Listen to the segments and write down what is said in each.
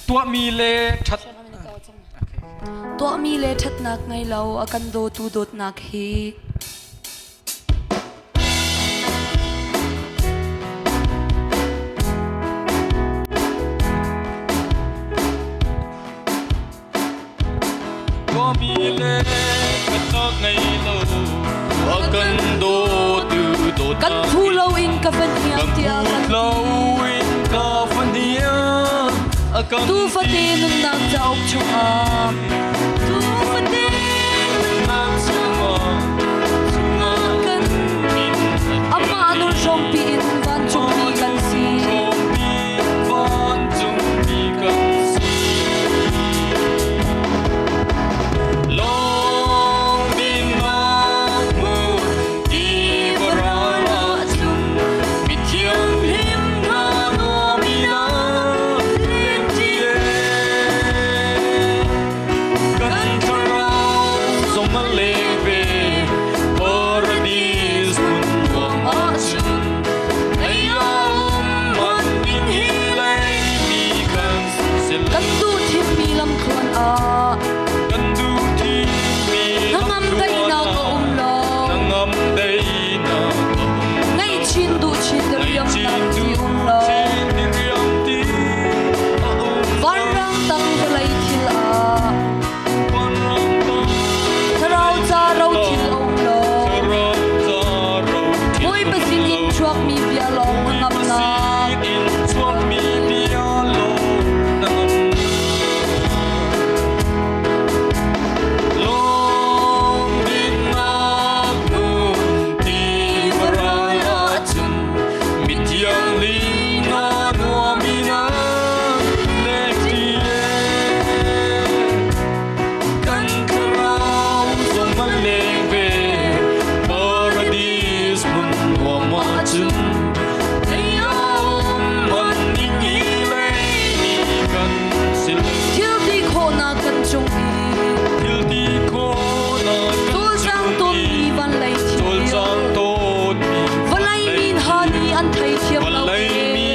Tuahmi le ṭhat Tuahmi le ṭhatnak ngei lo a kan dawtu dawtnak hi. Tuahmi le ṭhatnak ngei lo a kan dawtu dawtnak Kan phu loin ka van hniang tiah kan lo in ka fahniang a kan Tuufate nunnak cauk chungah Tuufate nunnak chungah chungah kan min Amah nun hrawmpi in vancungmi kan si. hrawmpi vancungmi kan si Lawng dinnak hmun tiva ral ahcun mithianghlim hna nuam ina lenṭi Kan thlarau zong a leng ve paradis hmun nuam ahcun ei a um man ding hi leimi kan si Kan duh thimmi lamthluan ah Kan duh thimmi hnangam daihnak a um lo. Hnangam daihnak a um Ngaihchin duh chin diriamnak ti um lo. Chin diriam ti a um Vanrang tang vawlei thil ah Vanrang tang thlarau ca ro thil a um lo. Thlarau ca ro thil Bawipa sin in chuakmi bia lawng hnangamnak. in chuakmi bia lawng hnangamnak. Lawng dinnak hmun tiva ral ahcun mithianghlim hna nuam ina lengṭi Kan thlarau zong a leng ve paradis hmun nuam ahcun ei a um man ding hi leimi kan si lo. Thil ti khawhnak kan cung i Thil ti khawhnak kan cawlcang cung i tawnmi van lei thil cawlcang tawnmi vawlei mi hna nih an theithiam lo vawlei e. mi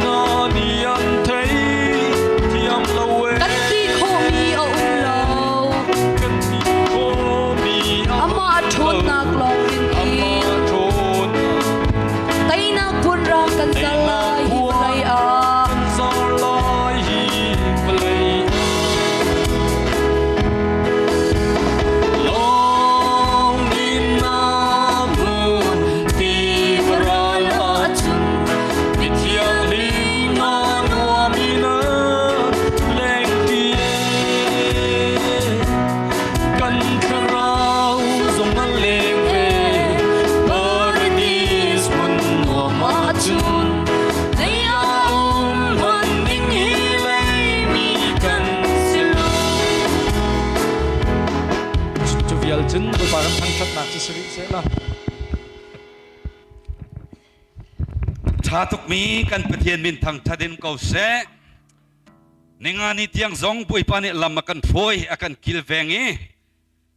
hna nih an thei thiam lo e. Kan ti khawhmi a um lo. Kan ti khawhmi a Amah ṭhawnnak lawng in i Amah ṭhawnnak teinak phunrang kan zar lai hi vawlei ah. kan zar lai hi vawlei Lawng dinnak hmun tiva ral ahcun mithianghlim hna nuam in lengṭi Kan thlarau zong a leng ve paradis hmun nuam ahcun zei a um hman ding hi leimi kan si lo. Cu vial cun Bawipa kan thangṭhatnak cu si rih seh law. Ṭha tukmi kan Pathian min thangṭhat in ko seh. Ninga ni tiang zong Bawipa nih lam a kan hruai, a kan kilveng i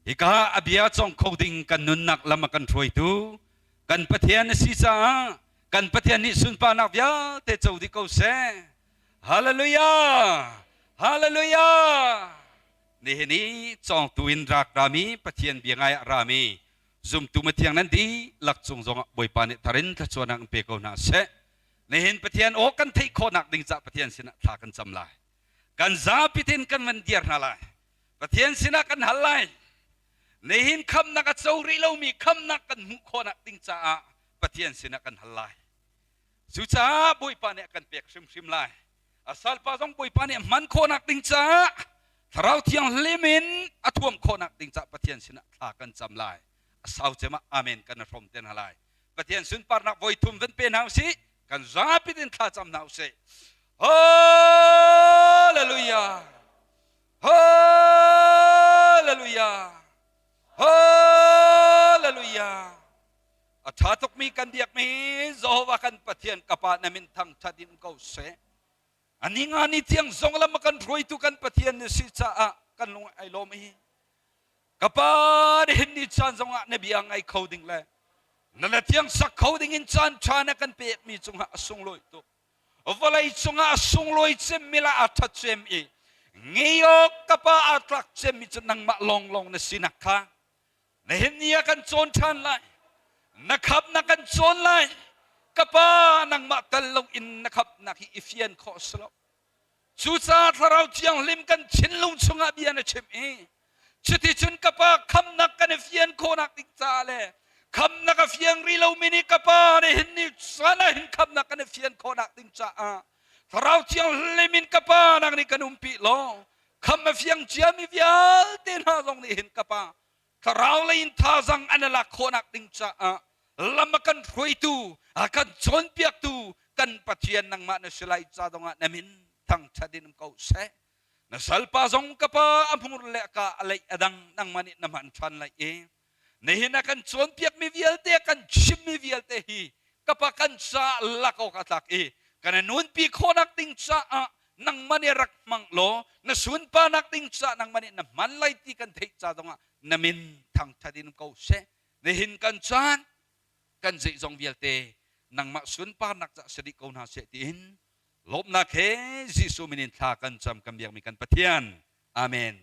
hika a bia cawng kho ding kan nunnak lam a kan hruaitu kan Pathian a si caah kan Pathian nih sunparnak vialte co dih ko seh. Hallelujah! Hallelujah! Nihin i cawngtu in rak rami Pathian bia ngai ah rami zumtu mathiang nan dihlak cung zongah Bawipa nih tharin thluachuahnak in pe ko hna seh. Nihin Pathian aw kan theih khawhnak ding cah Pathian sinah thla kan cam lai. Kan zapi tein kan van dir hna lai. Pathian sinah kan hal lai. Nihin khamnak a co rih lomi khamnak kan hmuh khawhnak ding caah Pathian sinah kan hal lai. Cucaah Bawipa nih a kan pek hrimhrim lai. A salpa zong Bawipa nih hman khawhnak ding caah Thlarau Thianghlim in a thuam khawhnak ding caah Pathian sinah thla kan cam lai. A sau cem ah amen kan i hrawm te hna lai. Pathian sunparnak voi thum van pe hna usih. Kan zapi in thla cam hna usih. Hallelujah. Hallelujah. Hallelujah. A ṭha tukmi kan biakmi Jehovah kan Pathian ka Pa na min thangṭhat in ko seh. A ni nga ni tiang zong lam a kan hruaitu kan Pathian na si caah kan lung ai lawm i ka Pa nihin ni caan zongah na bia ngai kho ding le na la thiang sak kho ding in caan ṭha na kan pekmi cungah a sunglawi tuk. Vawlei cungah a sunglawi cemmi le aa ṭhat cem i ngei awk ka pa aa tlak cemmi cu nangmah lawnglawng na sinak kha nihin ni ah kan cawn ṭhan lai. Na khamnak kan cawn lai. Ka pa nangmah tel loin na khamnak hi i fian khawh a si lo. Cucaah Thlarau Thianghlim kan thinlung chungah bia na chim i cuticun ka pa khamnak kan i fian khawhnak ding caah le khamnak a fiang rih lomi nih ka pa nih hin ni caan ah hin khamnak kan i fian khawhnak ding caah Thlarau Thianghlim in ka pa nang nih kan umpi law kham a fiang ciami vialte hna zong nih hin ka pa thlarau lei in thazang an i lak khawhnak ding caah lam a kan hruaitu a kan cawnpiaktu kan Pathian nangmah na si lai ca dongah na min thangṭhat in um ko seh. Na salpa zong ka pa a hmur le a ka a leih a dang nangmah nih na hman ṭhan lai i nihin a kan cawnpiakmi vialte a kan chimmi vialte hi ka pa kan ca lak awk a tlak i kan i nunpi khawhnak ding caah nangmah nih rak hmang law na sunparnak ding caah nangmah nih na hman lai ti kan theih ca zongah na min thangṭhat in ko seh. Nihin kan caan kan zeizong vialte nangmah sunparnak cah si dih ko hna seh tiin lawmhnak he Jesuh min in thla kan cam kan biakmi kan Pathian. Amen.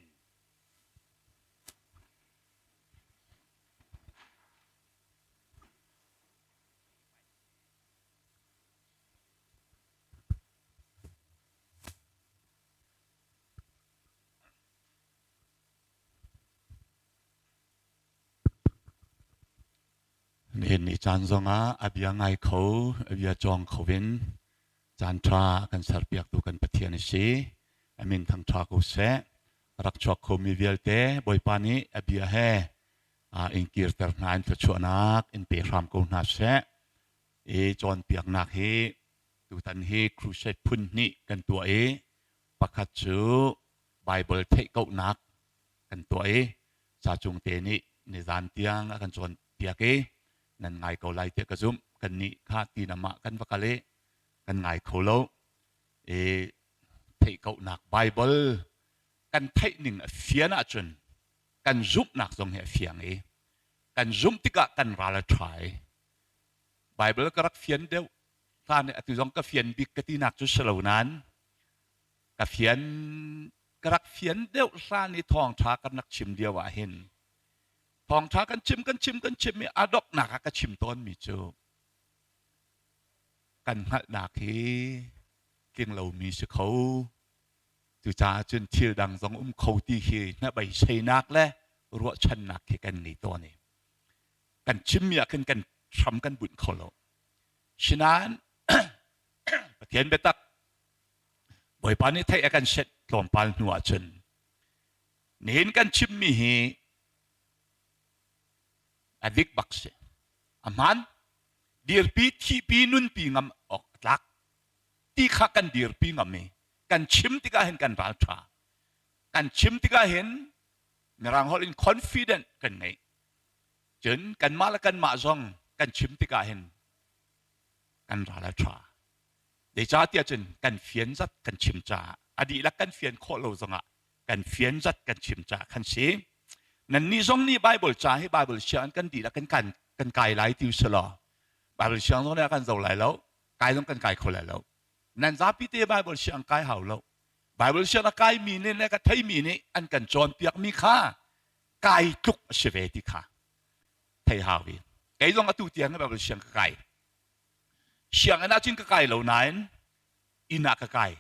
Nihin ni caan zongah a bia ngai kho, a bia cawng kho in caan ṭha a kan serpiaktu kan Pathian a si. A min thangṭha ko seh. Rak chuak khomi vialte Bawipa nih a bia he in kirter hna in thluachuahnak in pe hram ko hna seh. I cawnpiaknak hi tutan hi crusade phun hnih kan tuah i pakhat cu Bible theih kauhnak kan tuah i ca cung te nih nizan tiang a kan cawnpiak i nan ngai ko lai tiah ka zumh. Kannih kha tinam ah kan va kal i kan ngai kho lo. I theih kauhnak Bible kan theih ning a fian ahcun kan zumhnak zong hi a fiang i kan zumh tikah kan ral a ṭha i Bible ka rak fian deuh hlan i atu zong ka fian bik ka tinak cu si lo nain ka fian ka rak fian deuh hlan i thawngṭha kan rak chim lio ah hin thawngṭha kan chim kan chim kan chim i a donghnak ah ka chim tawnmi cu kan hngalhnak hi tling lomi si kho. Cucaah cun thil dang zong um kho ti hi hnabeiseinak le ruahchannak khi kan ngei tawn i kan chimmi ah khin kan hram kan bunh kho lo. Sinain Pathian biatak Bawipa nih theih a kan set tlawmpal hnu ah cun nihin kan chimmi hi a dik bak si. A hmaan dirpi thihpi nunpi ngam awk a tlak ti kha kan dirpi ngam i kan chim tikah hin kan ral ṭha. Kan chim tikah hin Mirang holh in confident kan ngei. Cun kanmah le kanmah zong kan chim tikah hin kan ral a ṭha. Zeicahtiah cun kan fian zat kan chim caah a dihlak kan fian khawh lo zongah kan fian zat kan chim caah khan si. Nannih zong nih Bible ca hi Bible sianginn kan dihlak kan kan kan kai lai ti usih law Bible siang zong nih a kan zo lai lo, kai zong kan kai kho lai lo. Nan zapi te Bible siang kai hau lo. Bible siang a kaimi nih le ka theimi nih an kan cawnpiakmi kha kai tluk a si ve ti kha thei hau i kei zong atu tiang Bible siang ka kai. Sianginn ah cun ka kai lo nain inn ah ka kai.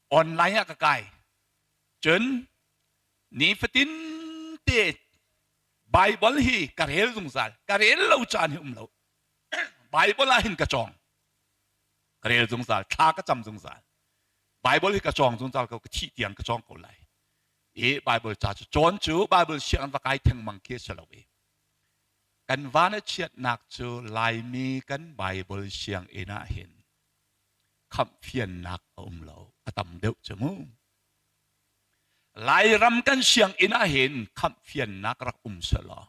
Online ah ka kai. Cun nifatin te Bible hi ka rel zungzal. Ka rel lo caan hi um lo. Bible ah hin ka cawng. Ka rel zungzal. Thla ka cam zungzal. Bible hi ka cawng zungzal ko. Ka thih tiang ka cawng ko lai. I Bible ca cu cawn cu Bible sianginn va kai thengmang khi a si lo i kan van a chiatnak cu Laimi kan Bible sianginn ah hin khamhfiannak a um lo. A tam deuh cu mu. Lairam kan sianginn ah hin khamhfiannak rak um selaw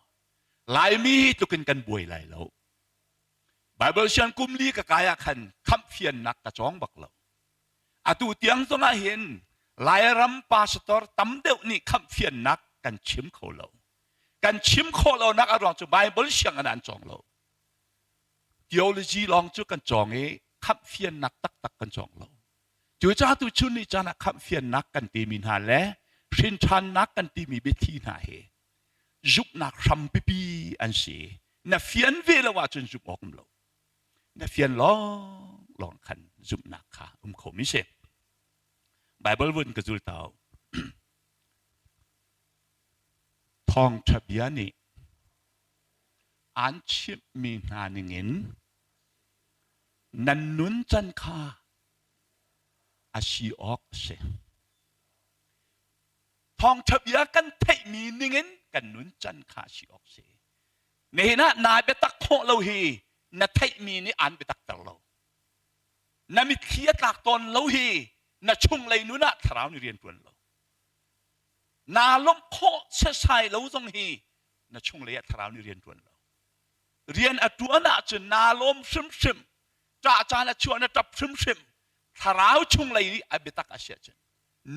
Laimi hi tlukin kan buai lai lo. Bible siang kum li ka kai ah khan khamhfiannak ka cawng bak lo. Atu tiang zong ah hin Lairam pastor tam deuh nih khamhfiannak kan chim kho lo. Kan chim khawh lonak a ruang cu Bible sianginn ah an cawng lo. Theology lawng cu kan cawng i. Khamh fiannak taktak kan cawng lo. Cucaah tu chun ni caan ah khamh fiannak kan timi hna le hrinṭhannak kan timi biathli hna hi zumhnak hrampipi an si. Na fian ve lo ahcun zumh awk um lo. Na fian lawng lawng khan zumhnak kha um kho mi si. Bible vun ka zul tau. Thawngṭha bia nih aan chimhmi hna ningin nan nuncan kha a si awk a si. Thawngṭha bia kan theihmi ningin kan nuncan kha a si awk a si. Nihin ah naa biatak khawh lo hi na theihmi nih aan biatakter lo. Na mitthli a tlak tawn lo hi na chunglei nun ah thlarau nih rian ṭuan lo. Naa lawmh khawh setsai lo zong hi na chunglei ah thlarau nih rian ṭuan lo. Rian a ṭuan ahcun naa lawm hrimhrim, ṭah caan a chuah na ṭap hrimhrim, thlarau chunglei nih a biatak a si ahcun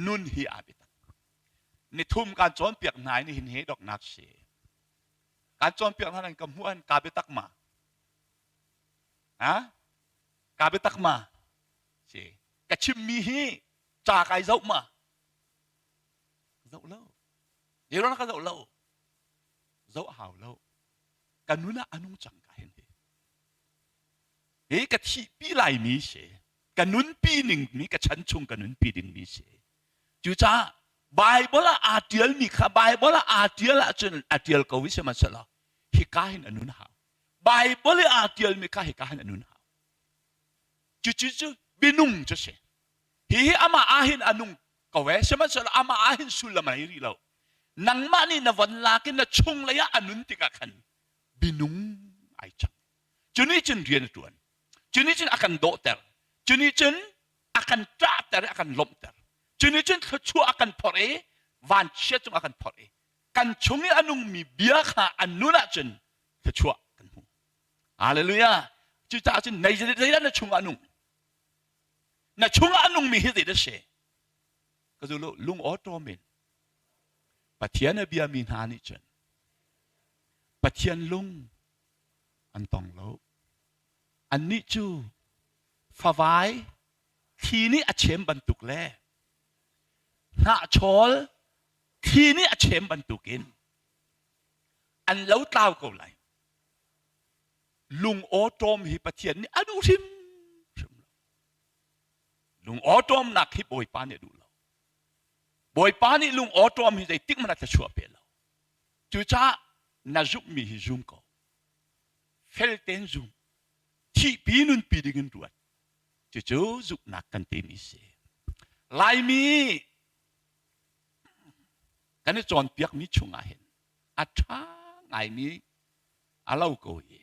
nun hi aa biatak. Nithum kaan cawnpiak hna i nihin hi doknak si. Kaan cawnpiak hna nan ka hmuh an kaa biatak ma? Ha? Kaa biatak ma? Si. Ka chimmi hi ca kai zoh ma? Zoh lo. Zeiruang ka zoh lo? Zoh a hau lo. Ka nun ah a nung cang ka hin hi. Hi ka thihpi laimi si. Ka nunpi ning mi ka chan chung ka nunpi dingmi si. Cucaah Bible ah aa ṭialmi kha Bible ah aa ṭial ahcun a ṭial ko i sihmanhsehlaw hika hin a nun hau. Bible i aa ṭialmi kha hika hin a nun hau. Cucu cu minung cu si. Hihi amah ah hin a nung ko ee, sihmanhsehlaw amah ah hin sullam a ngei rih lo. Nangmah nih na von lak in na chunglei ah a nun tikah khan minung ai cang. Cu nih cun rian a ṭuan. Cu nih cun a kan dawhter. Cu nih cun a kan ṭahter i a kan lawmhter. Cu nih cun thluachuah a kan phorh i vanchiat cung a kan phorh i kan chung i a nungmi bia kha an nun ahcun thluachuah kan hmu. Hallelujah. Cucaah cun nei zeidah na chungah a nung? Na chungah a nungmi hi zeidah si? Ka zulu lung awṭawm in Pathian a biami hna nih cun Pathian lung an tong lo. Annih cu favai thli nih a chem bantuk le hnahchawl thli nih a chem bantukin an lotlau ko lai. Lung awṭawm hi Pathian nih a duh hrimhrim lo. Lung awṭawmnak hi Bawipa nih a duh lo. Bawipa nih lung awṭawm hi zeitik hmanh ah thluachuah pe lo. Cucaah na zumhmi hi zum ko. Fel tein zum. Thihpi nunpi ding in ruat. Cucu zumhnak kan timi si. Laimi kan i cawnpiakmi chungah hin a ṭha ngaimi a lo ko hi.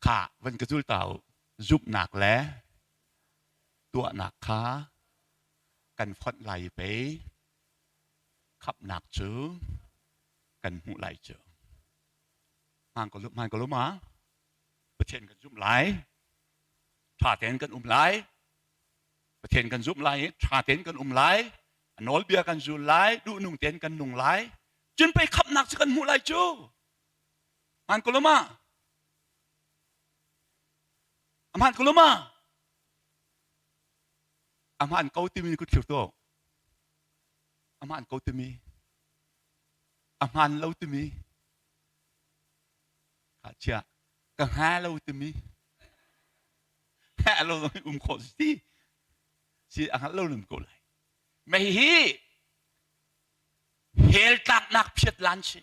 Kha van ka zul ta u. Zumhnak le tuahnak kha kan fonh lai i pei khamhnak cu kan hmuh lai cu. Hmaan ko hmaan ko lo ma? Pathian kan zumh lai. Ṭha tein kan um lai. Pathian kan zumh lai i ṭha tein kan um lai. A nawlbia kan zul lai, duhnung tein kan nung lai. Cun pei khamhnak cu kan hmuh lai cu. Hmaan ko lo ma? A hmaan ko lo ma? A hmaan ko timi kut thlir tuah. A hmaan ko timi. A hmaan lo timi. Ka chia ka hnga lo timi. Hnga lo zong um khawh si. Si a hngal lo nan ko lai. Mei hi hell tlaknak phiat lan si.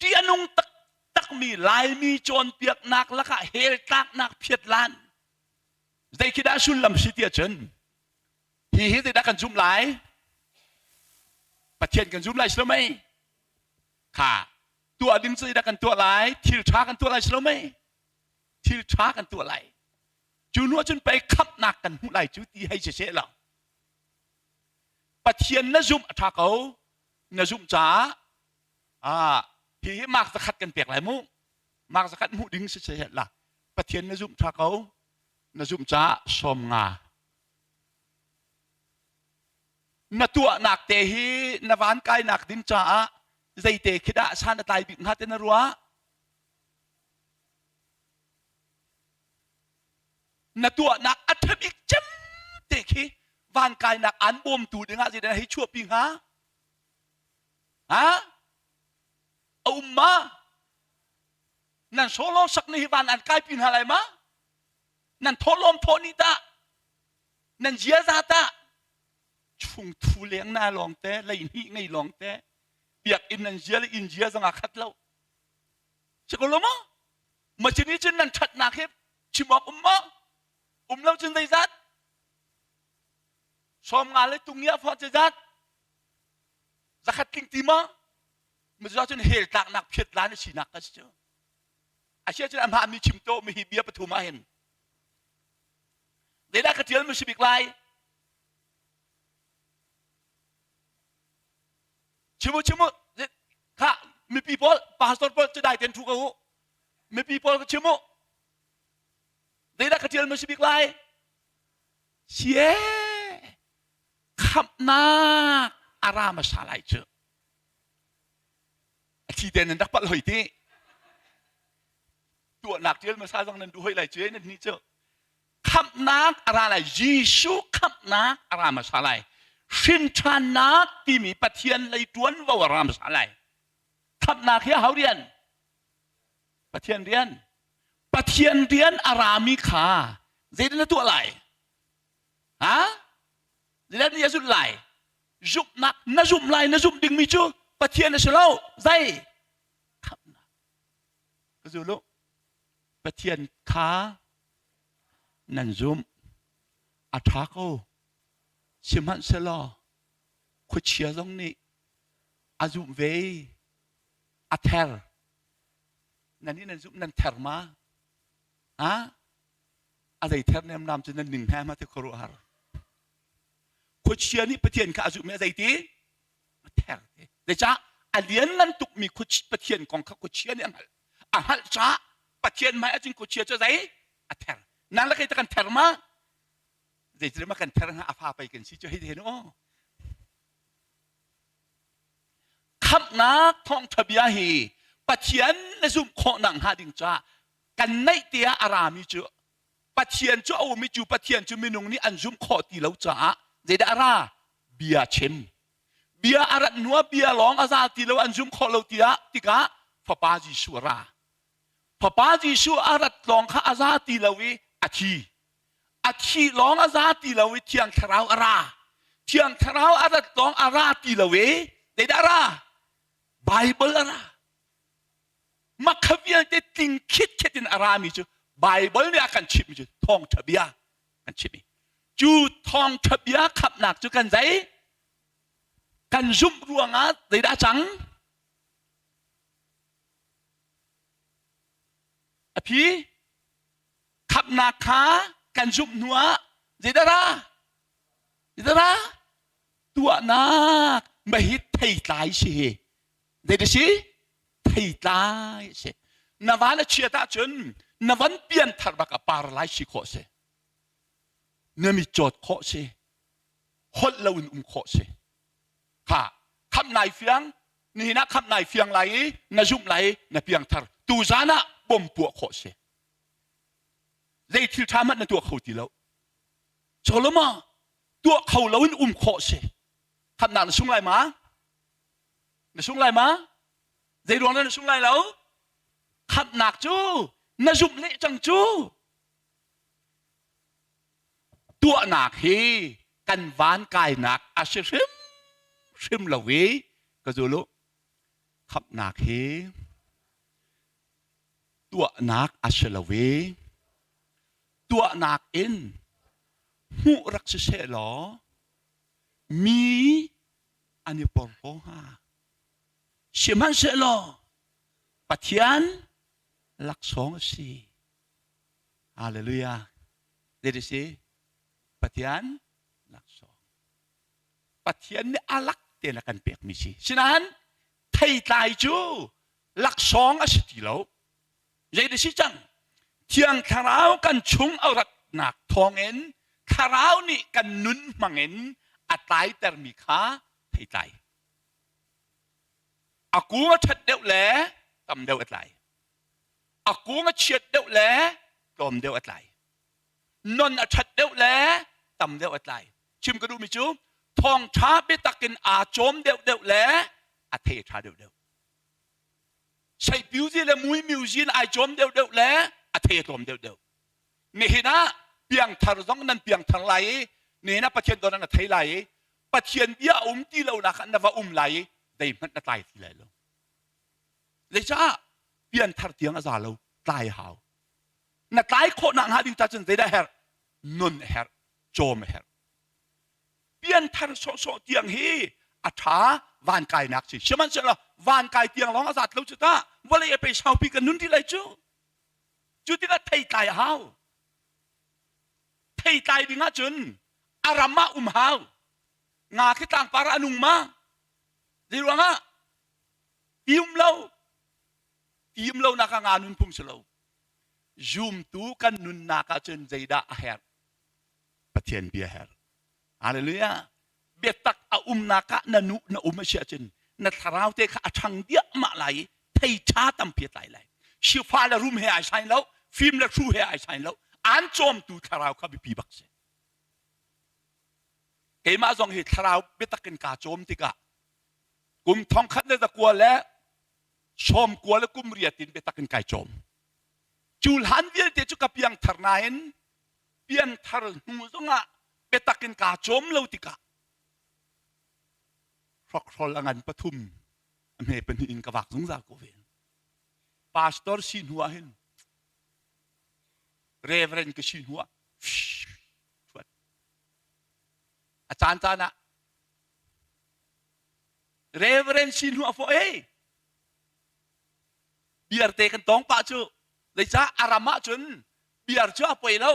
Ṭih a nung taktakmi Laimi cawnpiaknak lakah hell tlaknak phiat lan. Zei khi dah sullam si ti ahcun hi hi zeidah kan zumh lai? Pathian kan zum lai si lo mei? Kha tuah ding cu zeidah kan tuah lai? Thil ṭha kan tuah lai si lo mei? Thil ṭha kan tuah lai. Cu hnu ahcun pei khamhnak kan hmuh lai cu ti hei si seh law Pathian na zumh a ṭha ko. Na zumh caah ah hi hi mark zakhat kan pek lai mu. Mark zakhat hmuh ding si seh la. Pathian na zumh ṭha ko. Na zumh caah 50. Na tuahnak te hi na van kainak ding caah zeite khi dah san a tlai bik hnga ti na ruah? Na tuahnak a ṭha bik cem te khi van kainak aan bawmtu dingah zeidah hei chuahpi hnga? Ha? A um ma? Nan solo sak ni hi van an kaipi hna lai ma? Nan thawhlawm thawh ni tah? Nan ziaza tah? Chungthu leng na lawng te, leihnih ngei lawng te, biakinn nan zia le inn zia zong aa khat lo. Si ko lo maw? Ma cini cun nan ṭhatnak hi chim awk um maw? Um lo cun zeizat? 50 le tungia fawh zeizat? 100 tling ti maw? Ma cun hell tlaknak phiat la na sinak ka si cu. Asia cun a hmaami chim to mi hi bia pathum ah hin. Zeidah ka ṭial mi si bik lai? Chim u, chim u. Kha mipi pawl, pastor pawl cu dai ten ṭhu ko u. Mipi pawl ka chim u. Zeidah ka ṭial mi si bik lai? Sie khamhnak a ra hmasa lai cu. A thi te nan rak palh hoi ti. Tuahnak ṭial hmasa zong nan duh hoi lai cu nan ni cu. Khamhnak a ra lai. Jesuh khamhnak a ra hmasa lai. Hrinṭhannak timi Pathian lei ṭuanvo a ra hmasa lai. Khamhnak hi aho rian? Pathian rian. Pathian rian a rami kha zeitin na tuah lai? Ha? Zeitin na zulh lai? Zumhnak na zumh lai na zumh dingmi cu Pathian a si lo. Zei? Khamhnak. Ka zul u. Pathian kha nan zumh. A ṭha ko. Sihmanhsehlaw khuachia zong nih a zumh ve i a ther. Nan nih nan zumh nan ther ma? Ha? A zei ther nemnam cu nan ning hna ma ti khuaruahhar. Khuachia nih Pathian kha a zumh i a zei ti? A ther ti. Zeicah? A lianngan tukmi Pathian kong kha khuachia nih a hngalh. A hngalh caah Pathian hmai ahcun khuachia cu zei? A ther. Nang le kei ta kan ther ma? Zeitin ma kan ther hnga a fa pei kan si cu hei te nu. Khamhnak thawngṭha bia hi Pathian na zumh khawhnak hnga ding caah kan neih te ah a rami cu Pathian cu a um i cu Pathian cu minung nih an zumh khawh ti lo caah zeidah a ra? Bia chim. Bia a rat hnu ah bia lawng a za ti lo an zumh khawh lo tiah tikah Fapa Jesuh a ra. Fapa Jesuh a rat lawng kha a za ti lo i a thi. A thih lawng a za ti lo i Thiang Thlarau a ra. Thiang Thlarau a rat lawng a ra ti lo i zeidah a ra? Bible a ra. Mah kha vialte tling khitkhet in a rami cu Bible nih a kan chimhmi cu thawngṭha bia kan chimh i cu thawngṭha bia khamhnak cu kan zei? Kan zumh ruangah zeidah a cang? A phi khamhnak kha kan zumh hnuah zeidah ra? Zeidah ra? Tuahnak mahhi theitlai si hi. Zeidah si? Theitlai si. Na van a chiat ahcun na van pianthar bak a par lai si khawh si. Na mit cawt khawh si. Holh loin um khawh si. Kha khamh nai fiang nihin ah khamh nai fiang lai i na zumh lai i na piangthar. Tuzan ah bom puah khawh si. Zei thil ṭha hmanh na tuah kho ti lo. Solomon tuah kho loin um khawh si. Khamhnak na sung lai ma? Na sung lai ma? Zei ruang dah na sung lai lo? Khamhnak cu na zumh leh cang cu. Tuahnak hi kan van kainak a si hrim hrim lo i ka zul u. Khamhnak hi tuahnak a si lo i tuahnak in hmuh rak si seh law mi an i porhlaw hnga. Sihmanhsehlaw Pathian laksawng a si. Hallelujah. Zei si? Pathian laksawng. Pathian nih a lak tein a kan pekmi si. Sinain theitlai cu laksawng a si ti lo. Zei si cang? Thiang Thlarau kan chung a rat. ṭhatnak thawngin thlarau nih kan nun hmangin a tlaitermi kha theitlai. A kung a ṭhat deuh le tam deuh a tlai. A kung a chiat deuh le tlawm deuh a tlai. Non a ṭhat deuh le tam deuh a tlai. Chim ka duhmi cu thawngṭha biatak in aa cawm deuhdeuh le a thei a ṭha deuhdeuh. Seipiuzi le muimiuzi in ai cawm deuhdeuh le a thei a tlawm deuhdeuh. Nihin ah piangthar zong nan piangthar lai i nihin ah Pathian dawt na thei lai i Pathian bia a um ti lo nak ah na va um lai i zeihmanh na tlai ti lai lo. Zeicah pianthar tiang a za lo tlai hau. Na tlai khawh nak hnga ding ca cun zeidah herh? Nun a herh, cawm a herh. Pianthar sawhsawh tiang hi a ṭha van kainak si. Sihmanhsehlaw van kai tiang lawng a zat lo cu ta vawlei a pei saupi kan nun rih lai cu. Cu tikah theitlai a hau. Theitlai ding ahcun a ram ah um hau. Nga khi tlangpar ah a nung ma? Zei ruangah? Ti um lo. Ti um lo nak ah nga nun phung si lo. Zumtu kan nunnak ahcun zeidah a herh? Pathian bia herh. Hallelujah. Biatak a umnak ah na nu na um a si ahcun na thlarau te kha a ṭhang diahmah lai i thei ṭha tampi a tlai lai. Sifa le rum he ai sain lo, fim le hru he ai sain lo. An cawmtu thlarau kha biapi bak si. Keimah zong hi thlarau biatak in kaa cawm tikah kum thongkhat le zakua le sawm kua le kum riat in biatak in kai cawm. Cu hlan vialte cu ka piangthar nain pianthar hnu zongah biatak in kaa cawm lo tikah hrokhrol a ngan pathum a hme pahnih in ka vak zungzal ko ve. Pastor si hnu ah hin reverend ka si hnu ah thuat a caan caan ah reverend si hnu ah fawh ei biarte kan tong pah cu zeicah a ram ah cun biar cu a poi lo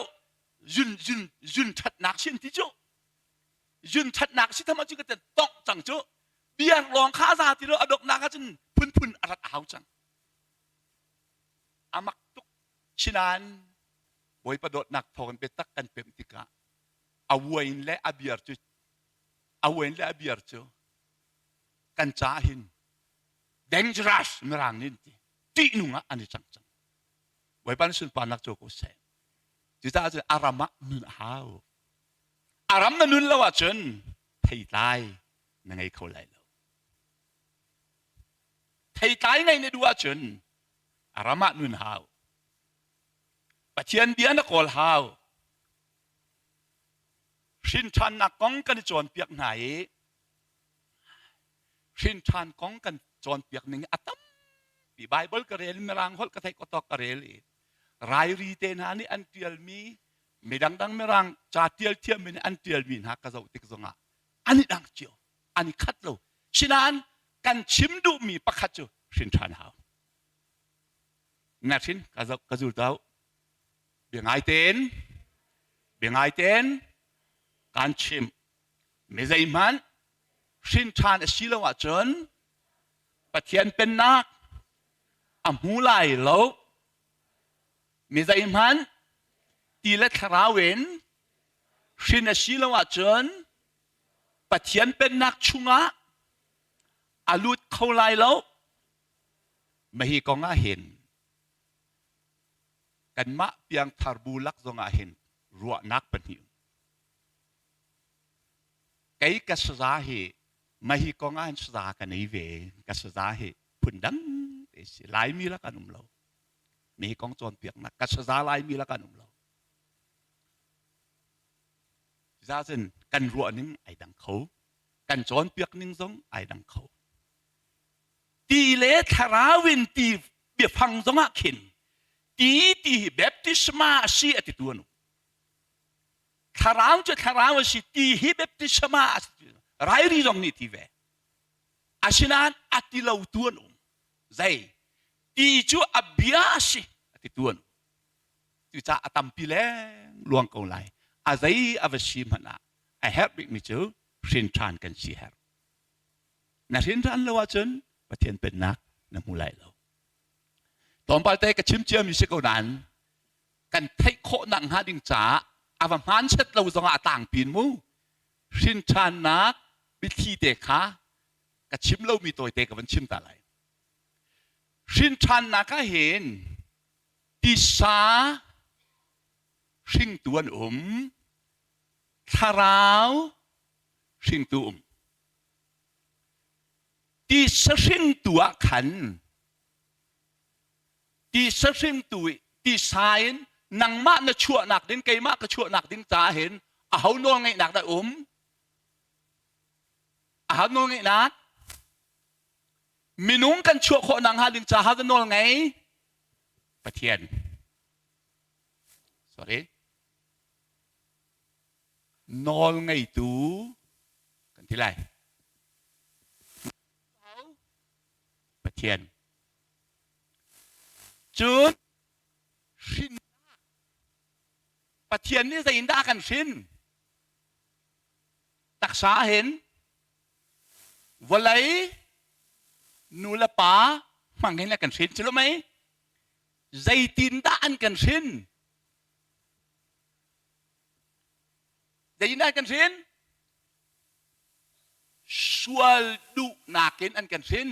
zun zun zun ṭhatnak sin ti cu zun ṭhatnak si tham ah cu ka ten tongh cang cu biar lawng kha a za ti lo a donghnak ah cun phunphun a rat a hau cang a mak tuk sinain Bawipa dawtnak thawngin biatak kan pemh tikah a wain le a biar cu a wain le a biar cu kan caah hin dangerous mirang nih an ti ṭihnung ah an i cang cang Bawipa nih sunparnak cu ko seh. Cucaah cun a ram ah nun a hau. A ram na nun lo ahcun theitlai na ngei kho lai lo. Theitlai ngei na duh ahcun a ram ah nun hau. Pathian bia na kawl hau. Hrinṭhannak kong kan i cawnpiak hna i hrinṭhan kong kan cawnpiak ning a tampi Bible ka rel mirang holh ka theih ko tawk ka rel i rairi te hna nih an ṭialmi midangdang mirang ca ṭial thiammi nih an ṭialmi hna ka zoh tik zongah an i dang cio an i khat lo sinain kan chim duhmi pakhat cu hrin ṭhan hau na hrin ka zoh ka zul tau bia ngai tein bia ngai tein kan chim mi zeihmanh hrin ṭhan a si lo ahcun Pathian pennak a hmu lai lo. Mi zeihmanh ti le thlarau in hrin a si lo ahcun Pathian pennak chungah a lut kho lai lo. Mahi kong ah hin kanmah piangthar bu lak zongah hin ruahnak pahnih Kei ka saza hi mahi kong ah hin saza ka nei ve. Ka saza hi phundang te si. Laimi lak an um lo. Mi kong cawnpiaknak ka saza Laimi lak an um lo. Za cun kan ruah ning ai dang kho. Kan cawnpiak ning zong ai dang kho. Ti le thlarau in ti biafang zong ah khin ti ti hi baptisma a si a ti tu anu. Thlarau cu thlarau a si ti hi baptisma a si rairi zong nih ti ve asinain a ti lo tu an um zei ti cu a bia a si a ti tu an um cucaah a tampi leng luang ko lai a zei a va si hmanh ah a herh bikmi cu hrin ṭhan kan si herh na hrin ṭhan lo ahcun Pathian pennak na hmu lai lo tlawmpal te ka chim ciami si ko nain kan theih khawh nak hnga ding caah. A va hmaan set lo zongah a tlangpin mu. Hrin ṭhannak biathli te kha ka chim lomi tawite ka van chim ta lai. Hrin ṭhannak ah hin tisa hringtu an um, thlarau hringtu um. Tisa hringtu ah khan tisa hringtu tisa in nangmah na chuahnak ding keimah ka chuahnak ding caah hin aho nawl ngeihnak dah um? Aho nawl ngeihnak? Minung kan chuah khawh nak hnga ding caah ka nawl ngei? Pathian. Sorry. Nawl ngeitu kan ti lai. Pathian. Cun hrin Pathian nih zei in dah a kan hrin? Taksa hin vawlei nu le pa hmang hin a kan hrin cu mei zeitindah an kan hrin zeitindah an kan hrin sual duhnak in an kan hrin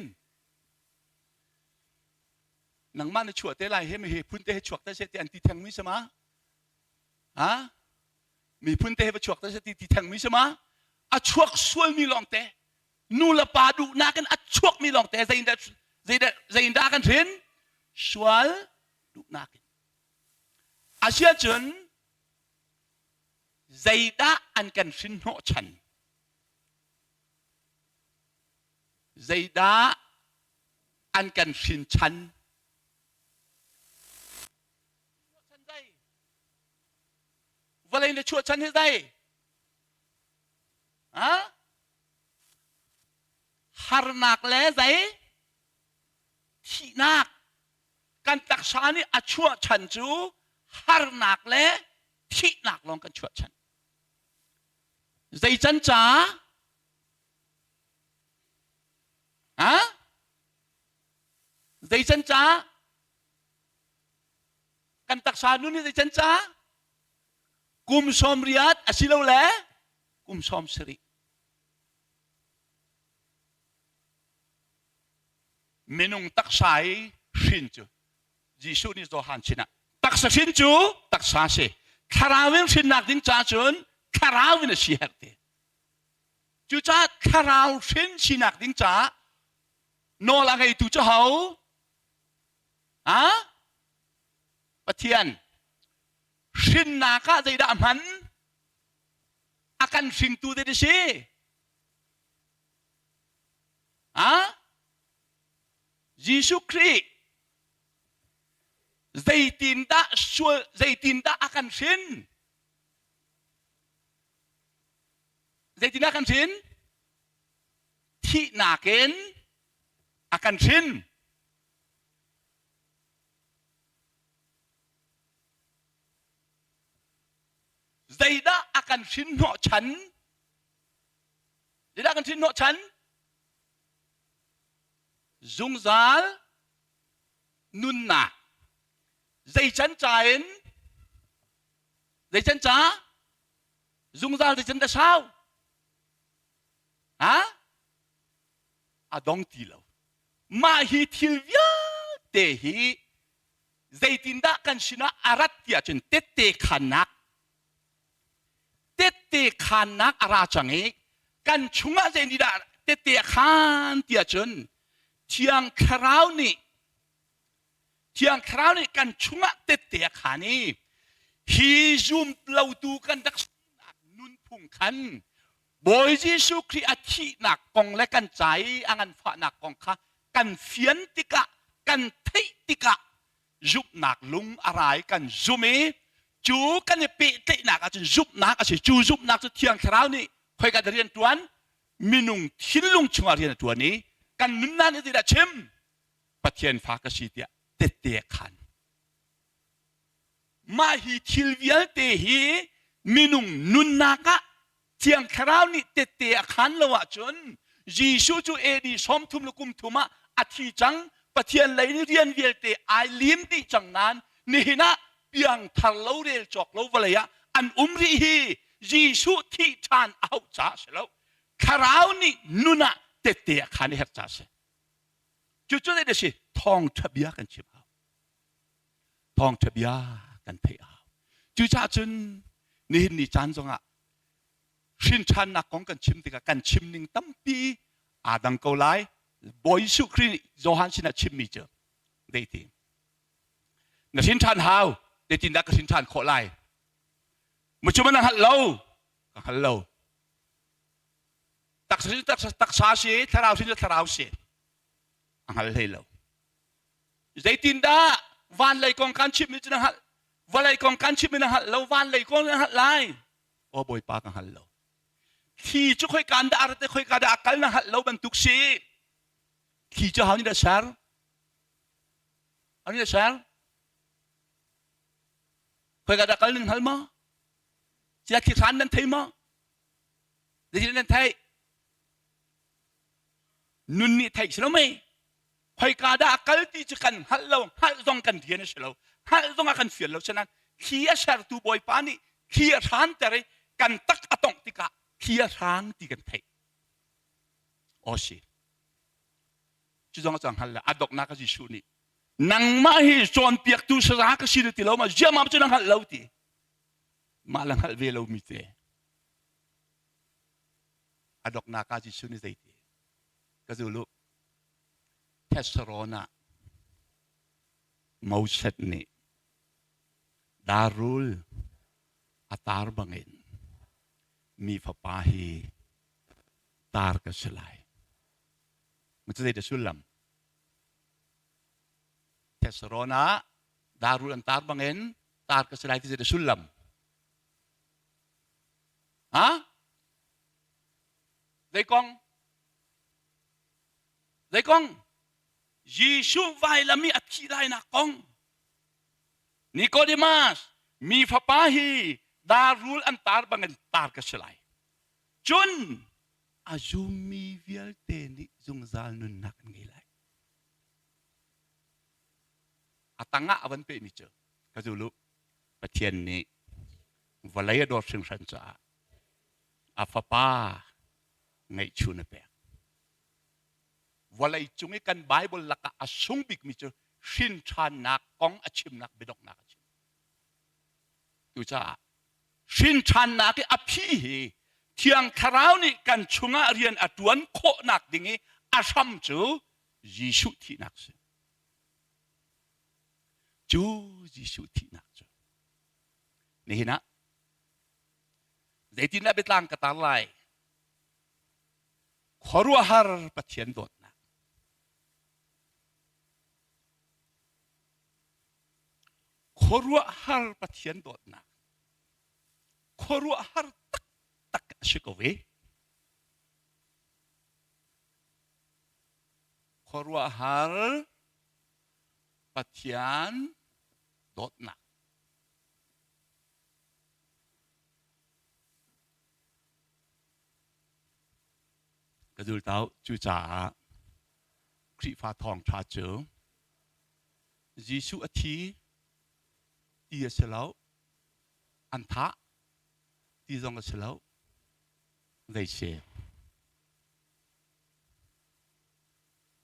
nangmah na chuah te lai he me he phun te he chuak te se ti an ti theng mi sama ha miphun te he va chuak te ti ti theng mi sama a chuak sual mi lawng te nu le pa duhnak in a chuak mi lawng te zeidah zeidah zeidah kan hrin sual duhnak in asia cun zeidah an kan hrin hnawh chan zeidah an kan hrin chan vawlei na chuah chan hi zei ha harnak le zei thihnak kan taksa nih a chuah chan cu harnak le thihnak lawng kan chuah chan zei can ca ha zei can ca Kan taksa nun hi zei can ca? Kum sawm riat asilole kum sawm sarih. Minung taksa i hrin cu Jesuh nih Johan sinah taksa hrin cu taksa si thlarau in hrinnak ding ca cun thlarau in a si herh ti. Cucaah thlarau hrin sinak ding caah nawl a ngeitu cu ho? Ha? Pathian hrinnak ah zeidah a hman? A kan hringtu zei si? Ha? Jesuh Khrih zeitindah sual zeitindah a kan hrin? Zeitindah a kan hrin? Thihnak in a kan hrin. Zeidah a kan hrin hnawhchan? Zeidah a kan hrin hnawhchan? Zungzal nunnak. Zei can ca in? Zei can ca? Zungzal zei can dah sau? Ha? A dong ti lo. Mah hi thil vialte hi zeitindah kan sinah a rat ti ahcun tette khannak tette khannak a ra cang i kan chungah zeitindah tette a khan ti ahcun Thiang Thlarau nih Thiang Thlarau nih kan chungah tette a khan i hi zum lotu kan rak sinak nunphung khan Bawi Jesuh Khrih a thihnak kong le kan ca i a nganfahnak kong kha kan fian tikah kan theih tikah zumhnak lung a ra i kan zum i cu kan i pehtlaihnak ahcun zumhnak a si cu zumhnak cu Thiang Thlarau nih khoika dah rian ṭuan minung thinlung chungah rian a ṭuan i kan nunnak nih zeidah chim Pathian fa ka si tiah tette a khan Mah hi thil vialte hi minung nunnak ah Thiang Thlarau nih tette a khan lo ahcun Jesuh cu AD 30 le kum thum ah a thi cang Pathian lei in rian vialte ai lim dih cang nain nihin ah piangthar lo rel cawk lo vawlei ah An um rih hi Jesuh thih ṭhan a hauh caah si lo. Thlarau nih nun ah tette a khan i herh caah si. Cucu zei si thawngṭha bia kan chim hau. Thawngṭha bia kan theih hau. Cucaah cun nihin ni caan zongah hrinṭhannak kong kan chim tikah kan chim ning tampi aa dang ko lai. Bawi Jesuh Khrih nih Johan sinah chimmi cu deiti na hrin ṭhan hau zeitindah ka hrin ṭhan khawh lai mucu man na hngalh lo ka hngal lo taksa taksa taksa si thlarau sin cu thlarau si a hngal hlei lo zeitindah van lei kong kan chimmi cu na hngalh vawlei kong kan chimmi na hngalh lo van lei kong na hngalh lai aw bawipa ka hngal lo thli cu khoi kan dah a rat i khoi ka dah a kal na hngalh lo bantuk si thli cu hau nih dah ser Ani ser? Khoi ka dah kal nan hngal maw? Sia thli hran nan thei maw? Zeitin nan theih? Nun nih theih si lo mei? Khoi ka dah kal ti cu kan hngalh lo, hngalh zong kan rian a si lo. Hngalh zong a kan fial lo. Sinain thli a sertu Bawipa nih thli a hranter i kan tak a tongh tikah thli a hrang ti kan theih. Aw si. Cu zong a hngal le a donghnak a Jesuh nih nangmah hi cawnpiaktu saza ka si na ti lo ma ziamam cu na hngalh lo ti mah la hngalh ve lomi te a donghnak ah Jesuh nih zeiti ka zulu Thessalon ah Moses nih darul a tar bangin mi fapa hi tar ka si lai Cu zei dah sullam? Thessalon ah darul an tar bangin tar ka si lai ti zei dah sullam? Ha? Zei kong? Zei kong? Jesuh vailam i a thih lainak kong. Nicodemus, mi fapa hi darul an tar bangin tar ka si lai. Cun a zummi vialte nih zungzal nunnak an ngei lai. A tangah a van pehmi cu ka zulu Pathian nih vawlei a dawt hringhran caah a fapa ngeihchun a pek. Vawlei cung i kan Bible lakah a sung bikmi cu hrinṭhannak kong a chimnak biadonghnak a chim. Tucaah hrinṭhannak i a phi hi Thiang Thlarau nih kan chungah rian a ṭuan khawhnak ding i a hram cu Jesuh thihnak a si. Cu Jesuh thihnak cu nihin ah zeitindah biatlang ka tar lai? Khuaruahhar Pathian dawtnak. Khuaruahhar Pathian dawtnak. Khuaruahhar taktak a si ko ve. Khuaruahhar Pathian dawtnak. Ka zultau cucaah Khrihfa thawngṭha cu Jesuh a thi ti a si lo, an thah ti zong a si lo. Zei si?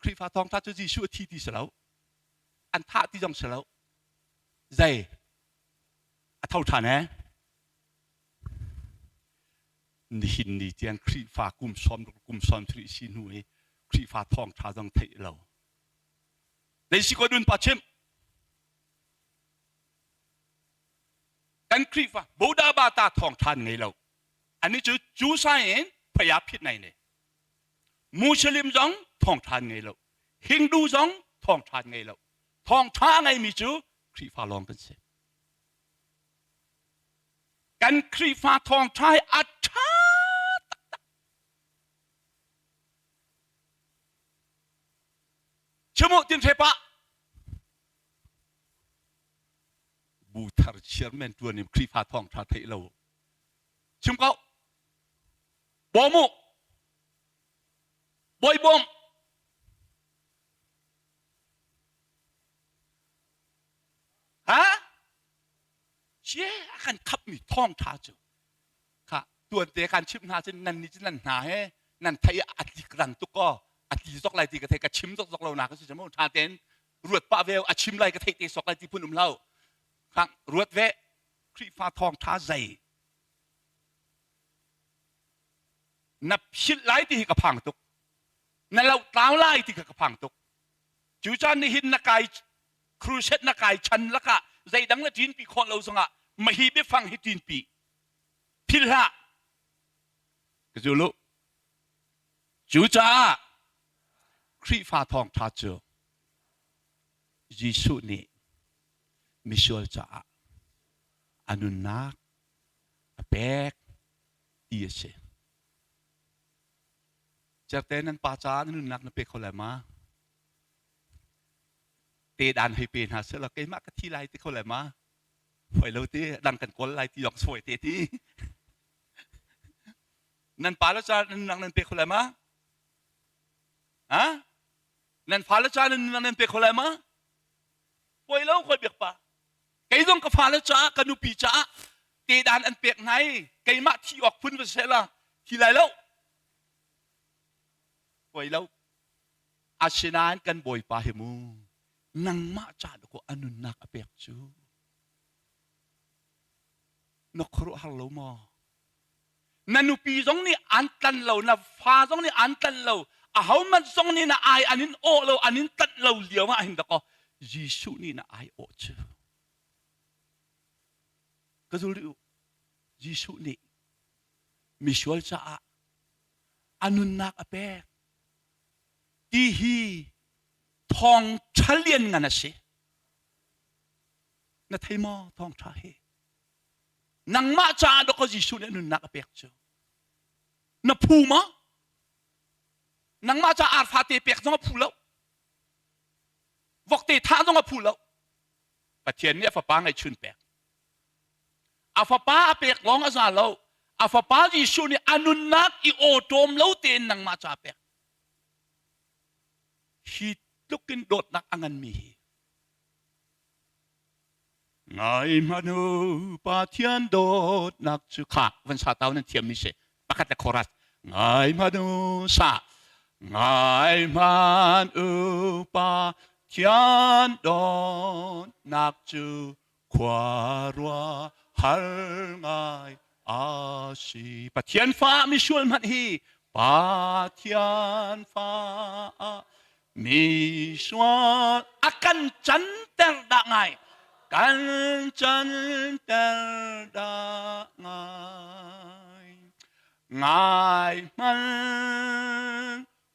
Khrihfa thawngṭha cu Jesuh a thi ti si lo, an thah ti zong si lo. Zei? A tho ṭhan eh? Nihin ni tiang Khrihfa kum sawm kum sawm sarih si hnu i Khrihfa thawngṭha zong theih lo. Zei si ko dun pa chim. Kan Khrihfa Buddha bata thawngṭha an ngei lo. Ani cu cu sai in phaya phit nai ne. Muslim zong thawngṭha an ngei lo. Hindu zong thawngṭha an ngei lo. Thawngṭha a ngeimi cu Khrihfa lawng kan si. Kan Khrihfa thawngṭha hi a ṭha taktak. Chimu tin hre pah. Bu thar chairman tuan in Khrihfa thawngṭha theih lo. Chim ko. Bawm u. Bawi bawm. Ha? Cie a kan khapmi thawngṭha cu kha tuante kan chimh hna cun nan nih cun nan hna he nan theih ah a tlik rang tuk kaw a tli zok lai ti ka thei ka chim zok zok lo nak si mu ṭha tein ruat pah ve a chim lai ka theih te sok lai ti phun um lo khang ruat ve Khrihfa thawngṭha zei na philh lai ti hi ka phang tuk na lohtlau lai ti kha ka phang tuk cu caan nih hin na kai crusade na kai chan lakah zeidang na ṭinpi khawh lo zongah mahi biafang hi ṭinpi philh hlah ka zulu cucaah Khrihfa thawngṭha cu Jesuh nih misual caah a nunnak a pek ti a si. Certe nan pa caah na nunnak na pe kho lai ma? Te dan hei pe hna seh law keimah ka thi lai ti kho lai ma? Foi lo ti dang kan kawl lai ti zong sawi te ti. Nan pa le ca nan nunnak nan pe kho lai ma? Ha? Nan fale ca nan nunnak nan pe kho lai ma? Poi lo khoi biak pa. Kei zong ka fale caah ka nupi caah te dan an pek hna i keimah thi awk phun va seh la thi lai lo. Poi lo. Asinain kan Bawipa hi mu nangmah ca ko a nunnak a pek cu na khuaruahhar lo maw? Na nupi zong nih an tlan lo, na fa zong nih an tlan lo, ahohmanh zong nih na ai an in awh lo, an in tlanh lo lio ah hin dakaw Jesuh nih na ai awh cu. Ka zul rih u. Jesuh nih misual caah a nunnak a pek. Ti hi thawngṭha lian ngan a si. Na thei maw thawngṭha hi? Nangmah caah dawkaw Jesuh nih a nunnak a pek cu. Na phu maw? Nangmah caah arfa te pek zong a phu lo. Vokte thah zong a phu lo. Pathian nih a fapa ngeihchun pek. A fapa a pek lawng a za lo. A fapa Jesuh nih a nunnak i awṭawm lo tein nangmah ca pek. Hi tluk in dawtnak a nganmi hi Ngai hmanh u Pathian dawtnak cu kha van sa tau nan thiammi si pakhat le chorus ngai hmanh u sa ngai hmanh u Pathian dawtnak cu khua har ngai a si Pathian fa misual hmanh hi Pathian fa Misual a kan canter dah ngai kan canter dah ngai ngai hman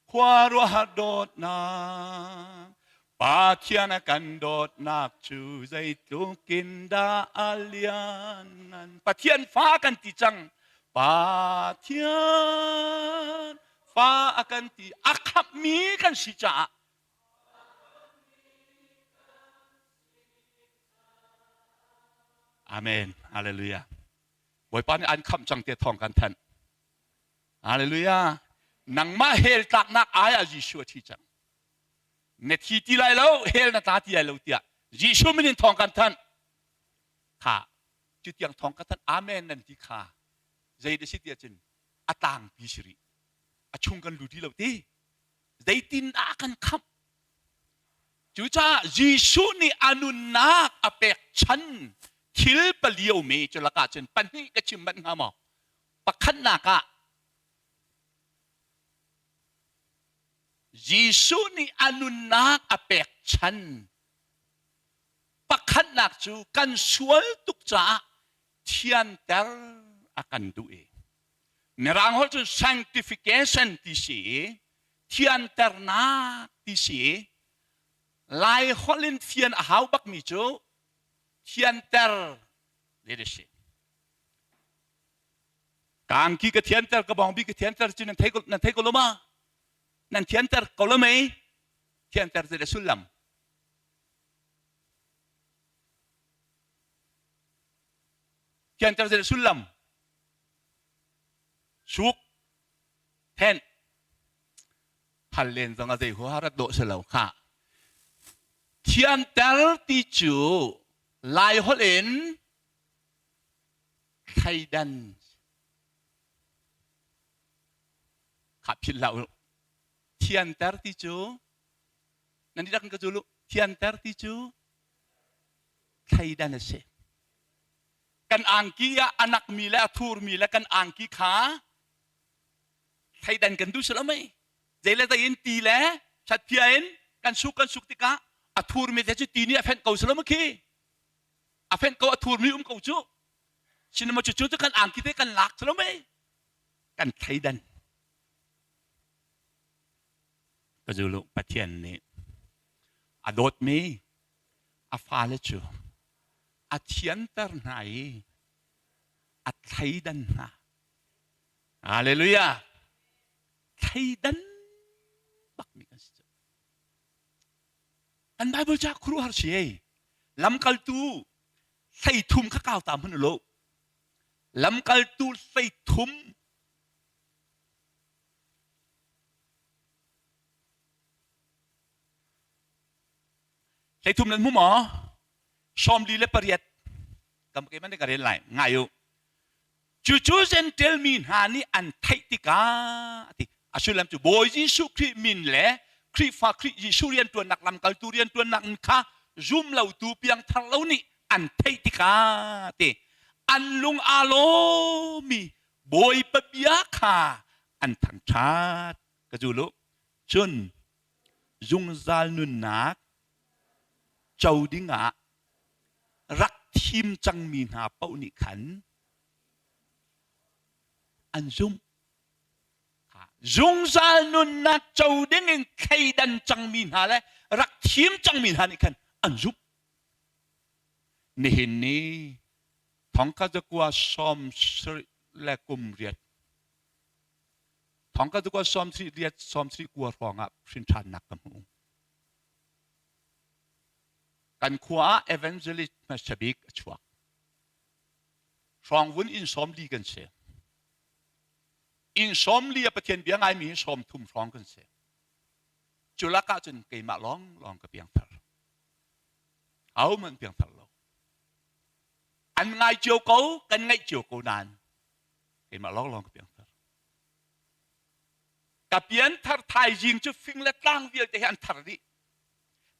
khuaruahhar dawtnak Pathian a kan dawtnak cu zeitluk in dah a lianngan Pathian fa kan ti cang Pathian fa a kan ti a khamhmi kan si caah Amen. Hallelujah. Bawipa nih an khamh cang te thawng kan thanh. Hallelujah. Nangmah hell tlaknak ai ah Jesuh a thi cang. Na thi ti lai lo, hell na tla ti lai lo tiah Jesuh min in thawng kan thanh. Kha cu tiang thawng ka thanh amen nan ti kha zei da si ti ahcun a tlangpi si rih a chung kan lut rih lo ti zeitin dah kan khamh cucaah Jesuh nih a nunnak a pek chan thil palio me cu lakah cun pahnih ka chim manh hnga maw pakhatnak ah Jesuh nih a nunnak a pek chan pakhatnak cu kan sual tuk caah thianter a kan duh i Mirang holh cun sanctification ti si i thianternak ti si i Lai holh in thian a hau bakmi cu thianter ti si. Kangki ka thianter ka bawngbi ka thianter cu nan thei ko nan thei ko lo ma? Nan thianter ko lo mei? Thianter zei dah sullam? Thianter zei dah sullam? Suk thenh hal len zong a zei huaha rat dawh si lo kha. Thianter ti cu Lai holh in. Thleidan kha philh hlah u. Thianter ti cu nan dihlak in ka zul u. Thianter ti cu thleidan a si. Kan angki ah a nakmi le a thurmi le kan angki kha thleidan kan duh si lo mei. Zei le zei in ti le chatphia in kan suk kan suk tikah a thurmi te cu ti nih a fenh ko si lo maw khi? A fenh ko a thurmi um ko cu. Sinama cu cu kan angki te kan lak si lo mei? Kan thleidan. Ka zulu Pathian nih a dawtmi a fale cu a thianter hna i a thleidan hna. Hallelujah! Thleidan bakmi kan si cu. Kan Bible ca khuaruahhar si ei. Lamkaltu 13 kha kau ta hmanh u lo. Lamkaltu 13 13 nan hmu maw? 48 kam ke man ka rel lai ngai u. Cucu Gentile mi hna nih an theih tikah ati a sullam cu Bawi Jesuh Khrih min le Khrihfa Khrih Jesuh rianṭuannak lamkaltu rianṭuannak kha zum lotu piangthar lo nih an theih tikah ti an lung aa lawmi Bawipa bia kha an thangṭhat ka zul u. Cun zungzal nunnak co dingah rak thim cangmi hna paoh nih khan an zumh. Zungzal nunnak co dingin thleidan cangmi hna le rak thim cangmi hna nih khan an zumh. Nihin ni thongkha zakua sawm sarih le kum riat thongkha zakua sawm sarih riat sawm sarih kua hrawngah hrinṭhannak ka hmu. Kan khua ah evangelist hmasa bik a chuak. Hrawngvun inn 40 kan si. Inn 40 a Pathian bia ngaimi hi 30 hrawng kan si. Cu lakah cun keimah lawng lawng ka piangthar. Ahohmanh piangthar lo. An ngai cio ko, kan ngaih cio ko nain keimah lawng lawng ka piangthar. Ka pianthar thaizing cu fing le tlang vialte hi an thar dih.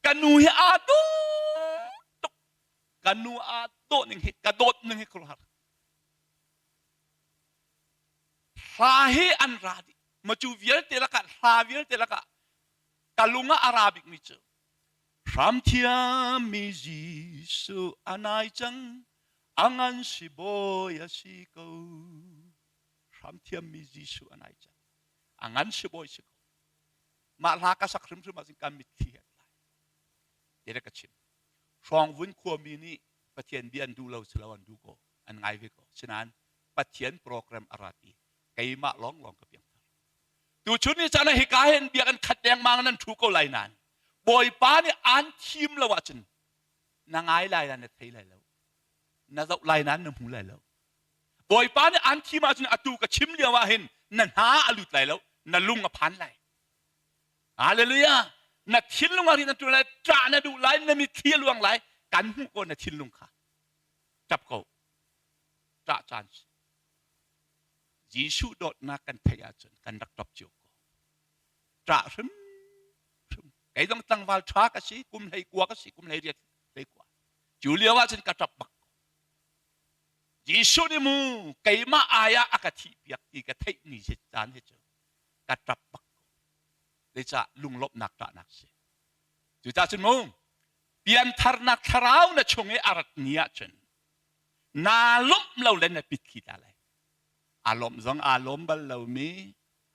Ka nu hi aa dawh tuk. Ka nu aa dawh ning hi, ka dawt ning hi khuaruahhar. Hla hi an ra dih. Macu vialte lakah, hla vialte lakah ka lung ah a ra bikmi cu Hramthiammi Jesuh a nai cang, a ngan si bawi a si ko. Hramthiammi Jesuh a nai cang, a ngan si bawi si ko. Mah hla ka sak hrimhrim ahcun kan mitthli he lai. Ti ka chim. Hrawngvun khuami nih Pathian bia an duh lo si lo an duh ko, an ngai ve ko. Sinain Pathian program a rat i keimah lawnglawng ka piangthar. Tuchun ni caan ah hika hin bia kan khat dengmang nan thu ko lai nain Bawipa nih aan thim lo ahcun na ngai lai na thei lai lo. Na zoh lai nain na hmu lai lo. Bawipa nih aan thim ahcun atu ka chim lio ah hin na hna a lut lai lo, na lung a phan lai. Hallelujah! Na thinlung ah rian na ṭuan lai, ṭah na duh lai, na mitthli a luang lai, kan hmuh ko na thinlung kha. Ṭap ko. Ṭah caan si. Jesuh dawtnak kan theih ahcun kan rak ṭap cio ko. Ṭah hrimhrim. Kei zong tlangval ṭha ka si, kum 19 ka si, kum 18 hlei kua. Cu lio ahcun ka ṭap bak ko. Jesuh nih mu keimah ai ah a ka thihpiak ti ka theih ni si caan hi cu ka ṭap bak ko. Zeicah lunglawmhnak ṭahnak si. Cucaah cun mu piantharnak thlarau na chung i a rat ni ahcun naa lawmh lo le na mitthli tla lai. Aa lawmh zong aa lawm bal lomi,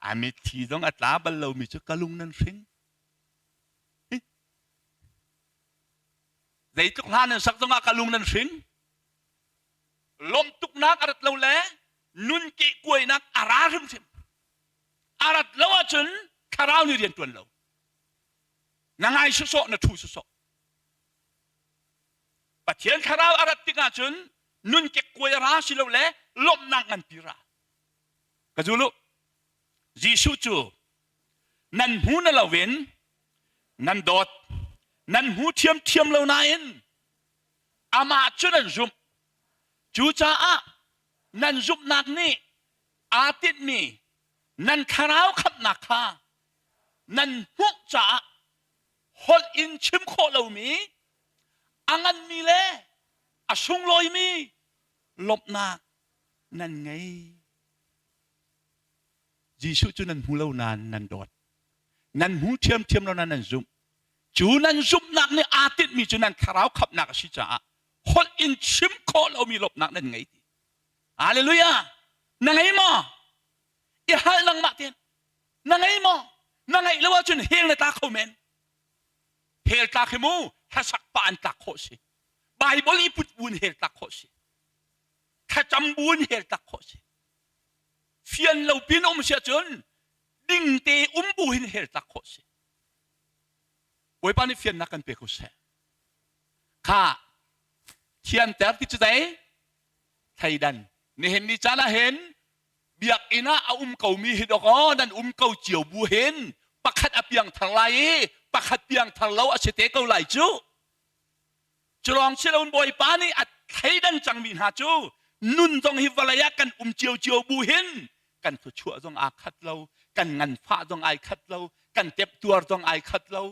a mitthli zong a tla bal lomi cu ka lung nan hring. Zeitluk hla nan sak zongah ka lung nan hring. Lawmh tuknak a rat lo le nun kehkuainak a ra hrimhrim. A rat lo ahcun thlarau nih rian ṭuan lo. Na ngai sawsawh, na ṭhu sawsawh. Pathian thlarau a rat tikah cun nun kekkuai a ra si lo le lawmhnak nganpi ra. Ka zul u. Jesuh cu nan hmu na loin nan dawt, nan hmu ṭhiamṭhiam lo nain amah cu nan zumh. Cucaah Nan zumhnak nih aa tinhmi nan thlarau khamhnak kha nan hmuh caah holh in chim khawh lomi a nganmi le a sunglawimi lawmhnak nan ngei. Jesuh cu nan hmu lo nain nan dawt. Nan hmu ṭhiamṭhiam lo nain nan zumh. Cu nan zumhnak nih aa tinhmi cu nan thlarau khamhnak a si caah holh in chim khawh lomi lawmhnak nan ngei ti. Hallelujah! Na ngei maw? I hal nangmah tein. Na ngei maw? Na ngeih lo ahcun hell na tla kho men. Hell tlak hi mu hlasak pah an tlak khawh si. Bible i put bu in hell tlak khawh si. Thlacam bu in hell tlak khawh si. Fian lo pin um si ahcun dingte um bu hin hell tlak khawh si. Bawipa nih fiannak kan pe ko seh. Kha thianter ti cu zei? Thleidan. Nihin ni caan ah hin biakinn ah a um komi hi dok aw nan um ko cio bu hin pakhat a piangthar lai i pakhat piangthar lo a si te ko lai cu. Cu lawng si loin Bawipa nih a thleidan cangmi hna cu nun zong hi vawlei ah kan um ciocio bu hin kan thluachuah zong aa khat lo, kan nganfah zong ai khat lo, kan temtuar zong ai khat lo.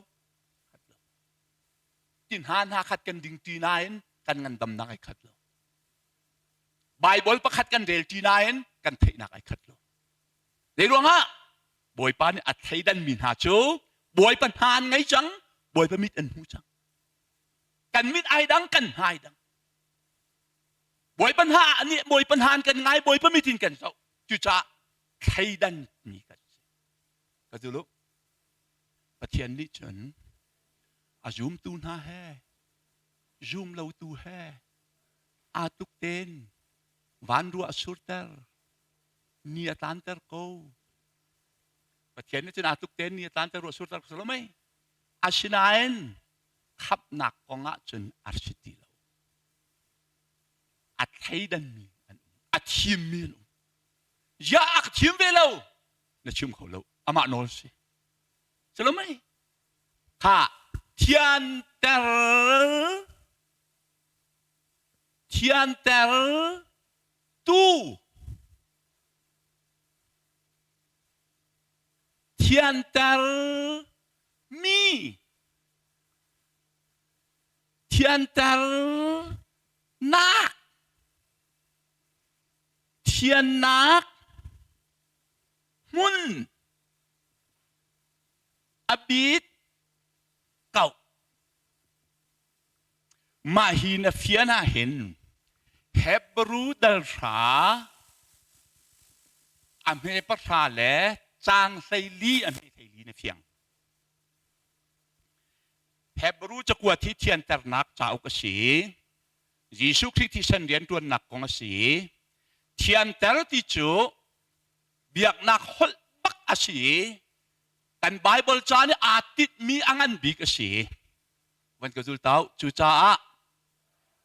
Ti hna hna khat kan ding ṭi nain kan ngandamnak ai khat lo. Baibal pakhat kan rel ṭi nain kan theihnak ai khat lo. Zei ruangah Bawipa nih a thleidanmi hna cu Bawipa hna an ngei cang, Bawipa mit an hmu cang. Kan mit ai dang, kan hna ai dang. Bawipa hna nih Bawipa hna an kan ngai, Bawipa mit in kan zoh. Cucaah thleidan mi kan si. Ka zulu. Pathian nih cun a zumtu hna he zum lotu he aa tluk tein van ruah a surter, ni a tlanter ko. Pathian nih cun aa tluk tein ni a tlanter ruah surter ko lo mei. Asinain khamhnak kong ah cun a si ti lo. A thleidanmi an um, a thimmi an um. Ya a ka thim ve lo, na chim kho lo. Amah nawl si. Si lo mei? Kha thianter thianter tu thianter mi thianter nak thiannak hmun a bit kau Mah hi na fian ah hin Hebru dal hra a hme pahra le caang 14 a hme 14 na fiang. Hebru cakuat hi thianternak cauk a si. Jesuh Khrih thisen rianṭuannak kong a si. Thianter ti cu biaknak holh bak a si i kan Baibal ca nih aa tinhmi a ngan bik a si. Van ka zul tau. Cucaah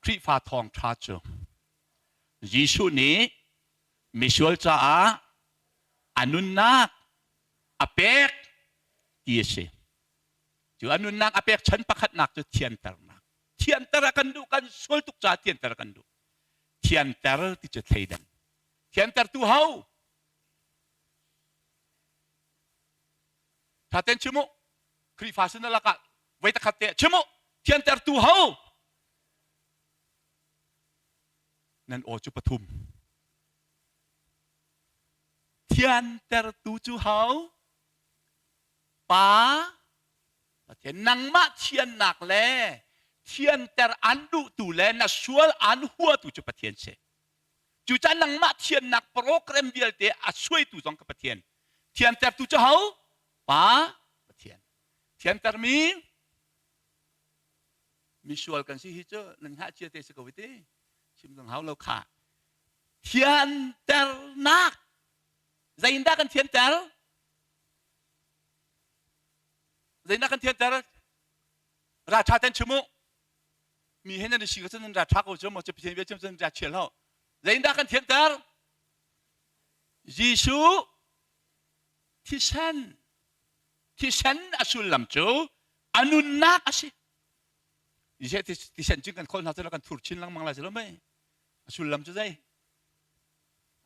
Khrihfa thawngṭha cu Jesuh nih misual caah a nunnak a pek ti a si. Cu a nunnak a pek chan pakhatnak cu thianternak. Thianter a kan duh, kan sual tuk caah thianter a kan duh. Thianter ti cu thleidan. Thiantertu ho? Thaten chim u. Khrihfa sin lakah voi takhat te chim u. Thiantertu ho? Nan aw cu pathum. Thiantertu cu ho? Pa Pathian nangmah thiannak le thianter an duhtu le na sual an huatu cu Pathian si. Cucaah nangmah thiannak program vialte a suaitu zong ka Pathian. Thiantertu cu ho? Pa Pathian. Thiantermi misual kan si hi cu nan hngah cia te si ko ti. Chim zong hau lo kha. Thianternak. Zeiindah kan thianter? Zeiindah kan thianter? Ra ṭha ten chim u. Mi he nan i si ko cun nan ra ṭha ko cu maw cu Pathian bia chim cun ra chial ho. Zeiindah kan thianter? Jesuh thisen thisen a sullam cu a nunnak a si. Thisen cun kan kholh hna cu kan thur chin lengmang lai si lo mei? A sullam cu zei?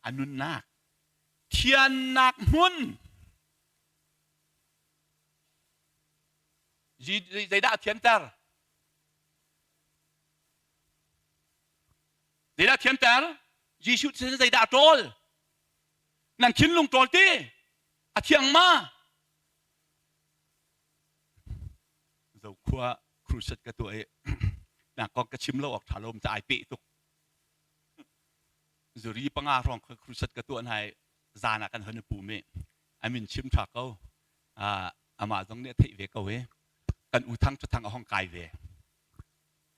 A nunnak. Thiannak hmun. Zeidah a thianter? Zeidah a thianter? Jesuh thisen zeidah a ṭawl? Nan thinlung ṭawl ti? A thiang ma? Zokhua crusade ka tuah i nak kong ka chim lo awk ṭha lo ca ai peh tuk. Zuri panga hrawng crusade ka tuah hna i zan ah kan hon i pum i a min chim ṭha ko. Amah zong nih a theih ve ko i kan u thang thang a hong kai ve.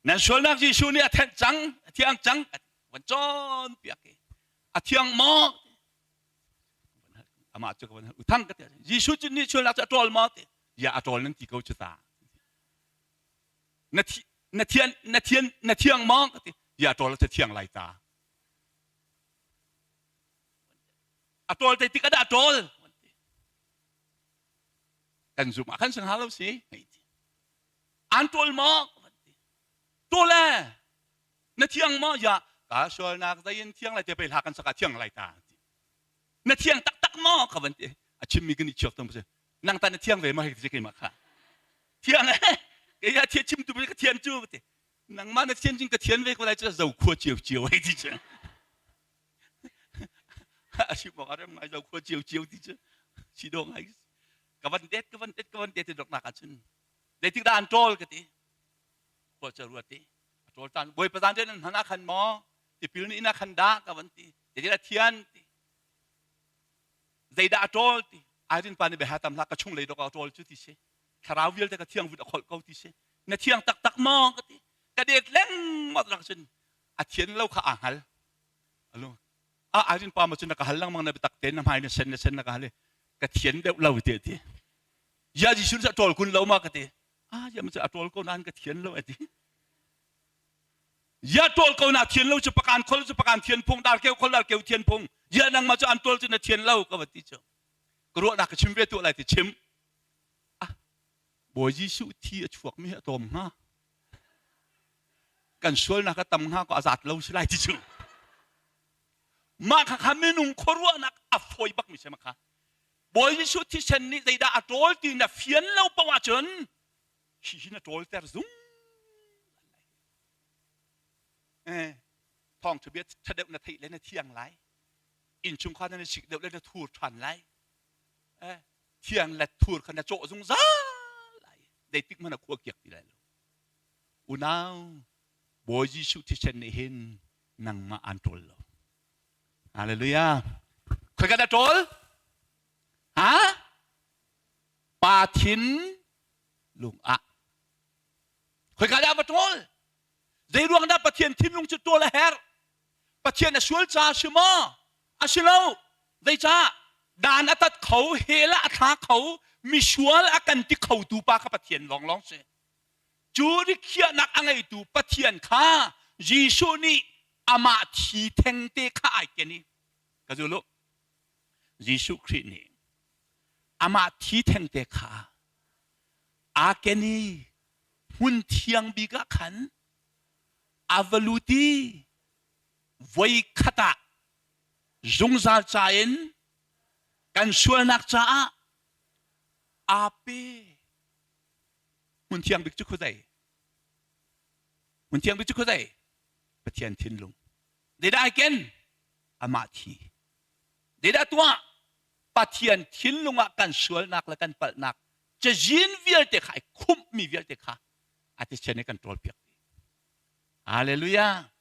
Nan sualnak Jesuh nih a thenh cang, a thiang cang, van cawn piak i a thiang maw? Amah cu ka van u thang ka ti. Jesuh cu nih sualnak cu a ṭawl maw? Ti. Ya a ṭawl nan ti ko cu ta. Na thi na thian na thian na thiang maw? Ka ti. Ya ṭawl cu thiang lai ta. A ṭawl te tik ah dah a ṭawl? Kan zum ah khan sing hal lo si. An ṭawl maw? Ṭawl e. Na thiang maw? Ya ka sualnak zei in thiang lai te pei hla kan sak ah thiang lai ta. Na thiang taktak maw? Ka van ti. A chimmi kan i chiak tong si. Nang ta na thiang ve ma hei ti keimah kha. Thiang e. Kei a thia chim tu ka thian cu ti. Nangmah na thian cing ka thian ve ko lai cu zo khua cio cio hei ti cu. A chim awk a rem ngai zo khua cio cio ti cu. Si do ngai. Ka van det ka van det ka van det ti dok nak ahcun zeitik dah an ṭawl ka ti. Khua ca ruat i a ṭawl caan Bawipa zan rian an hman ah khan maw tipil ni inn ah khan dah ka van ti. Zeitik dah thian ti. Zeidah a ṭawl ti. Airin pa nih bia tam hlah ka chung lei dok ah a ṭawl cu ti si. Thlarau vialte ka thiang vut a kholh ko ti si. Na thiang taktak maw ka ti. Ka det lengmang rak cun a thian lo kha aa hngal. Alo. A Airin pa ma cun na ka hal lengmang na biatak tein na hmai na sen na sen na ka hal i ka thian deuh lo ti a ti. Ya Jesuh nih a ṭawl kun lo ma ka ti. Ah ya ma cu a ṭawl ko nain ka thian lo a ti. Ya ṭawl ko na thian lo cu pakan khol cu pakan thian phung darkeu khol darkeu thian phung. Ya nangmah cu an ṭawl cu na thian lo ka va ti cu. Ka ruahnak ka chim ve tuah lai ti chim. Ah Bawi Jesuh thi a chuakmi hi a tlawm hnga. Kan sualnak a tam hnga ko a zat lo si lai ti cu. Mah kha kha minung khuaruahnak a fawi bakmi si ma kha. Bawi Jesuh thisen nih zeidah a ṭawl ti na fian lo paoh ahcun hihi na ṭawlter zung eh thawngṭha bia ṭha deuh na theih le na thiang lai innchungkhar na sik deuh le na thur ṭhan lai eh thiang le thur kha na cawh zungzal lai zeitik hmanh a khua kiak ti lai lo unau Bawi Jesuh thisen nih hin nangmah aan ṭawl lo Hallelujah. Khoi ka dah ṭawl? Ha? Pa thin lung ah. Khoi ka dah va ṭawl? Zei ruang dah Pathian thinlung cu ṭawl a herh? Pathian a sual ca si maw? A si lo. Zeicah? Dan a tat kho, hell ah a thla kho, misual a kan ti khotu pa kha Pathian lawnglawng si. Cu rikhiahnak a ngeitu Pathian kha Jesuh nih amah thi thengte kha ai ken i ka zul u. Jesuh Khrih nih amah thi thengte kha aa ken i hmun thiang bik ah khan a va lut i voi khat ah zungzal ca in kan sualnak caah aa pe. Hmun thiang bik cu khuazei? Hmun thiang bik cu khuazei? Pathian thinlung. Zeidah ai ken? Amah thi. Zeidah tuah? Pathian thinlung ah kan sualnak le kan palhnak cazin vialte kha ai khumhmi vialte kha a thisen in kan ṭawlpiak dih. Hallelujah.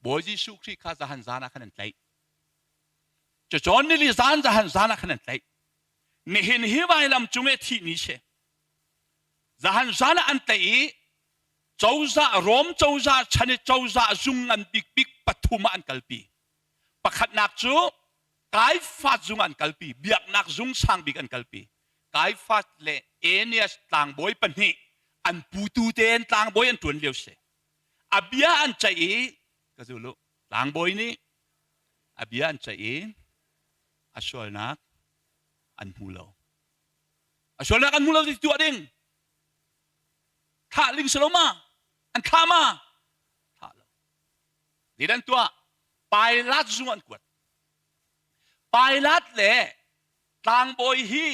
Bawi Jesuh Khrih kha zahan zan ah khan an tlaih. Cacawn nili zan zahan zan ah khan an tlaih. Nihin hi vailam cung i thih ni si. Zahan zan ah an tlaih i cozah Rom cozah chan i cozah zung ngan bikbik pathum ah an kalpi. Pakhatnak cu Kaifas zung an kalpi, biaknak zung sang bik an kalpi. Kaifas le Aeneas tlangbawi pahnih an putu tein tlangbawi an ṭuan lio si. A bia an ceih i ka zul u, tlangbawi nih a bia an ceih i a sualnak an hmu lo. A sualnak an hmu lo ti tuah ding. Thlah ling si lo ma? An thlah ma? Thlah lo. Zeidah an tuah? Pilate zung an kuat. Pilate le tlangbawi hi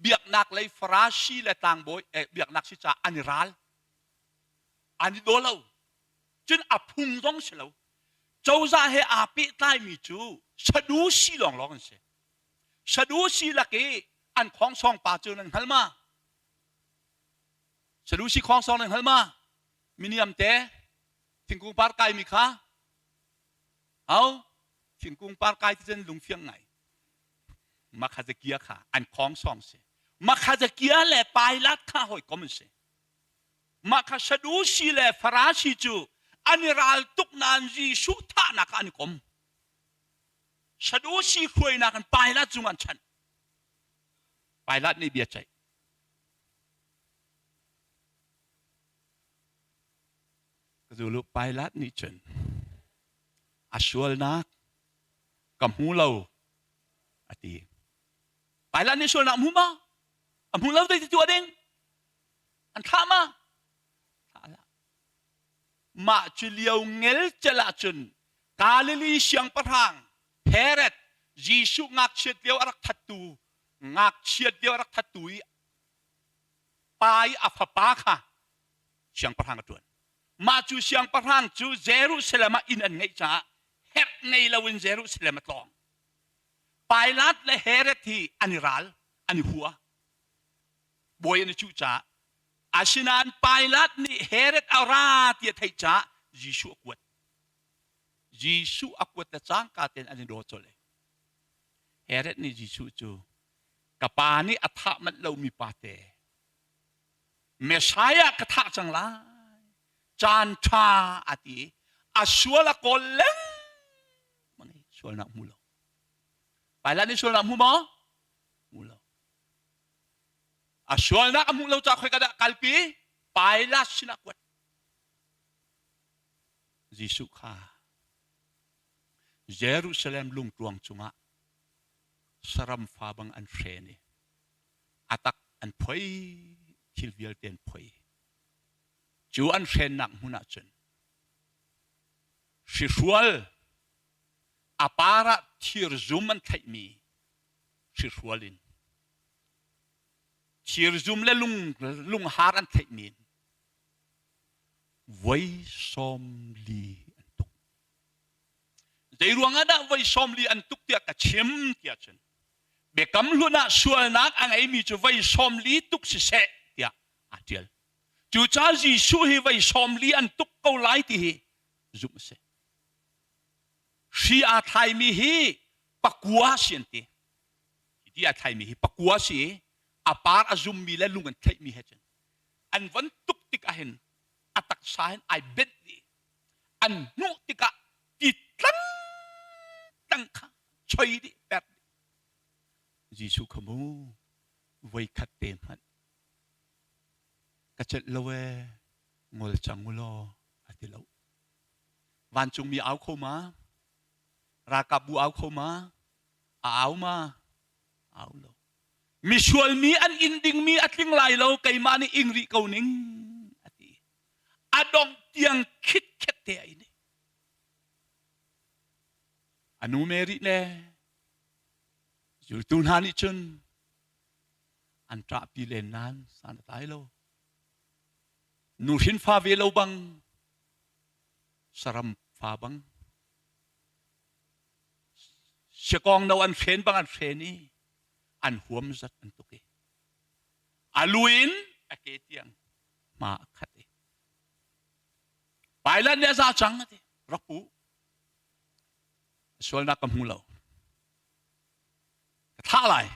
biaknak lei Farasi le tlangbawi eh, biaknak si caah an i ral. An i daw lo. Cun a phung zong si lo. Cozah he aa pehtlaimi cu Sadusi lawnglawng an si. Sadusi lak i an khongsawng pa cu nan hngal ma? Sadusi khongsawng nan hngal ma? Miniam te thingkung par kaimi kha Au thingkung par kai ti cun lungfiang ngai. Makhazakia kha an khong song si. Makhazakia le Pilate kha hawikom an si. Mah kha Sadusi le Farasi cu an i ral tuk nain Jesuh thahnak ah an i kom. Sadusi hruainak in Pilate cung an chanh. Pilate nih bia ceih. Ka zulu Pilate nih cun a sualnak ka hmu lo a ti. Pilate nih sualnak a hmu ma? A hmu lo ti tuah ding? An thlah ma? Thlah hlah. Mah cu lio ngelcel ahcun Galilee siangpahrang Herod Jesuh ngakchiat lio a rak thattu ngakchiat lio a rak thattu i pa i a fapa kha siangpahrang a ṭuan. Mah cu siangpahrang cu Jerusalem ah inn an ngeih caah herh ngei loin Jerusalem a tlawng. Pilate le Herod hi an i ral, an i hua. Bawi an i cuh caah. Asinain Pilate nih Herod a ra ti a theih caah Jesuh a kuat. Jesuh a kuat le cangka tein an i daw colh. Herod nih Jesuh cu ka pa nih a thah manh lomi pate Messiah ka thah cang lai caan ṭha a ti a sual a kawl lengmang i sualnak hmu lo Pilate nih sualnak hmu maw hmu lo a sualnak a hmuh lo caah khoika dah kalpi Pilate sinah kuat Jesuh kha Jerusalem lungtluang cungah saram fa bang an hren i a tak an phoi thil vialte an phoi cu an hrennak hmun ah cun hrihrual a par ah thirzum an thlaihmi hrihrual in thirzum le lung lunghar an thlaihmi in voi 40 an tuk zei ruang ah dah voi 40 an tuk tiah ka chim tiah cun Biakam hlun ah sualnak a ngeimi cu voi 40 tuk siseh tiah aa ṭial. Cucaah Jesuh hi voi 40 an tuk ko lai ti hi zumh a si. Hri aa thlaimi hi pakua si an ti. Hi ti aa thlaimi hi pakua si i a par a zummi le lung an thlaihmi he cun an von tuk tik ahhin a taksa hin ai benh dih. An hnuh tikah ti tlang tlang kha choi dih per dih. Jesuh kha mu voikhat te hmanh ka celh lo ee ngol cang u law a ti lo. Vancungmi au kho ma? Ralkapbu au kho ma? A au ma? Au lo. Misual mi an inn dingmi a tling lai lo keimah nih ing rih ko ning a ti. A dongh tiang khitkhet te a in. A nu Mary le zultu hna nih cun an ṭahpi len nain san a tlai lo. Nuhrin fa ve lo bang, saram fa bang, siakawng no an hren bang an hren i an huam zat an tuk i a lu in a ke tiang hma a khat i Pilate nih a za cang a ti rak pu sualnak ka hmu lo ka thah lai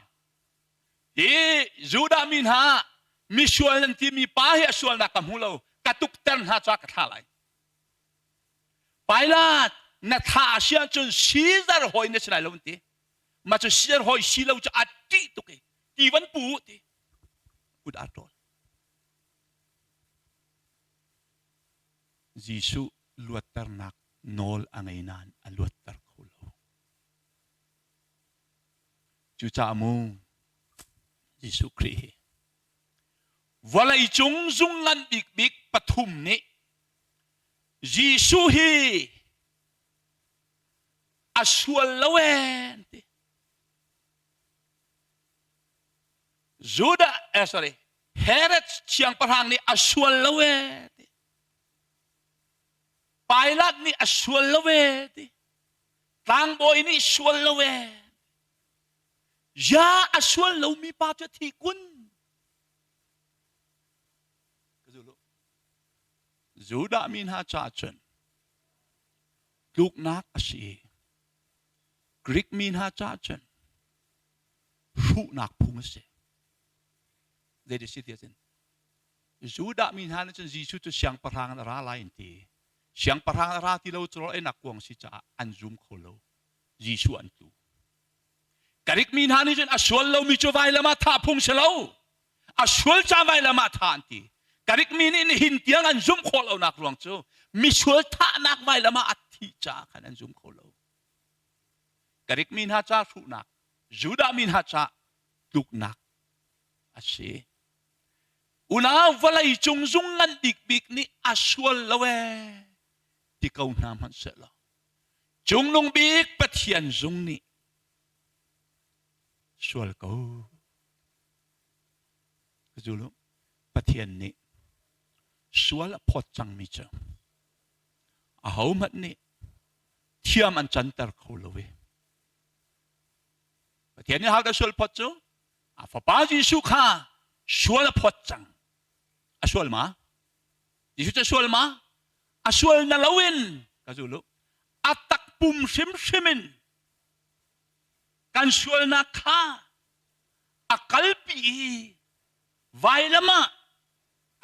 hi Judah mi hna misual nan timi pa hi a sualnak ka hmu lo ka tukter hna caah ka thlah lai Pilate na thah a si ahcun Caesar hawi na si lai lo an ti mah cu Caesar hawi si lo cu a ṭih tuk i ti van pu ti kut aa ṭawl Jesuh luatternak nawl a ngei nain a luatter kho lo. Cucaah mu Jesuh Khrih hi vawleicung zung ngan bikbik pathum nih Jesuh hi. A sual lo ee an ti. Judah eh sorry Herod siangpahrang nih a sual lo ee ti. Pilate nih a sual lo ee ti. Tlangbawi nih sual lo ee. Ya a sual lomi pa cu thi kun. Judah mi hna caah cun tluknak a si. Greek mi hna caah cun hruhnak phung a si. Zei si ti cun Judah mi hna nih cun Jesuh cu siangpahrang in a ra lai an ti. Siangpahrang a ra ti lo cu rawl einak kuang si caah an zum kho lo. Jesuh an tu. Greek mi hna nih cun a sual lomi cu vailam ah thah phung si lo. A sual ca vailam ah thah an ti. Greek mi nih nihin tiang an zumh khawh lonak ruang cu misual thahnak vailam ah a thih caah khan an zum kho lo. Greek mi hna ca hruhnak, Judah mi hna ca tluknak a si. Unau vawlei cung zung ngan bikbik nih a sual lo ee ti ko hna hmanh sehlaw Cungnung bik Pathian zung nih sual ko. Zulu Pathian nih sual a phawt cangmi cu ahohmanh nih thiam an canter kho lo i Pathian nih hal sual phawt cu a fapa Jesuh kha sual a phawt cang. A sual ma? Jesuh cu sual ma? A sual na loin ka zulu a takpum hrimhrim in kan sualnak kha a kalpi i vailam ah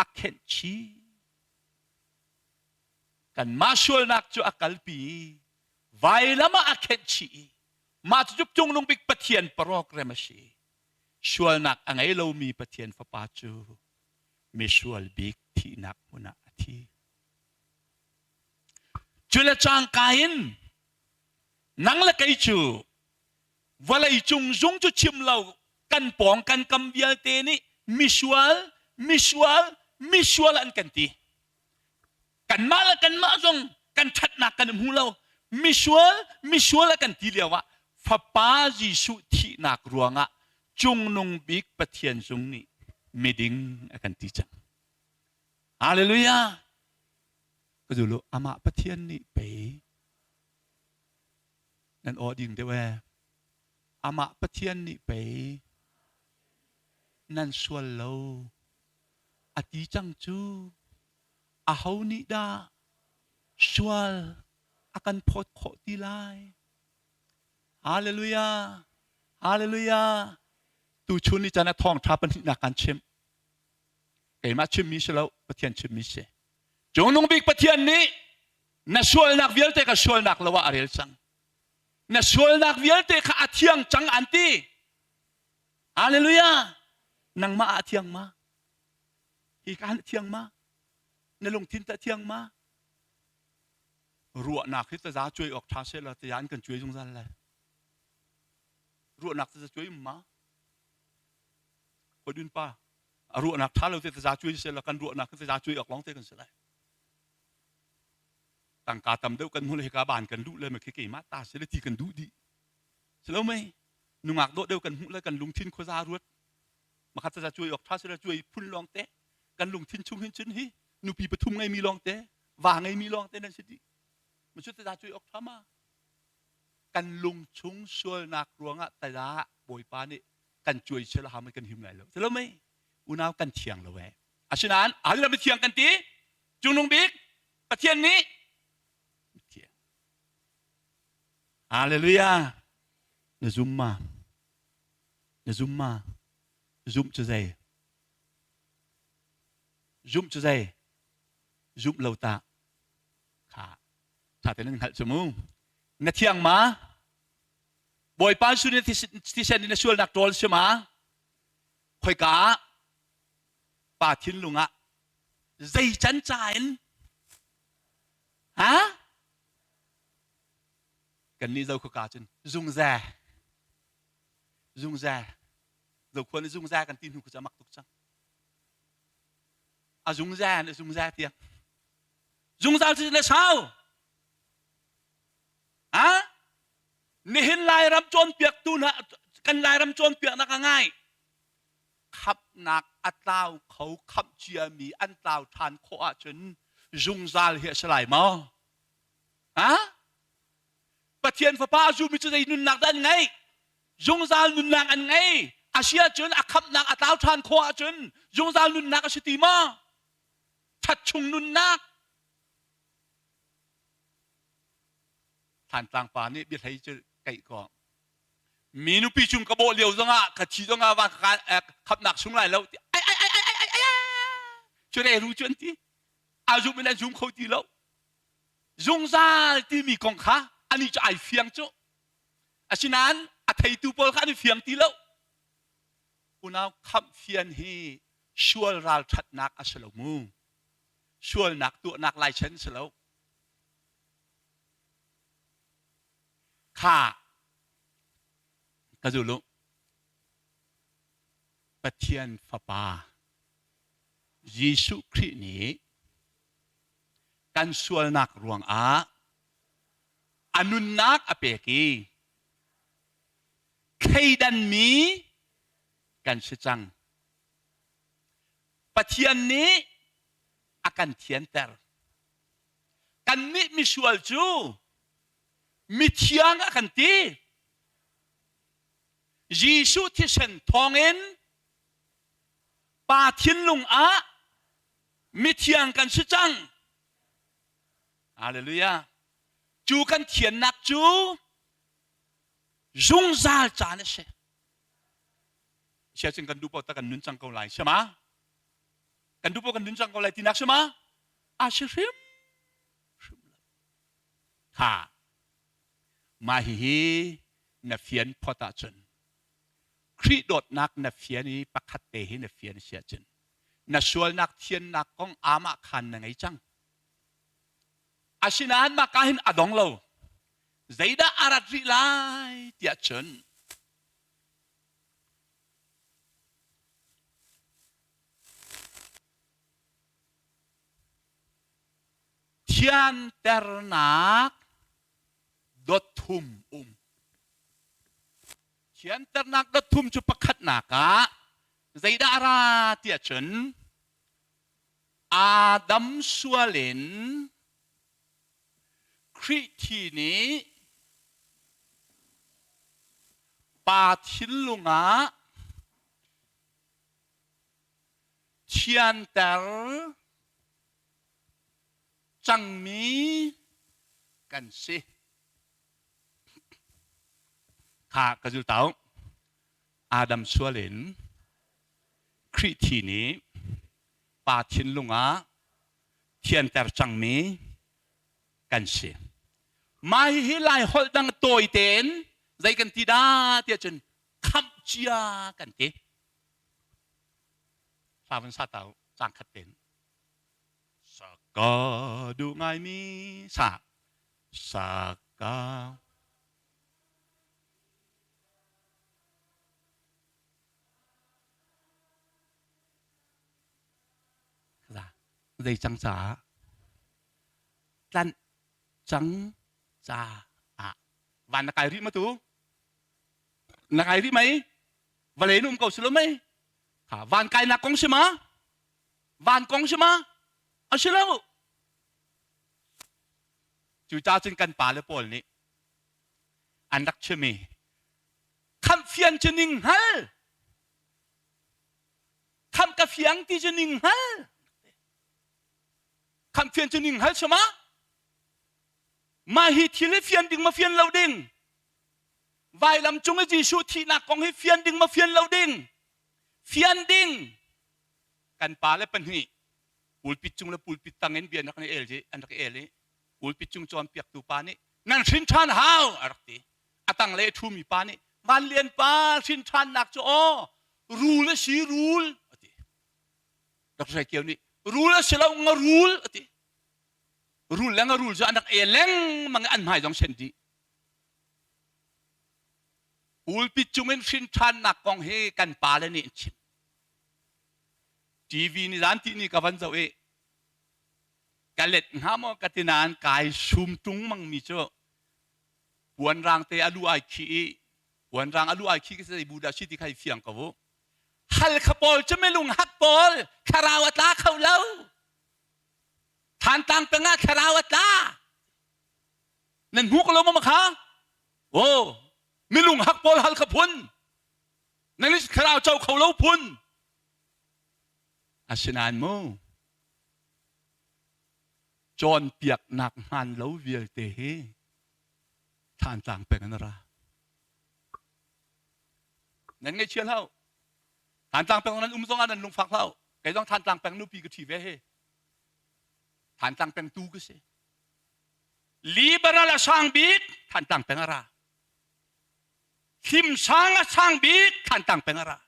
a khenh chih. Kanmah sualnak cu a kalpi i vailam ah a khenh chih i mah cu cungnung bik Pathian program a si. Sualnak a ngei lomi Pathian Fapa cu misual bik thihnak hmun ah a thi. Cu le cangka in nang le kei cu vawlei cung zung cu chim lo kan pawng kan kam vialte nih misual misual misual an kan ti. Kanmah le kanmah zong kan ṭhatnak kan hmu lo. Misual misual a kan ti lio ah Fapa Jesuh thihnak ruangah cungnung bik Pathian zung nih miding a kan ti cang. Hallelujah! Ka zulu amah Pathian nih pei nan aw ding deuh ee. Amah Pathian nih pei nan sual lo a ti cang cu aho nih dah sual a kan phawt khawh ti lai? Hallelujah! Hallelujah! Tuchun ni caan ah thawngṭha pahnihnak kan chimh. Keimah chimmi si lo, Pathian chimmi si. Cungnung bik Pathian nih na sualnak vialte ka sualnak lo ah a rel cang. Na sualnak vialte kha a thiang cang an ti. Hallelujah! Nangmah ah a thiang ma? Hi ka han thiang ma? Na lungthin ta thiang ma? Ruahnak hi taza cuai awk ṭha seh law taza an kan cuai zungzal lai. Ruahnak taza cuai um ma? Kodun pa, a ruahnak ṭha lo te taza cuai seh law kan ruahnak hi taza cuai awk lawng te kan si lai. Tangka tam deuh kan hmu le hika ban kan duh le ma khi keimah ta si le ti kan duh dih. Si lo mei? Nungak dawh deuh kan hmuh le kan lungthin khuaza ruat. Makhat taza cuai awk ṭha seh law cuai phun lawng te. Kan lungthin chung hin cun hi nupi pathum ngeimi lawng te va ngeimi lawng te nan si dih macu tada cu ok thama kan lungchung sualnak ruangah tada bawipa nih kan cuai sel ha kan him lai lo tilo mei unau kan thiang lo eh asinain ahil mi thiang kan ti cungnung bik pathian nih thiang hallelujah na zum ma na zum ma zum cu zei Zumh cu zei? Zumh lo tah. Kha ṭha tein nan hngalh cu mu. Na thiang ma? Bawipa sun in thisen in na sualnak ṭawl si ma? Khoika ah? Pa thinlung ah zei can ca in? Ha? Kannih zo khoka cun zungza zungza zokhua nih zungza kan ti hnu khu cu a mak tuk cang. A zungzal a zungzal tiang. Zungzal cu le sau. Ha? Nihin Lairam cawnpiaktu hna kan Lairam cawnpiaknak a ngai. Khamhnak a tlau kho khamh ciami an tlau ṭhan khawh ahcun zungzal hi a si lai maw? Ha? Pathian Fapa a zummi cu zei nunnak dah an ngeih? Zungzal nunnak an ngei. A si ahcun a khamhnak a tlau ṭhan khawh ahcun zungzal nunnak a si ti maw? Ṭhat chung nunnak. Thantlang pa nih biahlei cu keih ko. Mi nupi cung ka bawh lio zongah ka thi zongah va ka khamnak sung lai lo ti ai ai ai ai ai ai cu re ru cu an ti a zum in an zum kho ti lo zungzal timi kong kha ani cu ai fiang cu asinain a theitu pawl kha an i fiang ti lo unau khamh fian hi sual ralṭhatnak a si lo mu sualnak tuahnak laichan si lo Kha ka zul u. Pathian Fapa Jesuh Khrih nih kan sualnak ruangah a nunnak a pek i thleidanmi kan si cang. Pathian nih a kan thianter. Kannih misual cu mithiang a kan ti. Jesuh thisen thawngin Pa thinlung ah mithiang kan si cang. Hallelujah. Cu kan thiannak cu zungzal caan a si. Sia cun kan duh paoh ta kan nun cang ko lai si ma? Kan duh paoh kan nun cang ko lai tinak si ma? A si hrim hrim lo. Kha mah hihi na fian phot ahcun Khrih dawtnak na fian i pakhat te hi na fian si ahcun na sualnak thiannak kong amah khan na ngei cang. Asinain mah ka hin a dong lo. Zeidah a rat rih lai tiah cun Thianternak dot thum um. Thianternak dot thum cu pakhatnak ah zeidah a ra tiah cun Adam sual in Khrih thi nih pa thinlung ah thianter cangmi kan si. Kha ka zultau Adam sual in Khrih thi nih pa thinlung ah thianter cangmi kan si. Mah hihi Lai holh dang tawi tein zei kan ti dah tiah cun khamh cia kan ti. Hla van sa ta u cang khat ten. Saka duh ngaimi sa saka zei cang caah tlanh cang caah van na kai rih ma tu na kai rih mei vawlei in um ko si lo mei kha van kainak kong si ma van kong si ma a si lo cucaah cun kan pale pawl nih an rak chim i khamh fian cu ning hngal khamh ka fiang ti cu ning hngal khamh fian cu ning hngal si ma mah hi thil hi fian ding ma fian lo ding Vailam cung i Jesuh thihnak kong hi fian ding maw fian lo ding? Fian ding. Kan pa le pahnih pulpit cung le pulpit tang in bia an rak i el an rak i el i pulpit cung cawnpiaktu pa nih nan hrin ṭhan hau a rak ti. A tang le ṭhumi pa nih Van Lian pa hrin ṭhannak cu aw rul a si rul a ti. Dr. Hre Kio nih rul a si lo nga rul a ti. Rul le nga rul cu an rak el lengmang i an hmai zong sen dih. Pulpit cungin hrin ṭhannak kong hi kan pale nih an chim. TV ni zan ti ni ka van zoh i ka let hnga maw ka ti nain kai sum ṭung mangmi cu. Puan rang te a lu ai khi i puan rang a lu ai khi ka bu dah si ti kha i fiang ko u. Halkha pawl cu milung hak pawl thlarau a tla kho lo. Thantlang peng ah thlarau a tla. Nan hmu ko lo maw kha? Oh, milung hak pawl Halkha phun. Nan thlarau co kho lo phun. Asinain mu cawnpiaknak hmaan lo vialte hi Thantlang peng in a ra. Nan ngaihchia hlah u. Thantlang peng nan um zongah nan lungfak hlah u. Kei zong Thantlang peng nupi ka ṭhi ve he. Thantlang peng tu ka si. Liberal a sang bik Thantlang peng a ra. Hlimsang a sang bik Thantlang peng a ra.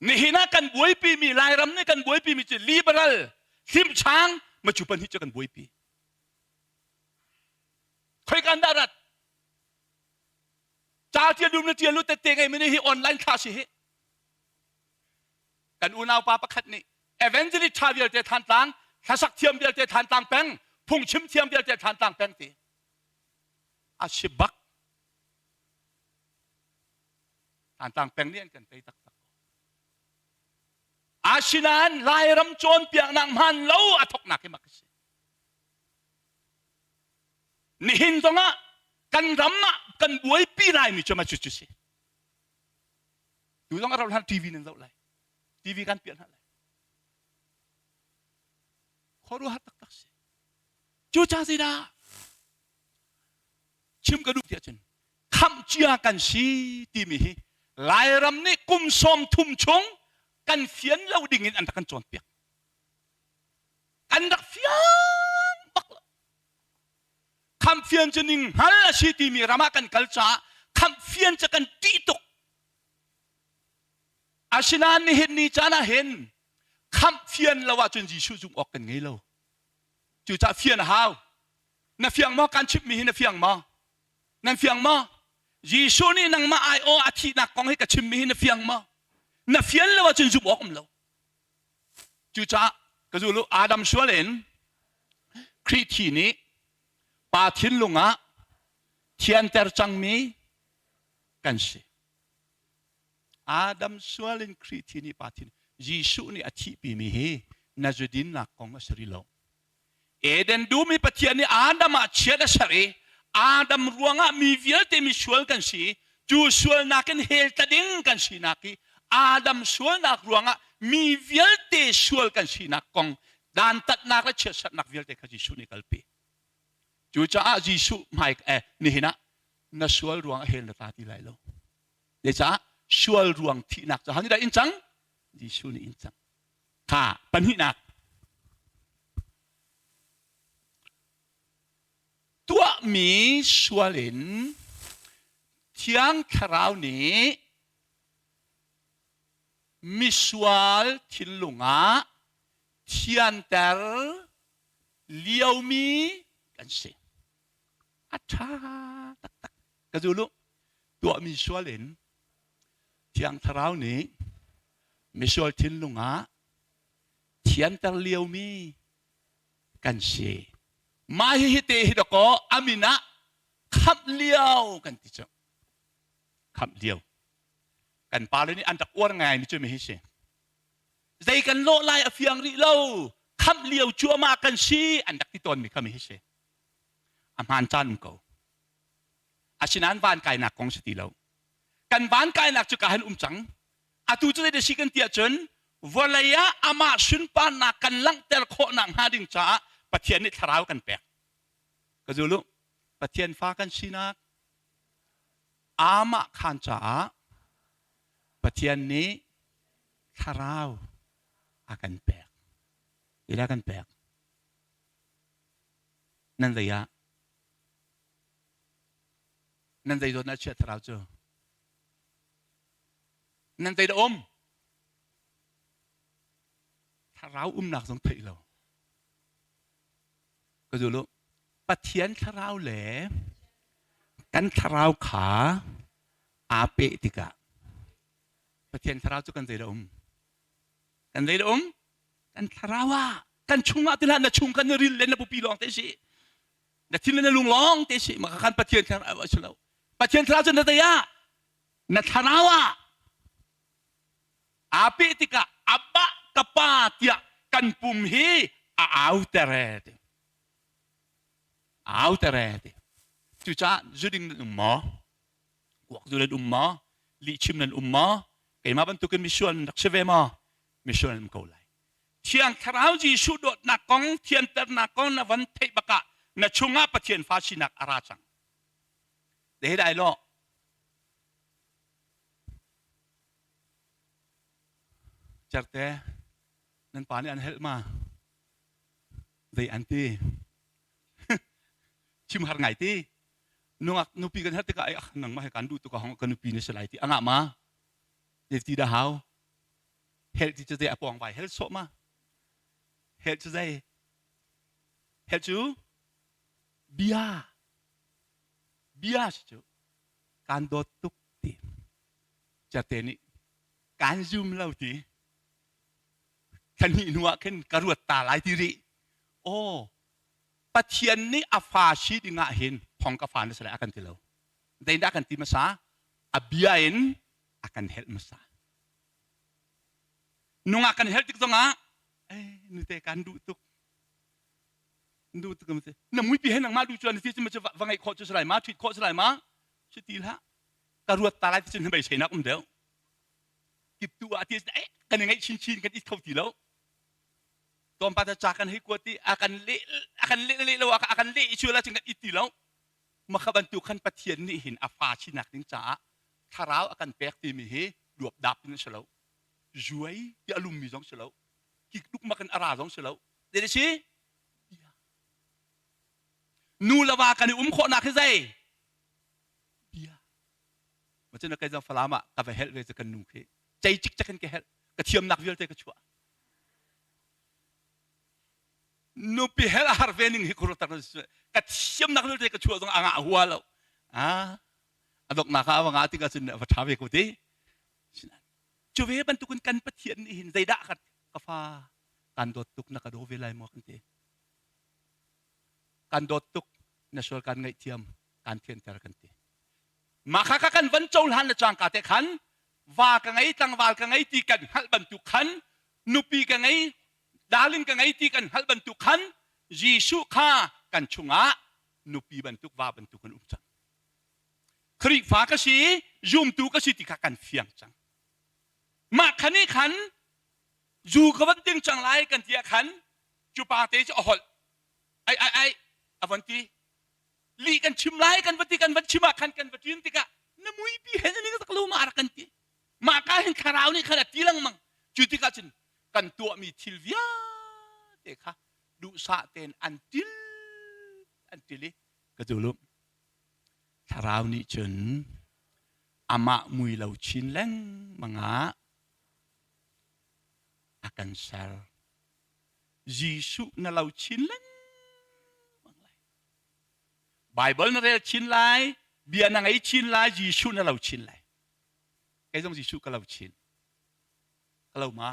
Nihin ah kan buaipi mi Lairam nih kan buaipi mi cu liberal hlimchang macu pahnih cu kan buaipi. Khoi kan dah rat? Ca tial dum na tial lu tette ngei mi hi online thla si hi. Kan unau pa pakhat nih evangelist tha vialte Thantlang, hlasak thiam vialte Thantlang peng, phungchim thiam vialte Thantlang peng ti. A si bak. Thantlang peng nih an kan tei taktak. Asinain Lairam cawnpiaknak hmaan lo a thoknak hi mak a si. Nihin zongah kan ram ah kan buaipi laimi cu ma cu cu si. Tu zong a rauh hlan TV nan zoh lai. TV kan piah hna lai. Khuaruahhar taktak si. Cucaah zeidah chim ka duh tiah cun khamh cia kan si timi hi Lairam nih kum 30 chung kan fian lo ding in an rak kan cawnpiak. Kan rak fiang bak lo. Khamh fian cu ning hngal a si timi ram ah kan kal caah khamh fian cu kan ṭih tuk. Asinain nihin ni caan ah hin khamh fian lo ahcun Jesuh zumh awk kan ngei lo. Cucaah fian a hau. Na fiang maw? Kan chimhmi hi na fiang maw? Nan fiang maw? Jesuh nih nangmah aiawh a thihnak kong hi ka chimmi hi na fiang maw? Na fian lo ahcun zumh awk um lo. Cucaah ka zul u Adam sual in Khrih thi nih pa thinlung ah thianter cangmi kan si. Adam sual in Khrih thi nih pa thin Jesuh nih a thihpimi hi na zudinnak kong a si rih lo. Eden dum i Pathian nih Adam ah chiat a ser i Adam ruangah mi vialte misual kan si cu sualnak in hell tla ding kan sinak i Adam sualnak ruangah mi vialte sual kan sinak kong dantatnak le chiatserhnak vialte kha Jesuh nih kalpi. Cucaah Jesuh hmai eh, nihin ah na sual ruangah hell na tla ti lai lo. Zeicah sual ruang thihnak cu han dah in cang? Jesuh nih in cang. Kha pahnihnak tuahmi sual in Thiang Thlarau nih misual thinlung ah thianter liomi kan si. A ṭha taktak. Ka zul u. Tuahmi sual in Thiang Thlarau nih misual thinlung ah thianter liomi kan si. Mah hihi te hi dakaw a min ah khamh lio kan ti cu. Khamh lio. Kan pale nih an rak uar ngai mi cu mi hi si. Zei kan lawh lai a fiang rih lo. Khamh lio cuahmah kan si an rak ti tawn mi kha mi hi si. A hmaan caan um ko. Asinain van kainak kong si ti lo. Kan van kainak cu ka han um cang. Atu cu zei si kan ti ahcun vawlei ah amah sunparnak kan langhter khawhnak hnga ding caah Pathian nih thlarau kan pek. Ka zul u. Pathian fa kan sinak amah khan caah Pathian nih thlarau a kan pek. Ila kan pek. Nan zei ah Nan zei zawn ah chiah thlarau cu? Nan zei dah um? Thlarau umnak zong theih lo. Ka zul u. Pathian thlarau le kan thlarau kha aa peh tikah Pathian thlarau cu kan zei dah um? Kan zei dah um? Kan thlarau ah kan chungah ti hlah na chung kan na ril le na pupi lawng te si. Na thin le na lung lawng te si maka khan Pathian thlarau a si lo. Pathian thlarau cu na zei ah? Na thlarau ah aa peh tikah Abba ka pa tiah kan pum hi a au tere ti. Au tere ti. Cucaah zuding nan um maw? Kuak zu nan um maw? Lihchim nan um maw? Keimah bantukin misual nan rak si ve maw? Misual nan um ko lai. Thiang Thlarau Jesuh dawtnak kong, thianternak kong na van theih bakah na chungah Pathian fa sinak a ra cang. Dei dai lo. Certe, nan pa nih an helh ma? Zei an ti? Chim har ngai ti. Nungak nupi kan her tikah ai ah nangmah he kan duh tuk ahong ka nupi na si lai ti angah ma? Ti dah hau? Hell ti cu zei a pawng vai hell sawh ma hell cu zei hell cu bia bia si cu kan dawt tuk ti certe nih kan zum lo ti thla hnih hnu ah khin ka ruat ta lai ti rih aw Pathian nih a fa si ding ah hin thong ka fa na si lai a kan ti lo zeidah kan ti hmasa a bia in a kan helh hmasa Nungak kan helh tik zongah eh nute kan duh tuk duh tuk na muipi he nangmah duh cuan ti cu va ngeih khawh cu si lai ma ṭhit khawh si lai ma si ti hlah ka ruat ta lai ti cun beiseinak um deuh kip tu ah ti eh kan i ngeih chinchin kan it kho ti lo tlawmpal ta ca kan hei kuat i a kan leh a kan leh leh lo a kan leh i cu la cun kan it ti lo makha bantuk khan Pathian nih hin a fa sinak ding caah thlarau a kan pek timi hi duapdap in a si lo zuai ti a lummi zong si lo kik dukmak in a ra zong si lo zei si nu le va kan i um khawhnak hi zei bia macun kai zong falam ah ka va helh ve cu kan nu khi cei cikcek in ka helh ka thiamnak vialte ka chuah nupi helh a har ve ning hi khurutak ka thiamnak vialte ka chuah zong a ngah hua lo ah a donghnak ah a va ngah tikah cun a va ṭha ve ko ti cu ve bantukin kan Pathian nih hin zeidah kan ka fa kan dawt tuk na ka daw ve lai maw kan ti kan dawt tuk na sual kan ngaihthiam kan thianter kan ti mah kha kha kan van cohlan le cangka te khan va ka ngei tlangval ka ngei ti kan hngalh bantuk khan nupi ka ngei darling ka ngei ti kan hngalh bantuk khan Jesuh kha kan chungah nupi bantuk va bantuk kan um cang Khrihfa ka si, zumtu ka si ti kha kan fiang cang. Mah khan nih khan zu ka van ding cang lai kan ti ah khan cu pa te cu a holh. Ai ai ai a van ti. Lih kan chim lai kan va ti kan van chim ah khan kan va ṭin tikah na muipi he na ning zak lo ma rak kan ti. Mah ka hin thlarau nih khan a ti lengmang. Cu tikah cun kan tuahmi thil vialte kha duhsah tein an til an til i ka zulum. Thlarau nih cun amah mui lo chin lengmang ah a kan ser. Jesuh na lo chin lengmang lai. Bible na rel chin lai, bia na ngei chin lai, Jesuh na lo chin lai. Kei zong Jesuh ka lo chin. Ka lo ma?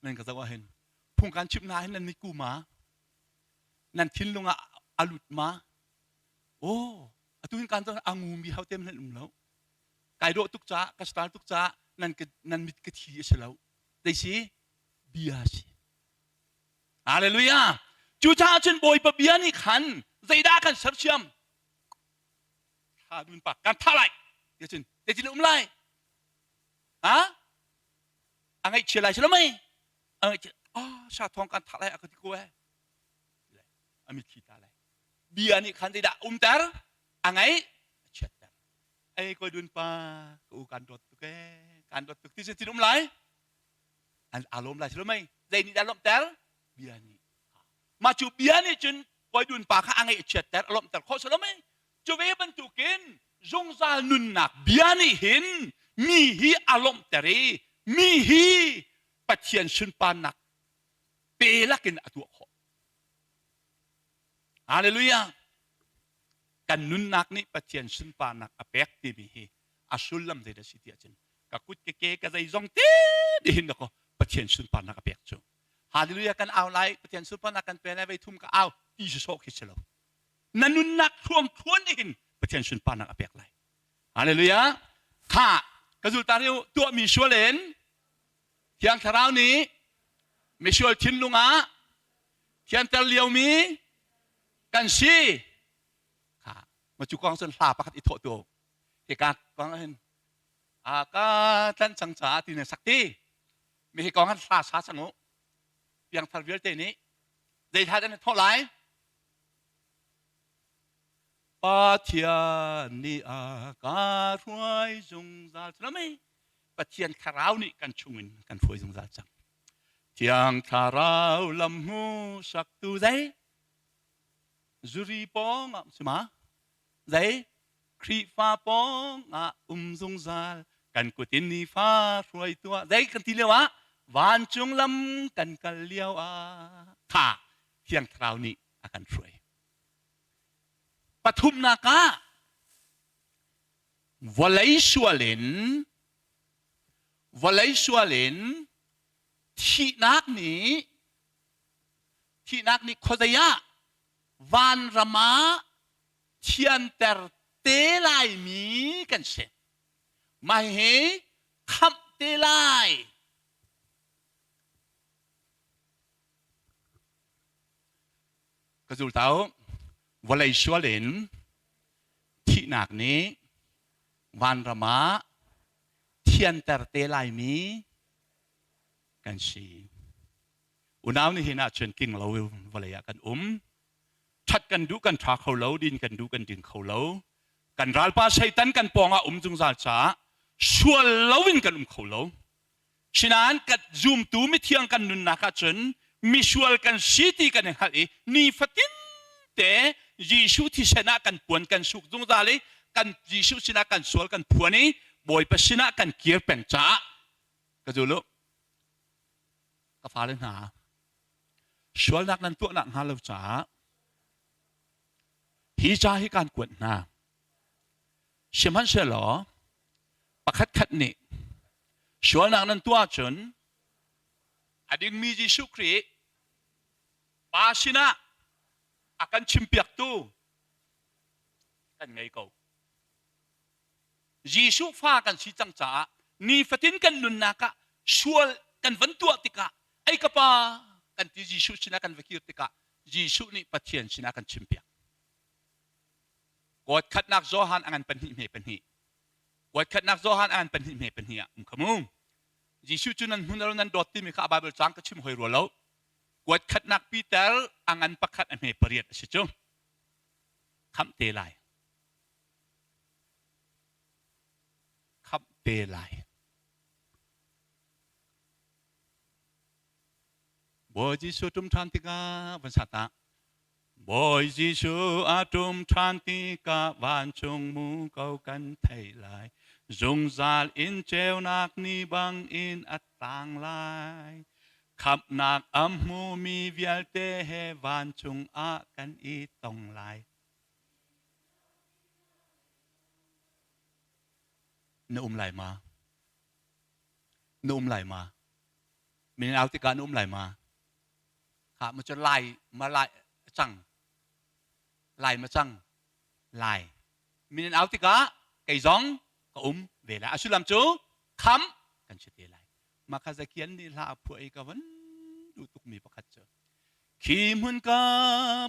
Nan ka zoh ahhin phung kan chimh hna hin nan mitku ma? Nan thinlung ah a lut ma? Oh, atu hin kan a ngumi ho te nan um lo. Kai dawh tuk caah, ka star tuk caah nan nan mit ka thi a si lo. Zei si? Bia si. Hallelujah. Cucaah cun Bawipa bia nih khan zeidah kan sersiam? Thla dun pa kan tha lai. Ti cun zeitin um lai? Ha? A ngaihchia lai si lo mei? A ngaihchia. Ah, sa thong kan tha lai a ka ti ko eh. A mitthli tla lai. Bia nih khan zeidah umter a ngaih a chiatter ei koi dun pa ka u kan dawt tuk ee kan dawt tuk ti tin um lai an aa lawm lai si lo mei zei nih dah lawmhter bia nih mah cu bia nih cun koi dun pa kha a ngaih a chiatter a lawmhter khawh si lo mei cu ve bantukin zungzal nunnak bia nih hin mi hi a lawmhter i mi hi Pathian sunparnak pe lakin a tuah khawh Hallelujah! Kan nunnak nih Pathian sunparnak a pek timi hi a sullam zeidah si ti ahcun ka kut ka ke ka zeizong te hin dakaw Pathian sunparnak a pek cu. Hallelujah kan au lai Pathian sunparnak kan pe lai vei thum ka au ti sawsawh khi si lo. Na nunnak thluangthluan nih hin Pathian sunparnak a pek lai. Hallelujah. Kha ka zulta ri tuahmi sual in Thiang Thlarau nih misual thinlung ah thianter liomi kan si. Kha ma cu kong cun hla pakhat i thawh tu. Hika kong hin a ka tlan cang caah ti na sak ti. Mi hi kong han hla sa cang u. Piangthar vialte nih zei hla dah na thawh lai? Pathian nih a ka hruai zungzal cu mei Pathian thlarau nih kan chungin kan hruai zungzal cang. Thiang thlarau lam hmu saktu zei zuri pawng ah si ma zei Khrihfa pawng ah um zungzal kan kut in nifa hruai tuah zei kan ti lio ah vancung lam kan kal lio ah kha Thiang Thlarau nih a kan hruai. Pathumnak ah vawlei sual in vawlei sual in thihnak nih thihnak nih khuazei ah vanram ah thianter te laimi kan si. Mah hi khamh te lai. Ka zultau, vawlei sual in thihnak nih vanram ah thianter te laimi kan si. Unau nihin ah cun tling lo vawlei ah kan um. Ṭhat kan duh kan ṭha kho lo, din kan duh kan ding kho lo. Kan ralpa Satan kan pawng ah um zungzal caah sual lo in kan um kho lo. Sinain kan zumtu mithiang kan nunnak ahcun misual kan si ti kan i hngalh i nifatin te Jesuh thisen ah kan puan kan suk zungzal i kan Jesuh sinah kan sual kan phuan i Bawipa sinah kan kir peng caah ka zul u ka fale hna sualnak nan tuahnak hnga lo caah hi ca hi kaan kuat hna sihmanhsehlaw pakhatkhat nih sualnak nan tuah ahcun a dingmi Jesuh Khrih Pa sinah a kan chimpiaktu kan ngei ko. Jesuh fa kan si cang caah nifatin kan nunnak ah sual kan van tuah tikah ei ka pa kan ti Jesuh sinah kan va kir tikah Jesuh nih Pathian sinah kan chimpiak. Kuat khatnak Johan a ngan pahnih hme pahnih. Kuat khatnak Johan a ngan pahnih hme pahnih ah um kha mu. Jesuh cu nan hmun nan dawt timi kha a Bible cang ka chim hoi rua lo. Kuat khatnak Peter a ngan pakhat a hme pariat a si cu. Khamh te lai. Khamh te lai. Bawi Jesuh ṭum ṭhan tikah van sa ta. Bawi Jesuh a ṭum ṭhan tikah vancung mu ko kan theih lai. Zungzal in ceunak ni bangin a tlang lai. Khamhnak a hmumi vialte he vancung ah kan i tong lai. Na um lai ma? Na um lai ma? Min au tikah na um lai ma? Kha ma cu lai ma lai cang. Lai ma cang. Lai. Min au tikah kei zong ka um ve lai. A sullam cu kham kan si te lai. Mah kha Zakian nih hla a phuah i ka van duh tukmi pakhat cu. Khi hmun ka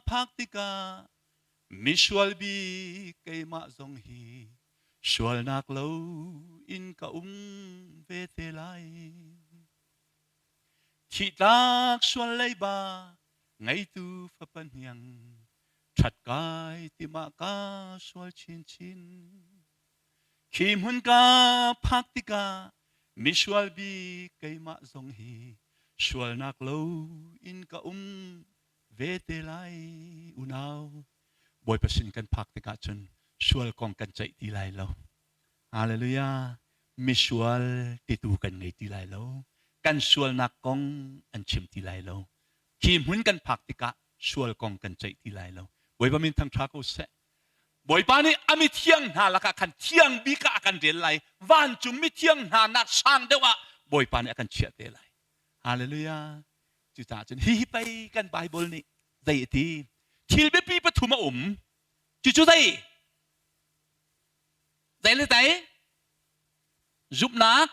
phak tikah misual bik keimah zong hi sualnak lo in ka um ve te lai. Thihtlak sual leiba ngeitu fapa hniang ṭhat kai timah ka sual chinchin. Khi hmun ka phak tikah misual bik keimah zong hi sualnak lo in ka um ve te lai unau. Bawipa sin kan phak tikah cun sual kong kan ceih ti lai lo. Hallelujah. Misual titu kan ngei ti lai lo. Kan sualnak kong an chim ti lai lo. Khi hmun kan phak tikah sual kong kan ceih ti lai lo. Bawipa min thangṭha ko seh. Bawipa nih a mithiang hna lakah khan thiang bik ah a kan rel lai. Vancung mithiang hna nak sang deuh ah Bawipa nih a kan chiah te lai. Hallelujah. Cucaah cun hihi pei kan Bible nih zei a ti? Thil biapi pathum a um. Cucu zei? Zei le zei? Zumhnak,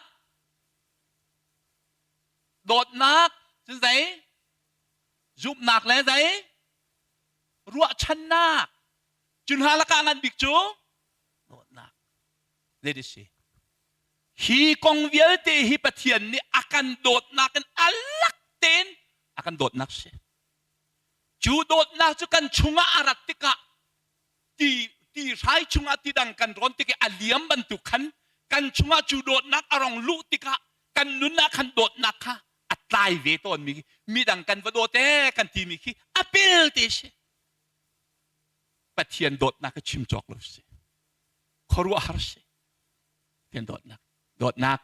dawtnak, cun zei? Zumhnak le zei? Ruahchannak. Cu hna lakah ngan bik cu dawtnak. Zei si? Hi kong vialte hi Pathian nih a kan dawtnak in a lak tein a kan dawtnak si. Cu dawtnak cu kan chungah a rat tikah ti ti hrai chungah ti dang kan rawn tik i a liam bantuk khan kan chungah cu dawtnak a rong luh tikah kan nun ah khan dawtnak kha a tlai ve tawnmi midang kan va dawt ee kan timi khi a pil te si. Pathian dawtnak ka chim cawk lo si. Khuaruahhar si. Pathian dawtnak. Dawtnak.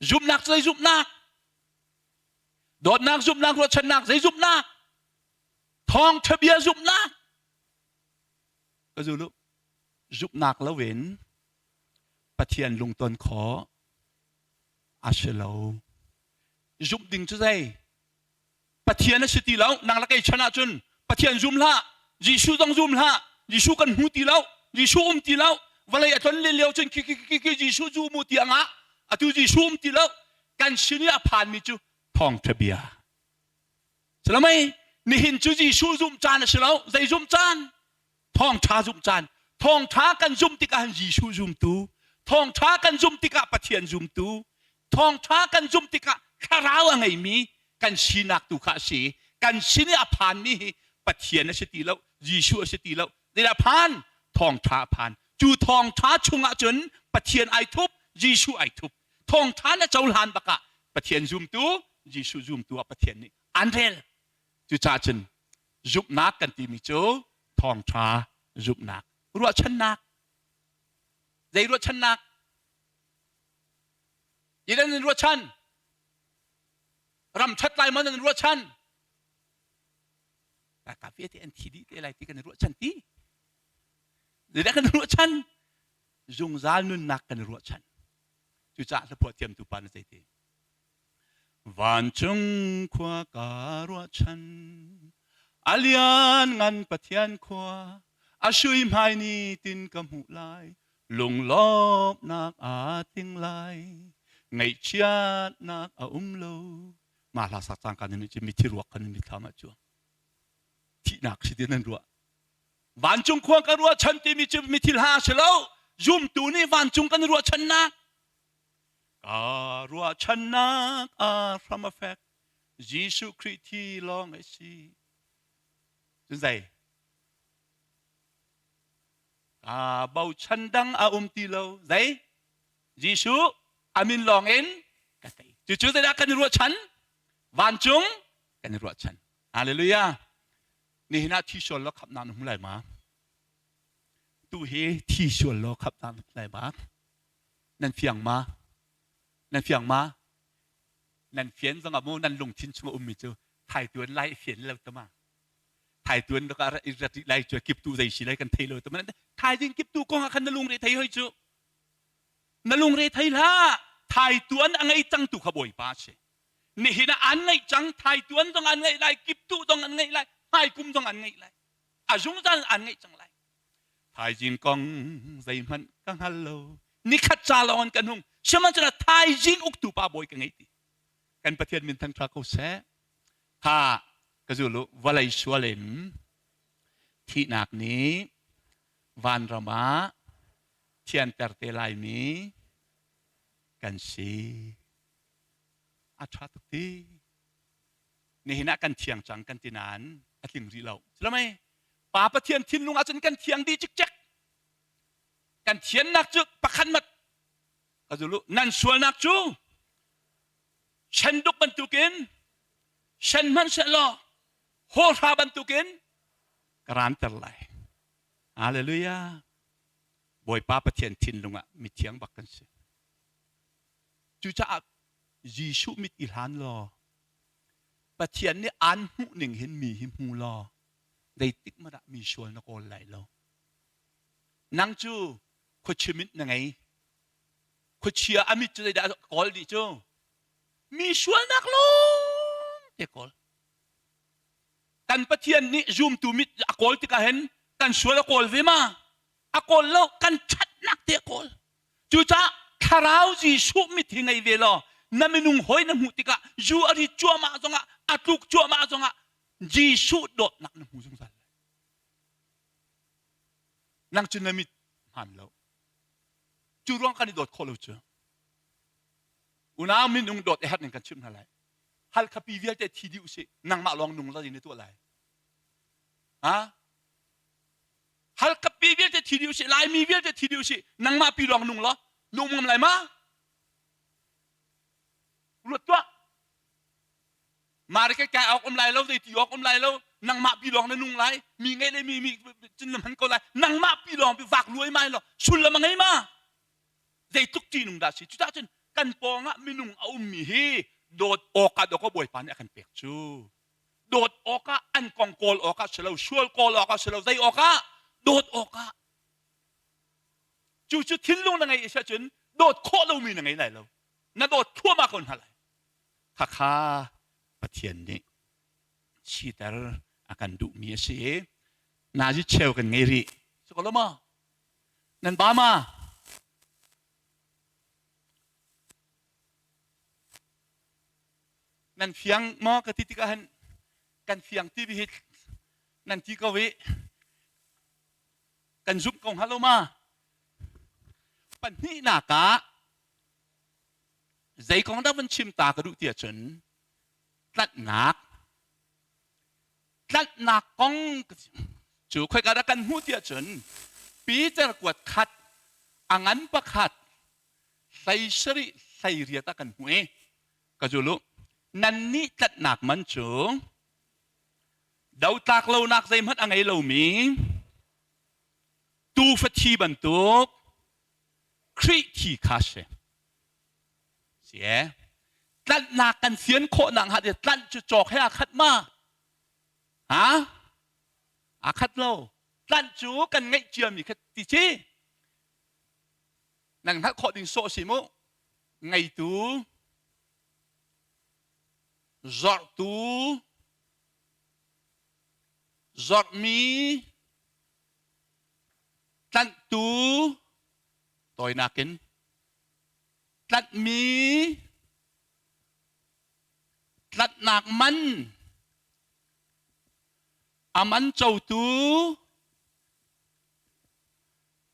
Zumhnak cu zei zumhnak? Dawtnak zumhnak ruahchannak zei zumhnak? Thawngṭha bia zumhnak. Ka zulu. Zumhnak loin Pathian lungton khawh a si lo. Zumh ding cu zei? Pathian a si ti lo. Nang le kei chan ahcun Pathian zum hlah, Jesuh zong zum hlah, Jesuh kan hmu ti lo, Jesuh um ti lo. Vawlei a tlon len lio cun khi khi khi khi Jesuh zu mu tiang ah atu Jesuh um ti lo. Kan sin i a phanmi cu thawngṭha bia. Salamai nihin cu Jesuh zumh caan a si lo. Zei zumh caan? Thawngṭha zumh caan. Thawngṭha kan zumh tikah hin Jesuh zumtu. Thawngṭha kan zumh tikah Pathian zumtu. Thawngṭha kan zumh tikah thlarau a ngeimi kan sinak tu kha a si. Kan sin i a phanmi hi Pathian a si ti lo, Jesuh a si ti lo. Zeidah phan? Thawngṭha a phan. Cu thawngṭha chungah cun Pathian ai thup, Jesuh ai thup. Thawngṭha na cohlan bakah Pathian zumtu, Jesuh zumtu ah Pathian nih an rel. Cucaah cun zumhnak kan timi cu thawngṭha zumhnak, ruahchannak. Zei ruahchannak? Zeidah nan ruahchan? Ram ṭhat lai maw nan ruahchan? Ralkap vialte an thi dih te lai ti kan i ruahchan ti. Zeidah kan i ruahchan? Zungzal nunnak kan i ruahchan. Cucaah hlaphuah thiamtu pa na zei ti? Vancung khua ka ruahchan, a lian ngan Pathian khua, a sui hmai ni tin ka hmuh lai, lunglawmhnak aa tling lai, ngaihchiatnak a um lo. Mah hla sak cangka nan nih mithi ruak khan mithlam ah cuang. Thihnak si ti nan ruah. Vancung khua ka ruahchan timi cu mithi hla a si lo. Zumtu nih vancung kan ruahchannak Ka ruahchannak a hram a fek Jesuh Khrih thi lawng a si. Cun zei? Ka bochan dang a um ti lo. Zei? Jesuh a min lawng in ka tei. Cucu zeidah kan i ruahchan? Vancung kan i ruahchan. Hallelujah. Nihin ah thi sual lo khamhnak na hmu lai ma? Tu hi thi sual lo khamhnak na hmu lai ma? Nan fiang ma? Nan fiang ma? Nan fian zong ah mu nan lungthin chung a ummi cu thaituan lai i fian lo tama. Thaituan ka rat lai cu kiptu zei si lai kan thei lo tama. Thaizing kiptu kong ah khan na lungre thei hoi cu. Na lungre thei hlah. Thaituan a ngei cang tu kha Bawipa a si. Nihin ah an ngeih cang thaituan zong an ngeih lai, kiptu zong an ngeih lai, hmaikum zong an ngeih lai. A zungzal an ngeih cang lai. Thaizing kong zeihmanh ka hngal lo. Nikhat ca lawng in kan hung. Sihmanhsehlaw thaizing uktu pa bawi ka ngei ti. Kan Pathian min thangṭha ko seh. Kha ka zul u, vawlei sual in thihnak nih vanram ah thianter te laimi kan si. A ṭha tuk ti. Nihin ah kan thiang cang kan ti nain a tling rih lo. Silamai Pa Pathian thinlung ahcun kan thiang dih cikcek. Kan thiannak cu pakhat mat ka zulu nan sualnak cu shenduk bantukin shen hmanhsehlaw hawhra bantukin ka ranter lai. Hallelujah. Bawipa Pathian thinlung ah mithiang bak kan si. Cucaah Jesuh mit i hlan law Pathian nih aan hmuh ning hin mi hi hmu law zeitik hmanh ah mi sual na kawl lai lo. Nang cu khuachia mit na ngei. Khuachia a mit cu zeidah a kawl dih cu? Mi sualnak lawng te kawl. Kan Pathian nih zumtu mit a kawl tikah hin Kan sual a kawl ve ma? A kawl lo, kan ṭhatnak te a kawl. Cucaah thlarau Jesuh mit hi ngei ve law na minung hawi na hmuh tikah zu a rit cuahmah zongah a tluk cuahmah zongah Jesuh dawtnak na hmu zungzal lai. Nang cu na mit hmaan lo. Cu ruang kan i dawt khawh lo cu. Unau minung dawt i herh ning kan chimh hna lai. Halkhapi vialte thi dih usih nangmah lawng nung la in na tuah lai. Ha? Halkhapi vialte thi dih usih Laimi vialte thi dih usih nangmah pi lawng nung law na um ngam lai ma? Ruat tuah. Mari kai kai awk um lai lo zei ti awk um lai lo nangmah pi lawng na nung lai mi ngei le mi mi cun na hman ko lai nangmah pi lawng pi vak luai mai lo sullam a ngei ma zeitluk ṭihnung dah si cucah cun kan pawngah minung a ummi hi dawt awkah dawk bawipa nih a kan pek cu dawt awkah an kong kawl awkah si lo sual kawl awkah si lo zei awkah dawt awkah cu cu thinlung na ngei i cun dawt khawh lomi na ngei lai lo na dawt thluahmah ko hna lai khakha Pathian nih siter a kan duhmi a si i nazi cheu kan ngei rih si ko lo ma Nan ba ma? Nan fiang maw ka ti tikah hin kan fiang ti hi nan ti ko i kan zumh ko hnga lo ma? Pahnihnak ah zei kong dah van chim ta ka duh ti ahcun tlanhnak tlanhnak kong cu khoika dah kan hmuh tiah cun Peter kuat khat a ngan pakhat hlei sarih hlei riat ah kan hmuh i ka zul u nannih tlanhnak man cu dotlak lonak zeihmanh a ngei lomi tuufa thi bantuk Khrih thi kha si si e tlanhnak kan fian khawh nak hnga tlanh cu cawk he aa khat ma ha aa khat lo tlanh cu kan ngeih ciami kha ti ci nan hngalh khawh ding sawh si mu ngeitu zorhtu zorhmi tlanhtu tawinak in tlanhmi tlanhnak man a man cotu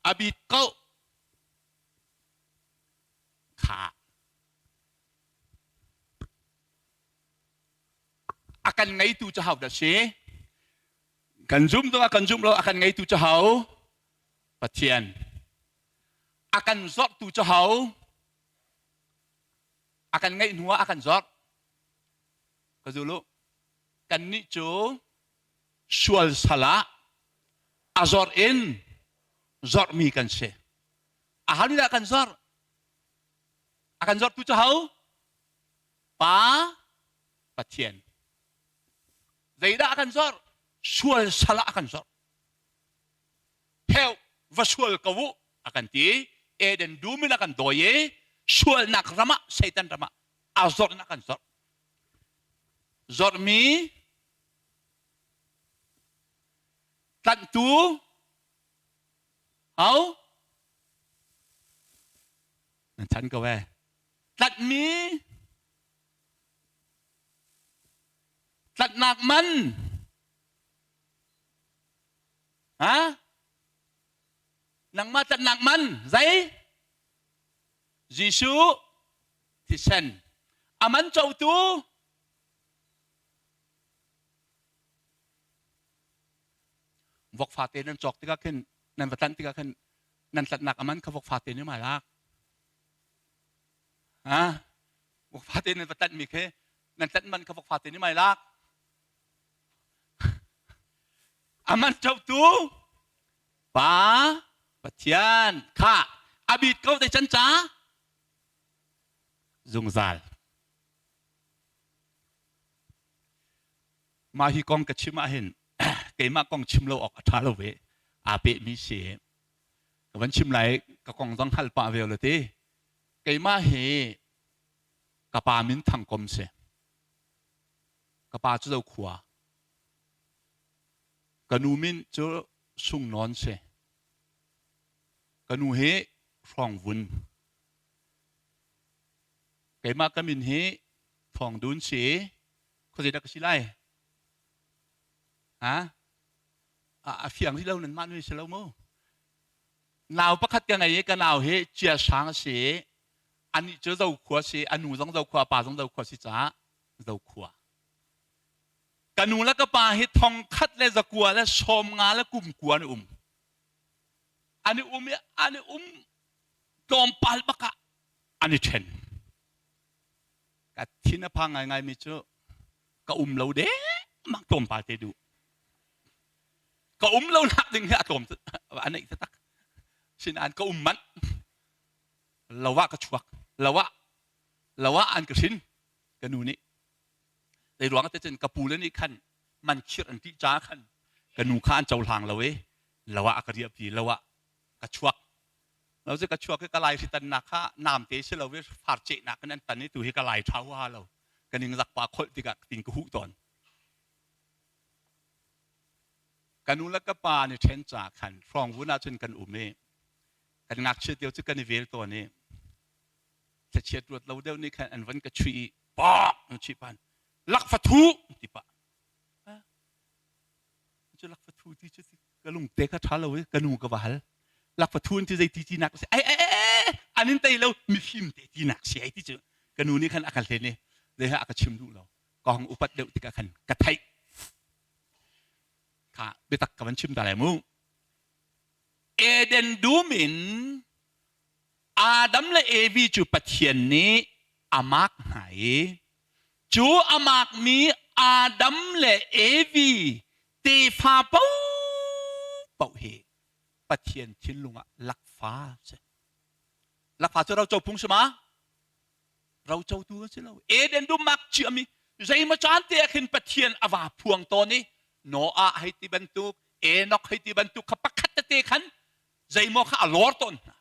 a bit ko kha a kan ngeitu cu hau dah si kan zum zongah kan zum lo a kan ngeitu cu hau Pathian a kan zorhtu cu hau a kan ngeih hnu ah a kan zorh ka zul u kannih cu sual sal ah a zorh in zorhmi kan si a hau nih dah kan zorh a kan zorhtu cu hau pa Pathian zeidah a kan zorh sual sal ah a kan zorh Heu, va sual ko u a kan ti. Eden dum in a kan dawi i sualnak ram ah Satan ram ah a zorh in a kan zorh. Zorhmi tlanhtu hau nan chan ko eh tlanhmi tlanhnak man Ha? Nangmah tlanhnak man zei? Jesuh thisen. A man cotu vok fate nan cawk tikah khin nan va tlanh tikah khin nan tlanhnak a man kha vok fate nih mai lak. Ha? Vok fate nan va tlanhmi khi nan tlanh man kha vok fate nih mai lak. A man ṭotu Pa Pathian kha a bit ko te can ca zungzal. Mah hi kong ka chim ahhin keimah kong chim lo awk a ṭha lo ve aa pehmi si. Ka van chim lai ka kong zong hal pah ve lo ti. Keimah hi ka pa min Thangkom si. Ka pa cu Zokhua. Ka nu min cu Sungnawn si. Ka nu hi Hrawngvun. Keimah ka min hi Thawng Dun si. Khuazei dah ka si lai? Ha? A, a fiang rih lo nan mah nu si lo mu. Nau pakhat ka ngei i ka nau hi Cia Sang a si. Anih cu Zokhua si, a nu zong Zokhua, a pa zong Zokhua si caah Zokhua. Ka nu le ka pa hi thongkhat le zakua le 50 le kum kua an um. An i um i an i um tlawmpal bak ah an i ṭhen. Ka thin a phang ngaingaimi cu ka um lo dengmang tlawmpal te duh. Ka um lo nak ding hi a tlawm a neih taktak. Sinain ka um manh. Lo ah ka chuak. Lo ah lo ah an ka hrin. Ka nu nih Zei ruang te cun ka pu le nih khan man khirh an ṭih caah khan ka nu kha an cohlang lo i lo ah a ka riahpi lo ah ka chuak lo cu ka chuak i ka lai hritannak kha namte si lo i far cehnak in an tan i tu hi ka lai ṭha huaha lo ka ning zak pa kholh tikah tin ka huh tawn ka nu le ka pa an i ṭhen caah khan hrawngvun ah cun kan um i kan ngakchia tiu cu kan i vel tawn i thlachiat ruat lo deuh nih khan an van ka chuih i pak an chuih pan lakfathu ti pah cu lakfathu ti cu ka lungte kha ṭha lo i ka nu ka va hal lakfathu an ti zei ti tinak si ai ai ai an in tei lo mifim te tinak si ai ti cu ka nu nih khan a ka hlen i zei a ka chim duh lo ka hong upat deuh tikah khan ka theih kha biatak ka van chim ta lai mu Eden dum in Adam le Evi cu Pathian nih a mak hna i cu a makmi Adam le Evi tefa paohpaoh hi Pathian thinlung ah lakfa si. Lakfa cu roco phung si ma? Rocotu a si lo. Eden dum mak ciami zeimaw caan te ah khin Pathian a va phuang tawn i Noah hei ti bantuk, Enoch hei ti bantuk kha pakhat tete khan zeimaw kha a lor tawn hna.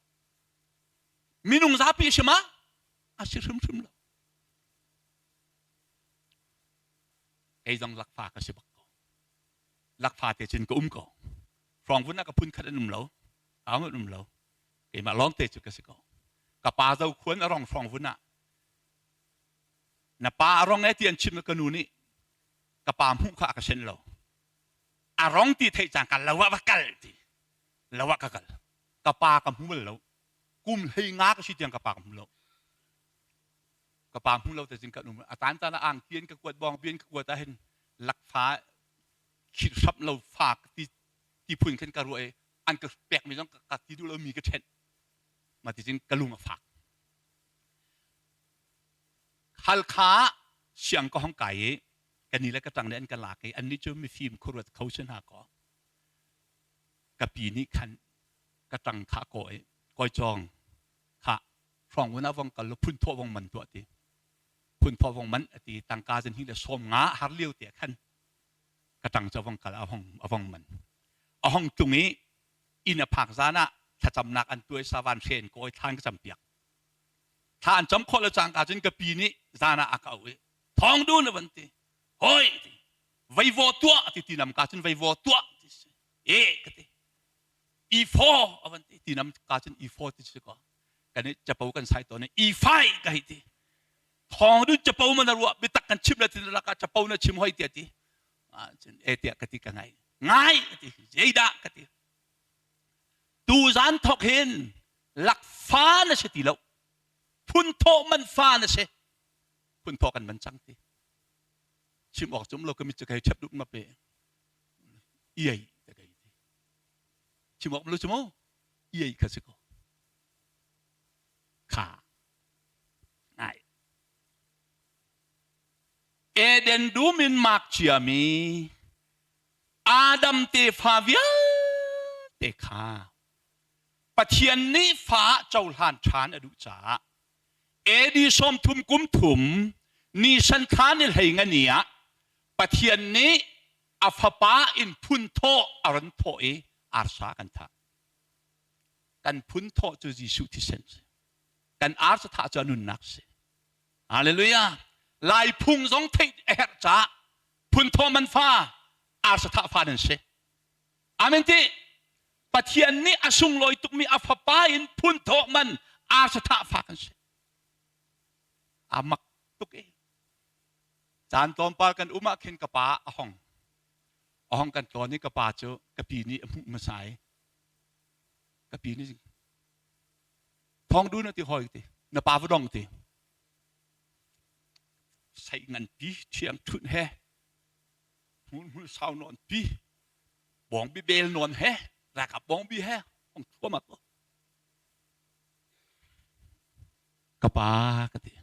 Minung zapi si ma? A si hrimhrim lo. Kei zong lakfa ka si bak ko. Lakfa te cun ka um ko. Hrawngvun ah ka phun khat an um lo. Aung an um lo. Keimah lawng te cu ka si ko. Ka pa zo khuan a rong hrawngvun ah na pa a rong e ti an chim ka nu nih ka pa hmuh kha a ka sen lo. A rong ti theih cang ka lo ah va kal ti. Lo ah ka kal. Ka pa ka hmu bal lo. Kum hlei nga ka si tiang ka pa ka hmu lo. Ka pa hmu lo te cun kan um. A caan caan ah angki in ka kuat bawng bi in ka kuat ahhin lakfa khit hrap lo fa ti ti phun khin ka ruah i an ka pekmi zong ka ti duh lomi ka ṭhenh. Mah ti cun ka lung a fak. Halkha ah siang ka hong kai i ka ni le ka ṭang nih an ka lak i annih cu mifim khuaruat kho si hna kaw ka pi nih khan ka ṭang kha a kawh i kawi cawng khah hrawng ah vong kal law phunthawh vong man tuah ti phunthawh vong man a ti tangka zan hi le 50 har lio te khan ka ṭang cu a vong kal a hong a vong man a hong tlung i inn a phak zan ah thlacamnak an tuai savan hre in kawi thlan ka campiak thla an cam khawh lo cangka cun ka pi nih zan ah a ka auh i thawng dun a van ti hoi ti veivaw tuah ti ti nam ka cun veivaw tuah ti si e ka ti i4 a van ti ti nam ka cun i4 ti si ko kan i capo kan sai tawn i i5 ka hei ti thawng dun capo man ruah bitak kan chim la tin laka capo na chim hoi tia ti cun e tiah ka ti ka ngai ngai ka ti zeidah ka ti tu zan thok hin lakfa na si ti lo phun thawh man fa na si phun thawh kan man cang ti chim awk cum lo ka mit cu kai ṭhep dup ma pe iai te kai ti chim awk lo cu mu iai kha si ko kha ngai Eden dum in mak ciami Adam tefa vialte kha Pathian nih fa cohlan ṭhan a duh caah AD 30 kum thum Nisan thla ni hlei nga ni ah Pathian nih a fapa in phun thawh a ron thawh i arsa kan thah. Kan phun thawh cu Jesuh thisen si. Kan arsa thah cu a nunnak si. Hallelujah. Lai phung zong theih a herh caah phun thawh man fa arsa thah fa nan si. Amen ti. Pathian nih a sunglawi tukmi a fapa in phun thawh man arsa fa kan si. A mak tuk e. Caan tlawmpal kan um ah khin ka pa a hong. A hong kan tlawn i ka pa cu ka pi nih a hmuh hmasa i ka pi nih thawng du na ti hoi ti na pa va dong ti sei nganpi thiang ṭhunh he hmul sau nawn pi bawngbi bel nawn he ralkap bawngbi he hong thuam ko ka pa ka ti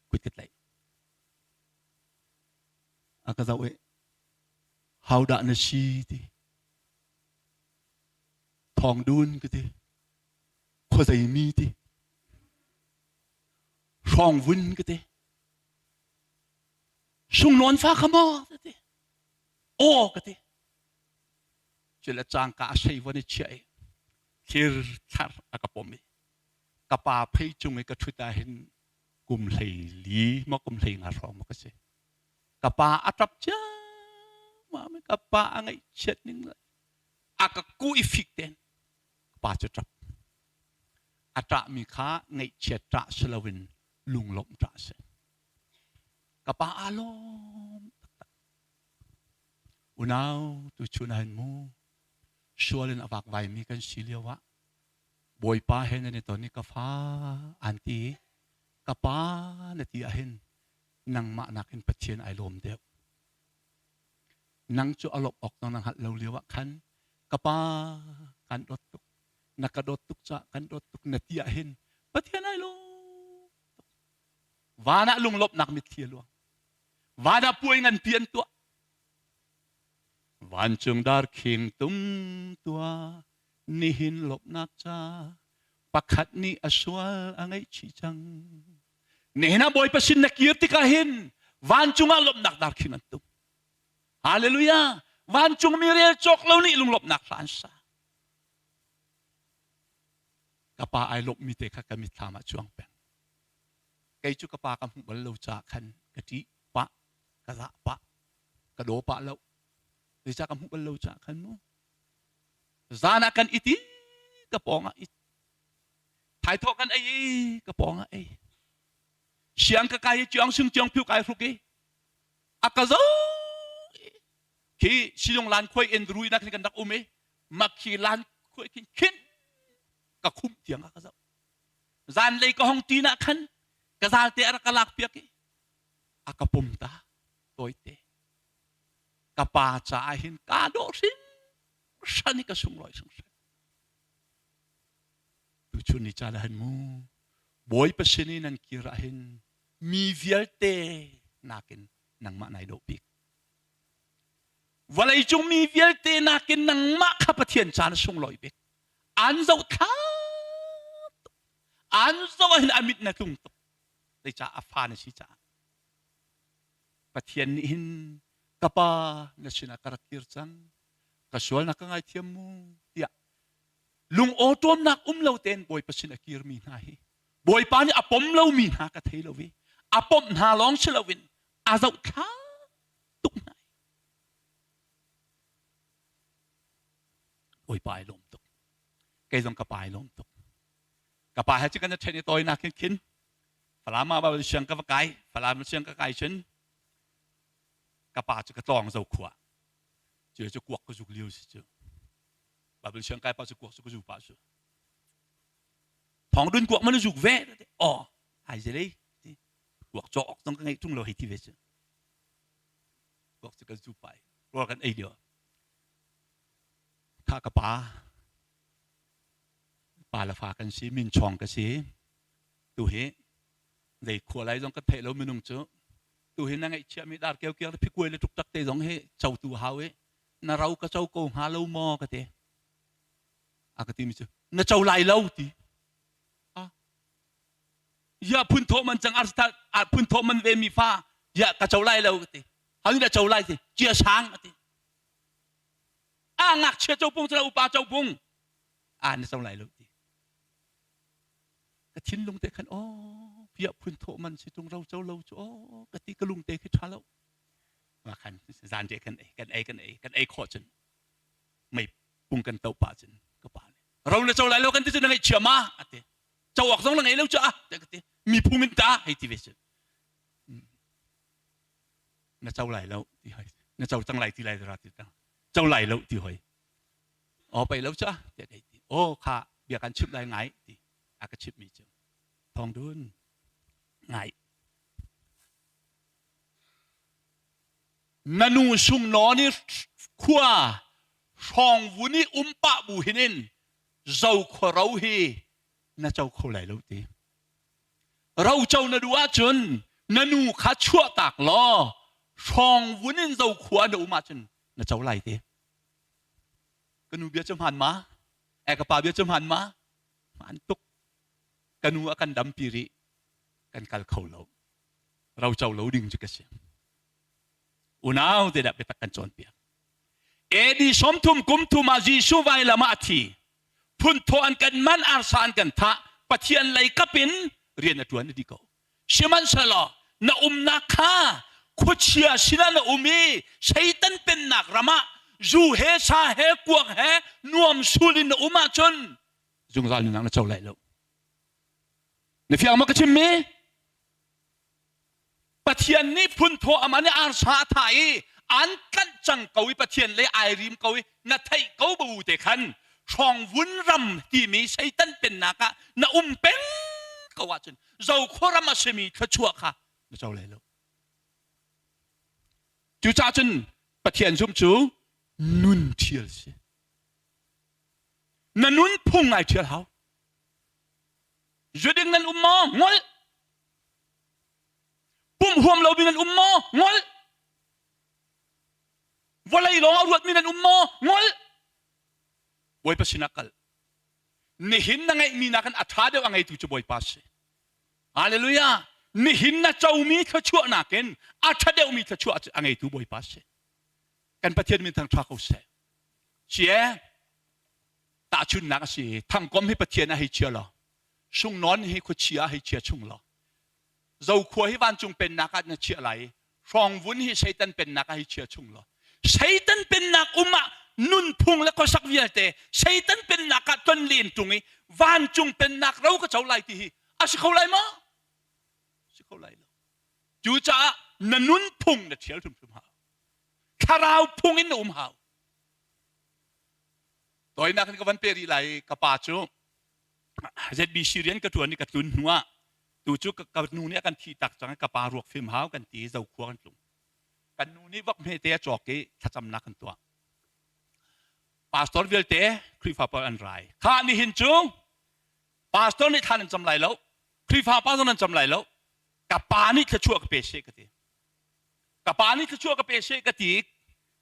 kut ka tlaih a ka zoh i how dah na si ti thawng dun ka ti khuazei mi ti hrawng vun ka ti sungnawn fa kha maw ka ti aw ka ti cule cangka a sei von i chiah i thir thlar a ka pom i ka pa phei cung i ka ṭhut ah hin kum hlei li maw kum hlei nga hrawng maw ka si ka pa a ṭap ciammam i ka pa a ngaihchiat ning le a ka kuh i fik ten ka pa cu ṭap a ṭahmi kha ngaihchiat ṭah si loin lunglawmh ṭah a si ka pa aa lawm taktak unau tuchun ah hin mu sual in a vakvaimi kan si lio ah Bawipa he nan i ton i ka fa an ti i ka pa na ti ahhin nangmah nakin Pathian ai lawm deuh. Nang cu a lawmh awk na hngalh lo lio ah khan ka pa kan dawt tuk na ka dawt tuk caah kan dawt tuk na ti ahhin Pathian ai lawm tuk. Van ah lunglawmhnak mitthli a luang. Van ah puai nganpi an tuah. Vancung darkhing tum tuah nihin lawmhnak ca pakhat nih a sual a ngaihchih cang. Nihin ah Bawipa sin na kir tikah hin vancung ah lawmhnak darkhing an tum. Hallelujah! Vancung mi rel cawk lo nih lunglawmhnak hla an sa. Ka pa ai lawmhmi te kha ka mitthlam ah cuang peng. Kei cu ka pa ka hmuh bal lo caah khan ka ṭih pah, ka zah pah, ka daw pah lo. Zeicah ka hmuh bal lo caah khan mu. Zan ah kan it i ka pawng ah it. Thaithawh kan ei i ka pawng ah ei. Siang ka kai i chiang sung chiang phiu kai hruk i a ka zo khi silong lan khuai en rui nak kan rak um i makhi lan khuai khin khin ka khum tiang a ka zo zan lei ka hong ti na khan ka zal te a rak ka lak piak i a ka pum ta tawite ka pa caah hin kaa dawh hringhran i ka sunglawi hringhran. Tuchun ni caan ah hin mu Bawipa sin i nan kir ah hin mi vialte nakin nangmah nai dawh bik. Vawleicung mi vialte nakin nangmah kha Pathian caan a sunglawi bik. An zoh thla tuk. An zoh ah hin a mit na tlung tuk. Zeicah a fa na si caah. Pathian nih hin ka pa na sinah ka rak kir cang ka sualnak ka ngaithiam mu tiah lung awṭawmnak um lo tein Bawipa sin a kirmi hna hi Bawipa nih a pom lomi hna ka thei lo i a pom hna lawng si loin a zohthla tuk hna Bawipa ai lawm tuk kei zong ka pa ai lawm tuk ka pa he cu kan i ṭhen i tawinak hin khin Falam ah Baibal siang ka va kai. Falam siang ka kai cun ka pa cu ka tlawng zo khua. Cu cu kuak ka zuk lio si cu. Baibal siang kai pa cu kuak cu ka zu pa cu. Thong dun kuak man zuk ve. Oh, ai zelei. Kuak cawk ok zong ka ngeih tung lo hei ti ve cu. Kuak cu kan zu pai. Rawl kan ei lio. Kha ka pa. Pa le fa kan si, min chawng ka si. Tuhi zei khua lai zong kan theih lo minung cu tuhi na ngeihchiahmi dar keukiak le phikuai le ṭukṭak te zong hi cotu hau i na ro ka co ko hnga lo maw ka ti. A ka timi cu na co lai lo ti. Ah. Ya phun thawh man cang arsa phun thawh man ve mi fa ya ka co lai lo ka ti. Hau nih dah co lai ti. Cia sang a ti. A ngakchia co pung cu upa co pung. A na co lai lo ti. Ka thinlung te khan aw piah phun thawh man si tung ro co lo cu aw ka ti ka lung te khi tha lo ma khan zan te kan ei kan ei kan ei kan ei khawh cun mei Pung kan to pah cun ka pa nih ro na co lai lo kan ti cu na ngaihchia ma a ti. Co awk zong na ngei lo cu a tiah ka ti. Mi phung in ta hei ti ve cu. Na co lai lo ti hoi. Na co cang lai ti lai ra ti tang. Co lai lo ti hoi. Aw pei lo cu a tiah kei ti. Aw kha bia kan chimh lai ngai ti a ka chimh mi cu. Thawng dun ngai. Na nu sungnawn i khua hrawngvun i um pah bu hin in zokhua ro hi na co kho lai lo ti. Roco na duh ahcun na nu kha chuahtak law hrawngvun in zokhua na um ahcun na co lai ti. Ka nu bia cu hmaan ma? Eh ka pa bia cu hmaan ma? Hmaan tuk. Ka nu a kan dampi rih. Kan kal kho lo. Roco lo ding cu ka si. Unau te dah biatak kan cawnpiak. AD 30 kum thum ah Jesuh vailam ah a thi. Phunthawh an kan man, arsa an kan thah. Pathian lei kap in rian a ṭuan a di ko. Sihmanhsehlaw na umnak kha khuachia sinah na um i Satan pennak ram ah zu he sa he kuak he nuam sul in na um ahcun zungzal nunnak na co lai lo. Na fiang ma ka chimmi? Pathian nih phunthawh amah nih arsa a thah i an tlanh cang ko i Pathian le ai rim ko i na theih ko bu te khan hrawngvun ram timi Satan pennak ah na um peng ko ahcun zokhua ram a simi thluachuah kha na co lai lo. Cucaah cun Pathian zumh cu nun thial si. Na nun phung ai thial hau. Zuding nan um maw? Ngol. Pum huam lomi nan um maw? Ngol. Vawlei lawng a ruatmi nan um maw? Ngol. Bawipa sinah kal. Nihin na ngeihmi nakin a ṭha deuh a ngeitu cu Bawipa si. Hallelujah. Nihin na comi thluachuah nakin a ṭha deuhmi thluachuah a ngeitu Bawipa si. Kan Pathian min thang ṭha ko seh. Cie, tahchunnak a si. Thangkom hi Pathian a hei chia lo. Sungnawn hi khuachia hei chia chung law Zokhua hi vancung pennak ah na chiah lai hrawngvun hi Satan pennak ah hei chia chung law Satan pennak um ah nunphung le khuasak vialte Satan pennak ah ton len tung i vancung pennak ro ka co lai ti hi a si kho lai maw? Si kho lai lo. Cucaah na nunphung na thial hrimhrim hau. Thlarau phung in na um hau. Tawinak in ka van pe rih lai ka pa cu ZBC rian ka ṭuan i ka tlun hnu ah tu cu ka nu nih a kan thih tak cang i ka pa ruak fim hau kan ti i Zokhua kan tlung. Kan nu nih vok hmete a cawk i thlacamnak kan tuah. Pastor vialte Khrihfa pawl an rai. Kha nihin cu pastor nih thla nan cam lai lo, Khrihfa pa zong nan cam lai lo. Ka pa nih thluachuah ka pe seh ka ti. Ka pa nih thluachuah ka pe seh ka ti.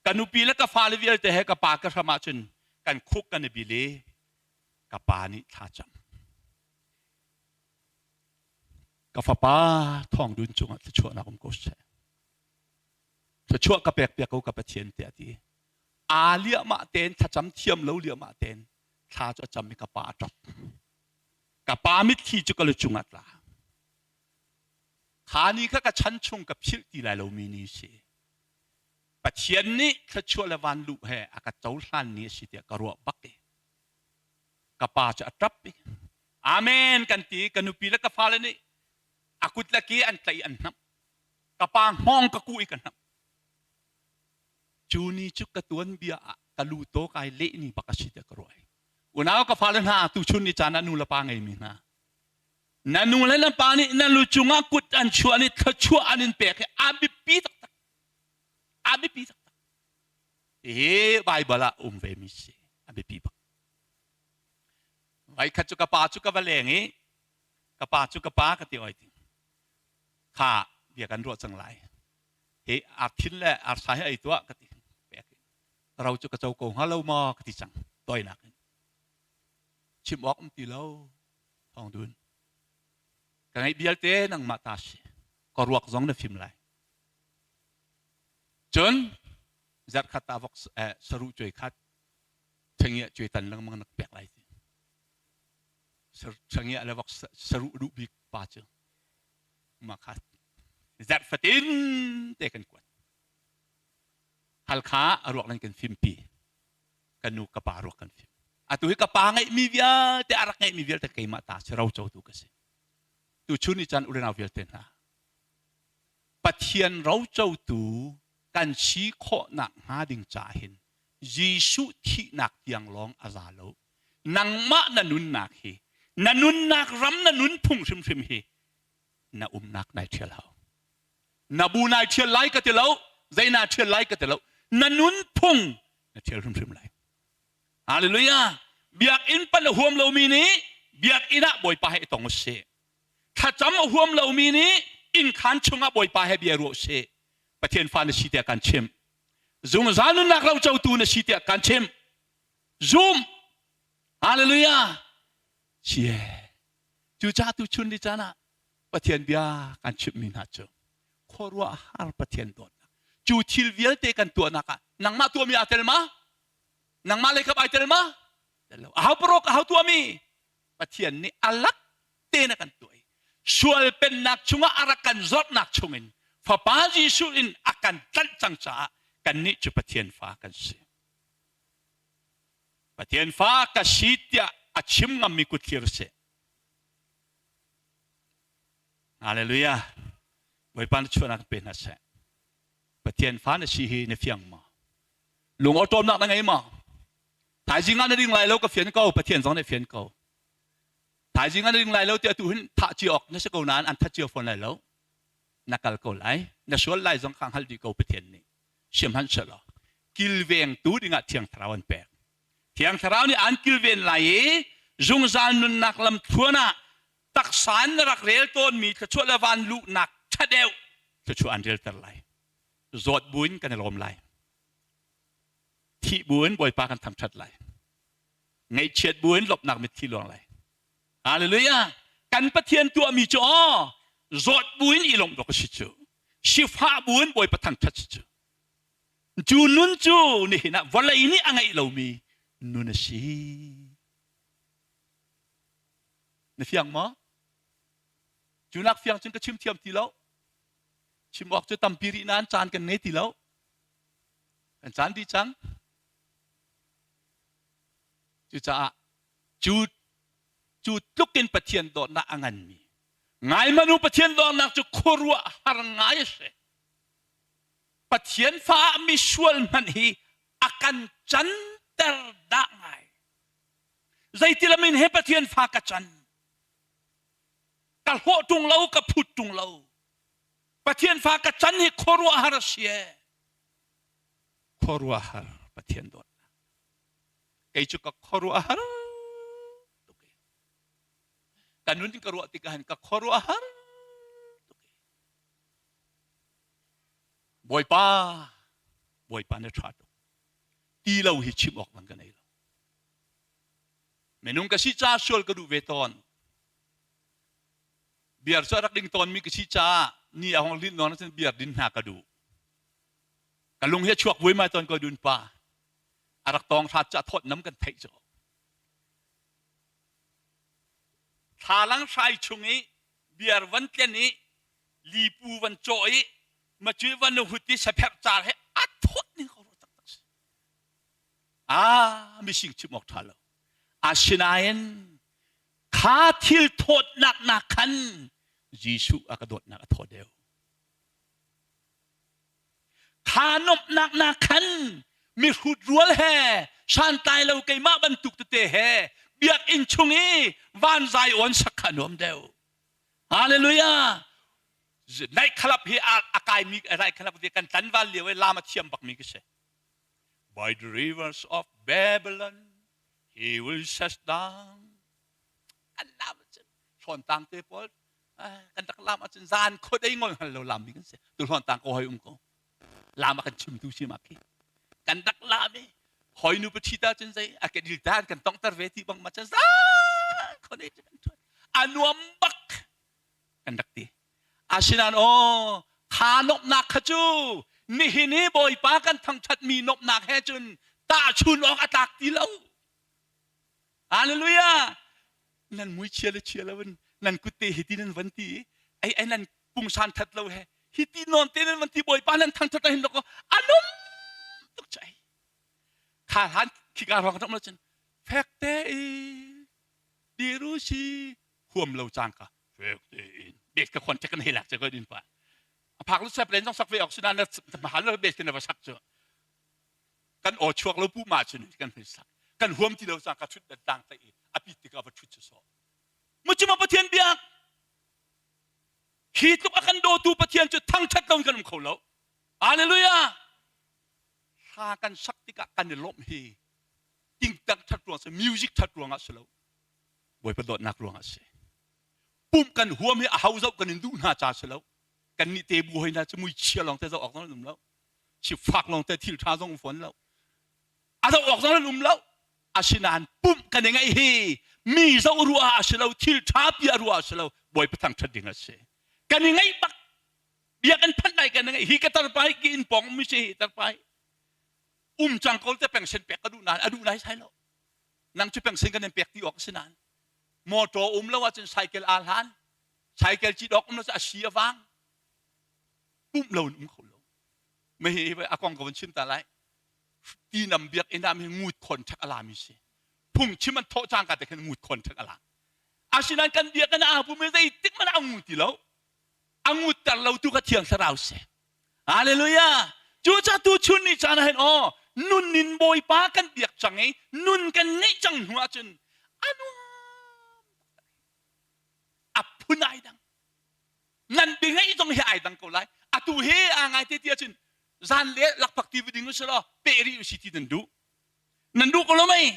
Ka nupi le ka fale vialte he ka pa ka hram ahcun kan khuk kan i bil i ka pa nih thla cam. Ka fapa thawngdun cungah thluachuahnak um ko seh. Thluachuah ka pek piak ko ka Pathian tiah a ti. Aa liahmah tein thlacam thiam lo liahmah tein thla cu a cam i ka pa a ṭap. Ka pa mitthli cu ka lu cungah tla. Kha ni kha ka chan chung ka philh ti lai lomi ni si. Pathian nih thluachuah le vanluh he a ka cohlan ni a si tiah ka ruah bak i ka pa cu a ṭap i Amen kan ti ka nupi le ka fale nih a kut le ke an tlaih an hnamh ka pa hngawng ka kuh i ka hnamh cu ni cu ka tuanbia ah ka lu taw kai leh ni bak a si tiah ka ruah unau ka fale hna tuchun ni caan ah nu le pa ngeimi hna na nu le na pa nih na lu cungah kut an chuah ni thluachuah an in pek hi a biapi taktak a biapi taktak hi Baibal ah um ve mi si a biapi bak Voikhat cu ka pa cu ka va leng i ka pa cu ka pa ka ti oi ti kha bia kan ruah cang lai hi arthin le arsa hi ei tuah ka ti pek ro cu ka co ko hnga lo maw ka ti cang toinak in chim awk um ti lo thawng dun ka ngeih vialte nangmah ta si ka ruak zong na fim lai cun zarhkhat ta vok saru cuai khat changiah cuai tan lengmang nak pek lai ti changiah le vok saru duh bik pa cu ma kha zarh fatin te kan kuat halkha a ruak nan kan fimpi. Ka nu ka pa ruak kan fim. Atu hi ka pa ngeihmi vialte a rak ngeihmi vialte keimah ta si rocotu ka si. Tuchun ni caan ulenau vialte hna Pathian rocotu kan si khawhnak hnga ding ca hin Jesuh thihnak tiang lawng a za lo. Nangmah na nunnak hi na nunnak ram na nunphung hrimhrim hi na umnak nai ṭhial hau. Na bu nai ṭhial lai ka ti lo, zei naa ṭhial lai ka ti lo. Na nunphung na ṭhial hrimhrim lai. Hallelujah! Biakinn pan a huam lomi nih biakinn ah Bawipa he i tong usih. Thlacam a huam lomi nih innkhaan chungah Bawipa he bia ruah usih. Pathian fa na si tiah kan chimh. Zungzal nunnak rocotu na si tiah kan chimh. Zum! Hallelujah! Cie. Cucaah tuchun ni caan ah Pathian bia kan chimhmi hna cu khuaruahhar Pathian dawtnak. Cu thil vialte kan tuahnak ah nangmah tuahmi aa tel ma? Nangmah lei kap ai tel ma? Tel lo. Aho parok aho tuahmi? Pathian nih alak tein a kan tuah i sual pennak chungah a rak kan zawtnak chungin Fapa Jesuh in a kan tlanh cang caah kannih cu Pathian fa kan si. Pathian fa ka si tiah a chim ngammi kut thlir seh. Hallelujah. Bawipa na chuahnak pe hna seh. Pathian fa na si hi na fiang maw? Lung awṭawmnak na ngei maw? Thaizing ah na ding lai lo ka fian ko, Pathian zong nih fian ko. Thaizing ah na ding lai lo tiah tu hin thah cio awk na si ko nain an that cio fawn lai lo. Na kal ko lai. Na sual lai zong kha hngalh dih ko Pathian nih. Sihmanhsehlaw kilvengtu dingah Thiang Thlarau an pek. Thiang Thlarau nih an kilven lai i zungzal nunnak lam thluan ah taksa in na rak rel tawnmi thluachuah le van luhnak ṭha deuh thluachuah an relter lai. Zawt buin kan i lawm lai. Thih buin Bawipa kan thangṭhat lai. Ngaihchiat buin lawmhnak mitthli luang lai. Hallelujah! Kan Pathian tuahmi cu aw zawt buin i lawmh dawk a si cu. Sifah buin Bawipa thangṭhat si cu. Cu nun cu nihin ah vawlei nih a ngeih lomi nun a si. Na fiang maw? Cu nak fiang cun ka chim thiam ti lo. Chim awk cu tampi rih nain caan kan ngei ti lo. Kan caan dih cang. Cucaah cu cu tluk in Pathian dawtnak a nganmi ngai manu Pathian dawtnak cu khuaruah har ngai a si. Pathian fa ah misual hmanh hi a kan canter dah ngai. Zeitilam in he Pathian fa ka can? Ka hlawh ṭung lo, ka phut ṭung lo. Pathian fa ka can hi khuaruahhar a si ee. Khuaruahhar Pathian dawtnak. Kei cu ka khuaruahhar tuk i. Ka nun ka ruah tikah hin ka khuaruahhar tuk i. Bawipa, Bawipa na ṭha tuk. Ti lo hi chim awk dang ka nei lo. Minung ka si ca sual ka duh ve tawn. Biar cu a rak ding tawnmi ka si caah ni a hong lin nawn ahcun biar din hna ka duh. Ka lung hi a chuak vuaimai tawn ko dun pa. A rak tawng hrat cu a thawt nam kan theih cu. Thlalang hrai chung i biar van tlen i lipu van cawh i macu van hut i sapherh car he a thawt ning ko taktak si. Ah mising chim awk ṭha lo. Asinain kha thil thawtnak nak khan Jesuh a ka dawtnak a thaw deuh. Kha nuamhnak nak khan mihrut rual he santlai lo keimah bantuk tete he biakinn chung i van zai awn sak kha nuam deuh. Hallelujah! Night club hi a kaimi night club kan tlanval lio i lam a thiam bakmi ka si. By the rivers of Babylon he will set down. Kan lam cun hlawn te pawl kan rak lam ahcun zan khuadei ngol hngal lo lam mi kan si. Tu hlawn tang ko hoi um ko. Lam a kan chimtu si ma khi. Kan rak lam i hoi nu pathi ta cun zei a ke dil ta kan tongter ve ti bang ma cun zan khuadei kan thuan. A nuam bak kan rak ti. Asinain aw kha nuamhnak kha cu nihin i Bawipa kan thangṭhatmi nuamhnak he cun tahchun awk a tlak ti lo. Hallelujah! Nan mui chia le chia lo in nan kutte hiti nan van ti i ai ai nan pungsan that lo he hiti nawn te nan van ti Bawipa nan thangṭhat hin loko a num tuk chai. Kha hlan Khika ruang kan um lo cun fek tein dir u si huam lo cangka fek tein bet ka khon kan hei lak che ko din pa a phak lu sep len zong sak ve ok sina na mahal lo bet na va sak chu kan aw chuak lo pu ma chun kan hei sak kan huam ti lo cangka thut dan tang tai a pi tikah va thut chu so muchuma pathian biak hi tluk a kan dawtu pathian cu thangthat lo in kan um kho lo hallelujah hla kan sak tikah kan i lawmh hi tingtang that ruang si music that ruangah si lo bawipa dawtnak ruangah si pumh kan huam hi a ho zoh kan in duh hna ca si lo kan nih te bu hoi hna cu mui chia lawng te zoh awk zong an um lo sifak lawng te thil tha zong um fawn lo a zoh awk zong an um lo asinain pumh kan i ngaih hi mi zoh ruah ah a si lo thil tha pi a ruah a si lo bawipa thangthat ding a si kan i ngaih bak bia kan phanh lai kan i ngaih hi ka tarpa hi ki in pong mi si hi tarpa hi um cang ko te pengsen pek ka duh nain a duh lai sai lo nang cu pengsen kan in pek ti awk si nain motor um lo ahcun cycle aa hlan cycle cit awk um lo a si a vang pumh lo in um kho lo me hi a kong ka van chim ta lai ti nam biak inn ah mi ngut khon thak ala mi si phung chim an thawh cang ka te khan ngut khon thak ala asinain kan biak kan a pu me zei tik man a ngu ti lo a ngut ter lo tu ka thiang thlarau si Hallelujah! Cucaah tu chun ni caan ah hin aw nun in Bawipa kan biak cang i nun kan ngeih cang hnu ahcun a nuam a phun ai dang nan bia ngeih zong hi ai dang ko lai atu he aa ngai te ti ahcun zan le lakphak ti ding usih law peh rih usih ti nan duh nan duh ko lo mei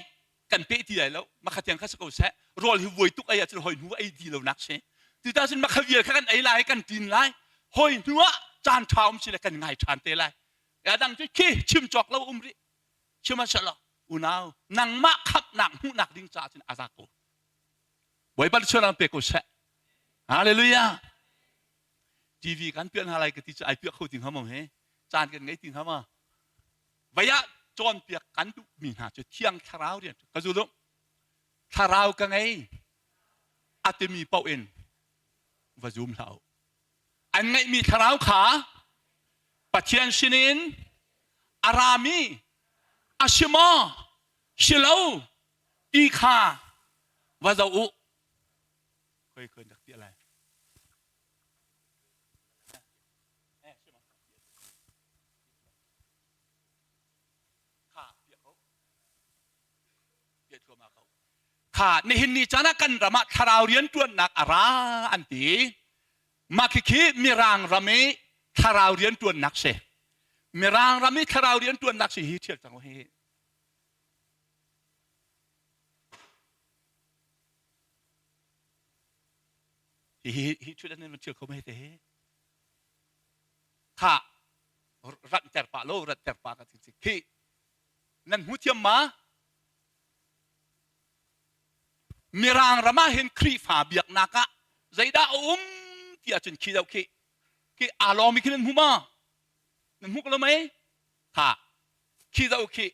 kan peh ti lai lo makha tiang kha si ko seh rawl hi vuai tuk ei ahcun hoi hnu ei ti lo nak si tuta cun makha vial kha kan ei lai kan tin lai hoi hnu ah caan ṭha um si le kan ngai ṭhan te lai ya dang cu khi chim cawk lo um rih chim a lo unau nangmah khamhnak hmuhnak ding caah cun a za ko Bawipa chuan pe ko seh hallelujah TV kan piah hna lai ka ti cu ai piah kho ti hnga maw he caan kan ngei ti hnga ma Vei ah cawnpiak kan duhmi hna cu thiang thlarau rian ka zul u. Thlarau ka ngei a timi paoh in va zum hlah u. An ngeihmi thlarau kha Pathian sinin a rami a si maw si lo ti kha va zoh u. Khoi khoi dak ti lai. Kha nihin ni caan ah kan ram ah thlarau rianṭuannak a ra an ti. Mah khikhi Mirang ram i thlarau rianṭuannak si. Mirang ram i thlarau rianṭuannak si hi ṭhial cang u hi. Hi hi hi ṭhut an ṭhial kho mei te hi. Kha ranhter pah lo ranhter pah ka ti khi nan hmu thiam ma Mirang ram ah hin Khrihfa biaknak ah zeidah a um ti ahcun khi deuh khi khi aa lawmi khi nan hmu ma nan hmu ko lo mei ha khi deuh khi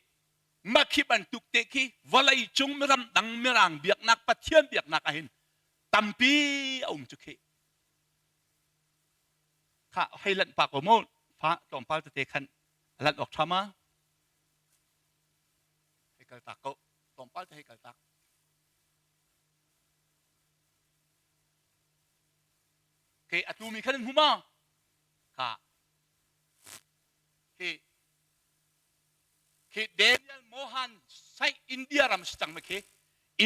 ma khi bantuk te khi vawlei cung miram dang mirang biaknak Pathian biaknak ah hin tampi a um cu khi kha hei lanh pa ko mu fa tlawmpal tete khan lanh awk ṭha ma hei kal tak ko tlawmpal te hei kal tak ke atu mi khan hmu ma kha khi khi Daniel Mohan sai India ram si cang ma khi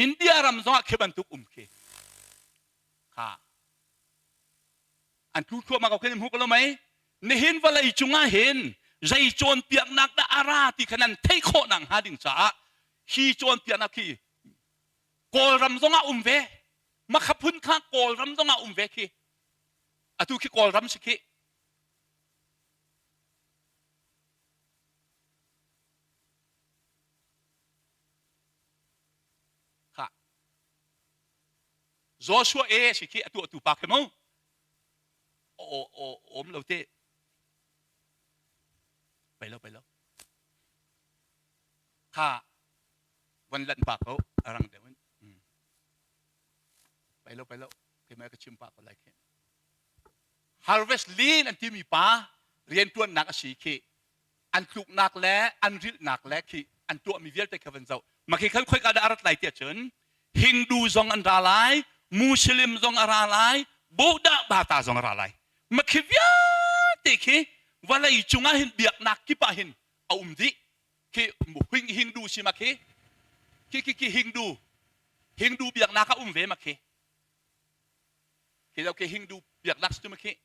India ram zong ah khi bantuk um khi kha an tlu thluahmah ko khin hmu ko lo mei nihin vawlei cungah hin zei cawnpiaknak dah a ra ti kha nan theih khawh nak hnga ding caah hi cawnpiaknak khi Kawlram zongah um ve makha phun kha Kawlram zongah um ve khi atu khi Kawlram si khi kha Joshua e si khi a tuahtu pa khi mu o o om lo te pai lo pai lo kha von lanh pa ko arang deuh in pai lo pai lo keimah ka chim pa ko lai khi harvest lean an timi pa riantuannak a si khi an tluknak le an rilhnak le khi. An tuahmi vialte kha van zoh. Makhi khan khoika dah a rat lai tiah cun Hindu zong an ra lai, Muslim zong a ra lai, Buddha bata zong a ra lai. Makhi vialte khi vawlei cungah hin biaknak kip ah hin a um dih. Khi Hindu si makhi. Khi khi khi Hindu. Hindu biaknak a um ve makhi. Khi khi Hindu biaknak si makhi.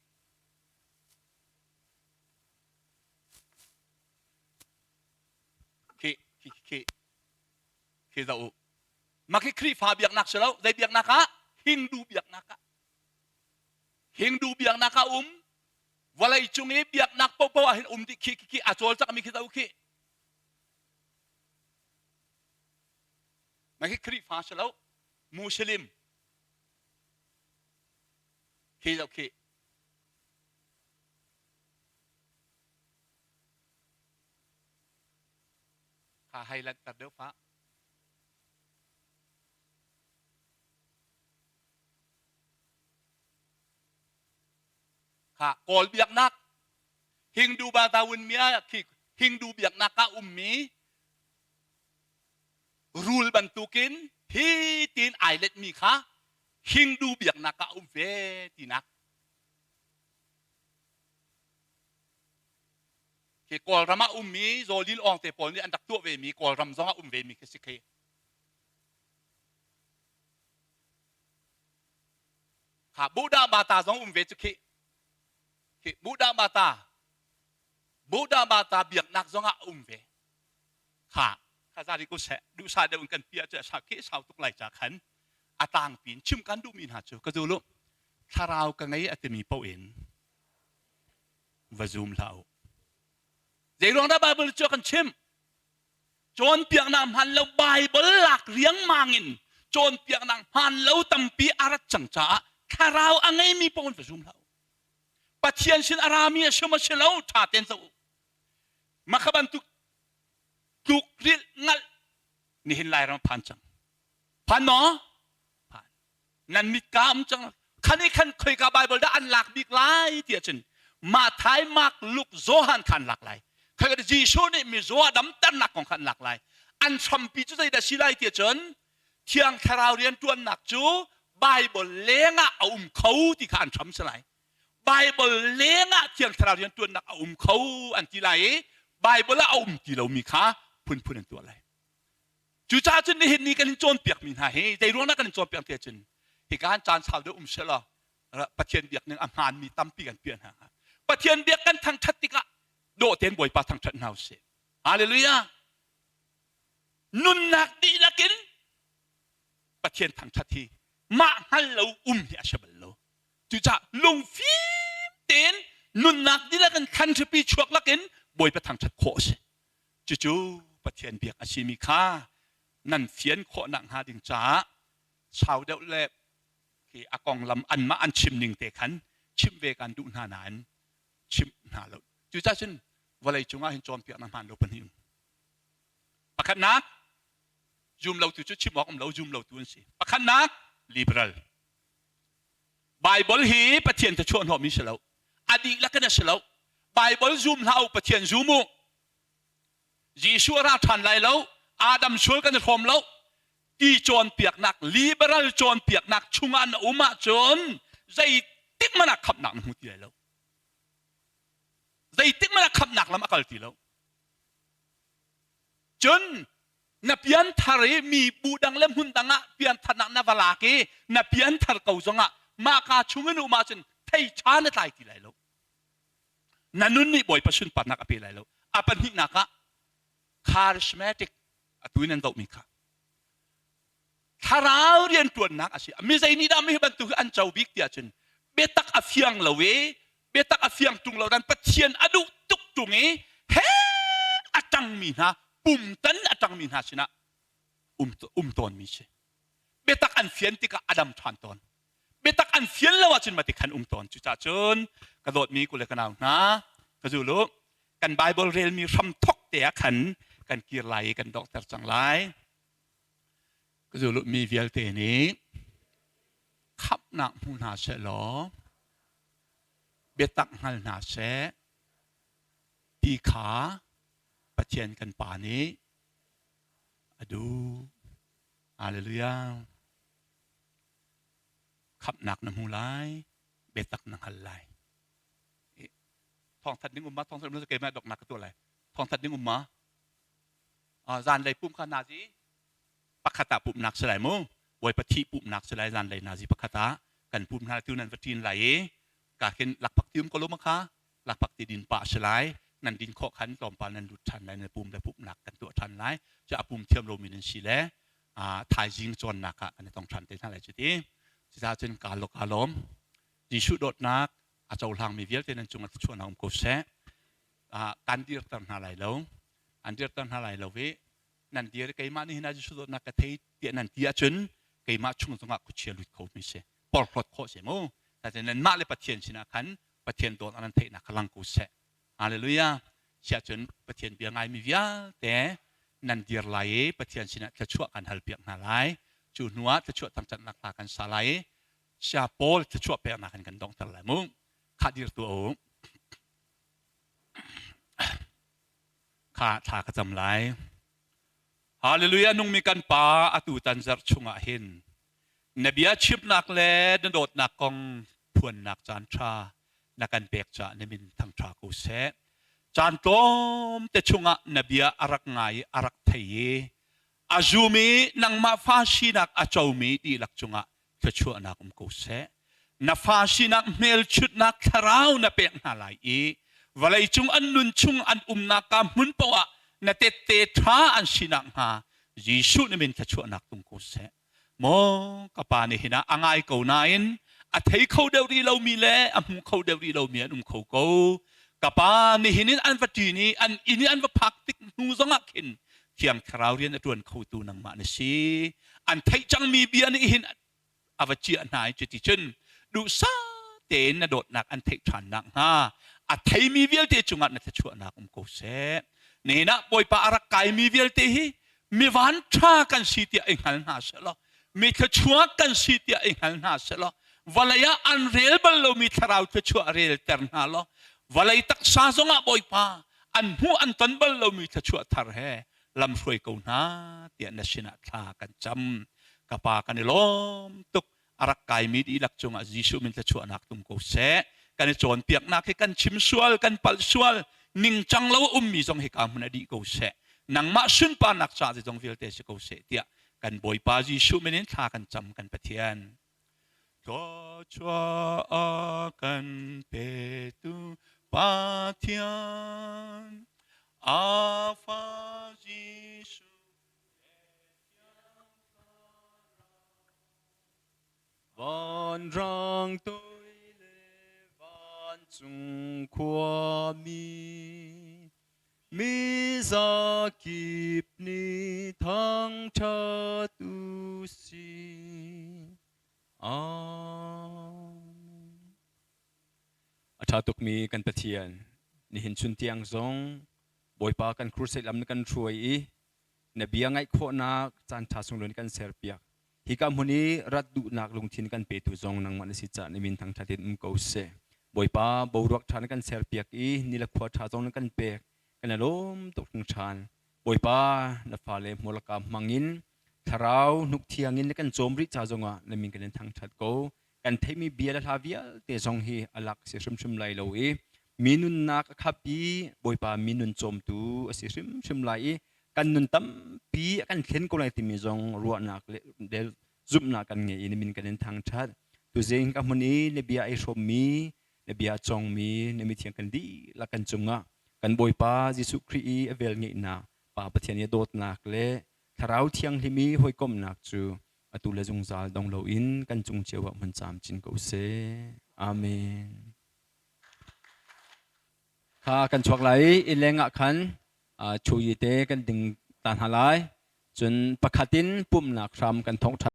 Khi khi khi khi zoh u. Mah khi Khrihfa biaknak si lo, zei biaknak ah? Hindu biaknak ah. Hindu biaknak ah um. Vawlei cung i biaknak paohpaoh ah hin um dih khi khi khi a cawlcangmi khi zoh u khi. Mah khi Khrihfa si lo, Muslim. Khi zoh khi. Kha hei lanhter deuh fah. Kha Kawl biaknak Hindu Batawin mia khi Hindu biaknak ah ummi rul bantukin hi tin ai letmi kha Hindu biaknak ah um ve tinak. Khi Kawlram ah ummi Zawlil Awng te pawl nih an rak tuah vemi Kawlram zong ah um vemi khi si khi. Kha Buddha Mata zong um ve cu khi. Khi Buddha Mata Buddha Mata biaknak zong ah um ve. Kha kha zari ko seh duhsah deuh in kan piah cu sa khi sau tuk lai ca khan a tangpi in chim kan duhmi hna cu ka zulu thlarau ka ngei a timi paoh in va zum hlah u. Zei ruang dah Bible cu a kan chimh? Cawnpiaknak hmaan lo Bible lak riangmang in cawnpiaknak hmaan lo tampi a rat cang caah thlarau a ngeimi paoh in va zum hlah u. Pathian sin a rami a si maw si lo ṭha tein zoh u. Mah kha bantuk tlukrilh ngalh nihin Lairam phan cang. Phan maw? Phan. Nan mit ka um cang. Khan i khan khoika Bible dah an lak bik lai ti ahcun Mathai, Mark, Luke, Johan kha an lak lai. Kha Jesuh nih mizaw a damternak kong kha an lak lai. An hrampi cu zeidah si lai ti ahcun Thiang Thlarau rianṭuannak cu Bible lengah a um kho ti kha an hram si lai. Bible lengah Thiang Thlarau rianṭuannak a um kho an ti lai i Bible ah a um ti lomi kha phunphun an tuah lai. Cucaah cun nihin ni kan in cawnpiakmi hna hi zei ruangah kan in cawnpiak ti ahcun hika han caan sau deuh um selaw Pathian biak ning a hmaanmi tampi kan piah hna hnga. Pathian biak kan thangṭhat tikah dawh tein Bawipa thangṭhat hna usih. Hallelujah! Nunnak dihlak in Pathian thangṭhat hi mah hngal lo um hi a si bal lo. Cucaah lungfim tein nunnak dihlak in thlanhripi chuak lakin Bawipa thangṭhat khawh a si. Cucu Pathian biak a simi kha nan fian khawh nakhnga ding caah sau deuh le khi a konglam anmah an chim ning te khan chimh ve kan duh hna nain chimh hna lo. Cucaah cun vawlei cungah hin cawnpiaknak hmaan lo pahnih um. Pakhatnak, zum lotu cu chim awk um lo, zum lotu an si. Pakhatnak, liberal. Bible hi Pathian ta chuah hnawhmi si lo. A dihlak in a si lo. Bible zum hlah u, Pathian zum u. Jesuh a ra ṭhan lai lo, Adam sual kan i hrawm lo ti cawnpiaknak liberal cawnpiaknak chungah na um ahcun zeitik hmanh ah khamhnak na hmu ti lai lo. Zeitik hmanh ah khamhnak lam a kal ti lo. Cun na pianthar i mi bu dang le hmun dang ah piantharnak na va lak i na pianthar ko zongah mahka chungin um ahcun thei ṭha na tlai ti lai lo. Na nun nih Bawipa sunparnak a pe lai lo. A pahnihnak ah charismatic atu in an zohmi kha thlarau rianṭuannak a si. Mi zei nih dah mi hi bantuk hi an co bik tiah cun biatak a fiang lo i biatak a fiang ṭung lo dan Pathian a duh tuk ṭung i he a ṭangmi hna pumtan a ṭangmi hna sinah um, um tawnmi si. Biatak an fian tikah a dam ṭhan tawn. Biatak an fian lo ahcun mati khan um tawn. Cucaah cun ka dawtmi kule ka nau hna, ka zulu, kan Bible relmi hram thok te ah khan kan kir lai i kan donghter cang lai. Ka zulu mi vialte nih khamhnak hmu hna seh law biatak hngal hna seh ti kha Pathian kan Pa nih. A duh. Hallelujah. Khamhnak na hmu lai, biatak na hngal lai. Thawngthat ding um ma thawngthat um keimah doknak ka tuah lai. Thawngthat ding um ma? Zanlei pum kha nazi pakhat ah pumhnak si lai mu. Bawipa thih pumhnak si lai zanlei nazi pakhat ah kan pum hna tu nan va ṭin lai i ka khin lakphak ti um ko lo ma kha lakphak ti din pah si lai nan din khawh khan tlawmpal nan lut ṭhan lai nan pum le pumhnak kan tuah ṭhan lai cu a pum thiam lomi nan si le thaizing cawnnak ah kan i tong ṭhan te hna lai cu ti cucaah cun kaa lo kaa lawm Jesuh dawtnak a cohlangmi vialte nan cungah thluachuahnak um ko seh kan dirter hna lai lo an dirter hna lai lo i nan dir keimah nih hin Jesuh dawtnak ka thei tiah nan ti ahcun keimah chung zongah khuachia lut kho mi si porhlawt khawh si mu nanmah le Pathian sinah khan Pathian dawtnak nan theihnak kha lang ko seh Hallelujah. Siah cun Pathian bia ngaimi vialte nan dir lai i Pathian sinah thluachuah kan halpiak hna lai. Cu hnu ah thluachuah thangṭhatnak hla kan sa lai i Saya Paul thluachuah peknak in kan donghter lai mu. Khah dir tuah u. Kha thla ka cam lai. Hallelujah nungmi kan pa atu tan zarh chungah hin na bia chimnak le na dawtnak kong phuannak caan ṭha na kan pek caah na min thangṭha ko seh. Caan tlawmte chungah na bia a rak ngai i a rak thei i a zum i nangmah fa sinak a comi dihlak cungah thluachuahnak um ko seh. Na fa sinak hmelchunhnak thlarau na pek hna lai i vawleicung an nun chung an umnak ka hmun paoh ah na tette ṭha an sinak hnga Jesuh na min thluachuahnak tung ko seh. Maw ka pa nih hin ah a ngai ko nain a thei kho deuh rih lomi le a hmu kho deuh rih lomi an um kho ko. Ka pa nihin in an va ṭin i an inn i an va phak tik hnu zongah khin Thiang Thlarau rian a ṭuan khotu nangmah na si. An theih cangmi bia nih hin a va ciah hna i cuticun duhsah tein na dawtnak an theih ṭhan nakhnga a theimi vialte cungah na thluachuahnak um ko seh. Nihin ah Bawipa a rak kaimi vialte hi mi vanṭha kan si tiah i hngal hna seh law mi thluachuak kan si tiah i hngal hna seh law vawlei ah an rel bal lomi thlarau thluachuah relter hna law vawlei taksa zongah Bawipa an hmuh an ton bal lomi thluachuah thar he lamhruai ko hna tiah na sinah thla kan cam ka pa kan i lawm tuk a rak kaimi dihlak cungah Jesuh min thluachuahnak tum ko seh kan i cawnpiaknak hi kan chim sual kan palh sual ningcang lo a ummi zong hika hmun a dih ko seh nangmah sunparnak ca zong vialte si ko seh tiah kan Bawipa Jesuh min in thla kan cam kan Pathian Thluachuah a kan petu Pathian a fa Jesuh Vanrang toi le vancung khuami mi zakip nih thangṭhat u sih. Amen. A ṭha tukmi kan Pathian, nihin chun tiang zong Bawipa kan crusade lam na kan hruai i na bia ngaih khawhnak caan ṭha sunglawi kan serpiak. Hika hmun i rat duhnak lungthin kan petu zong nangmah na si caah na min thangṭhat in um ko seh. Bawipa boruak ṭha na kan serpiak i ni le khua ṭha zong na kan pek. Kan i lawm tuk hringhran. Bawipa na fale hmurka hmang in thlarau hnuk thiang in na kan cawm rih ca zongah na min kan in thangṭhat ko. Kan theihmi bia le hla vialte zong hi a lak si hrimhrim lai lo i mi nunnak a khap i Bawipa mi nun cawmtu a si hrimhrim lai i kan nun tampi a kan thlen ko lai timi zong ruahnak le zumhnak kan ngei i na min kan in thangṭhat. Tuzing ka hmun i na bia ai hrawmmi, na bia cawngmi, na mithiang kan dihlak kan cungah kan Bawipa Jesuh Khrih i a velngeihnak, Pa Pathian i a dawtnak le Thlarau Thianghlim i hawikomhnak cu atu le zungzal dong loin kan cung cio ah hmun camcin ko seh. Amen. Kha kan chuak lai i innleng ah khan chuyi te kan ding ta hna lai. Cun pakhat in pumhnak hram kan thawk ṭhan.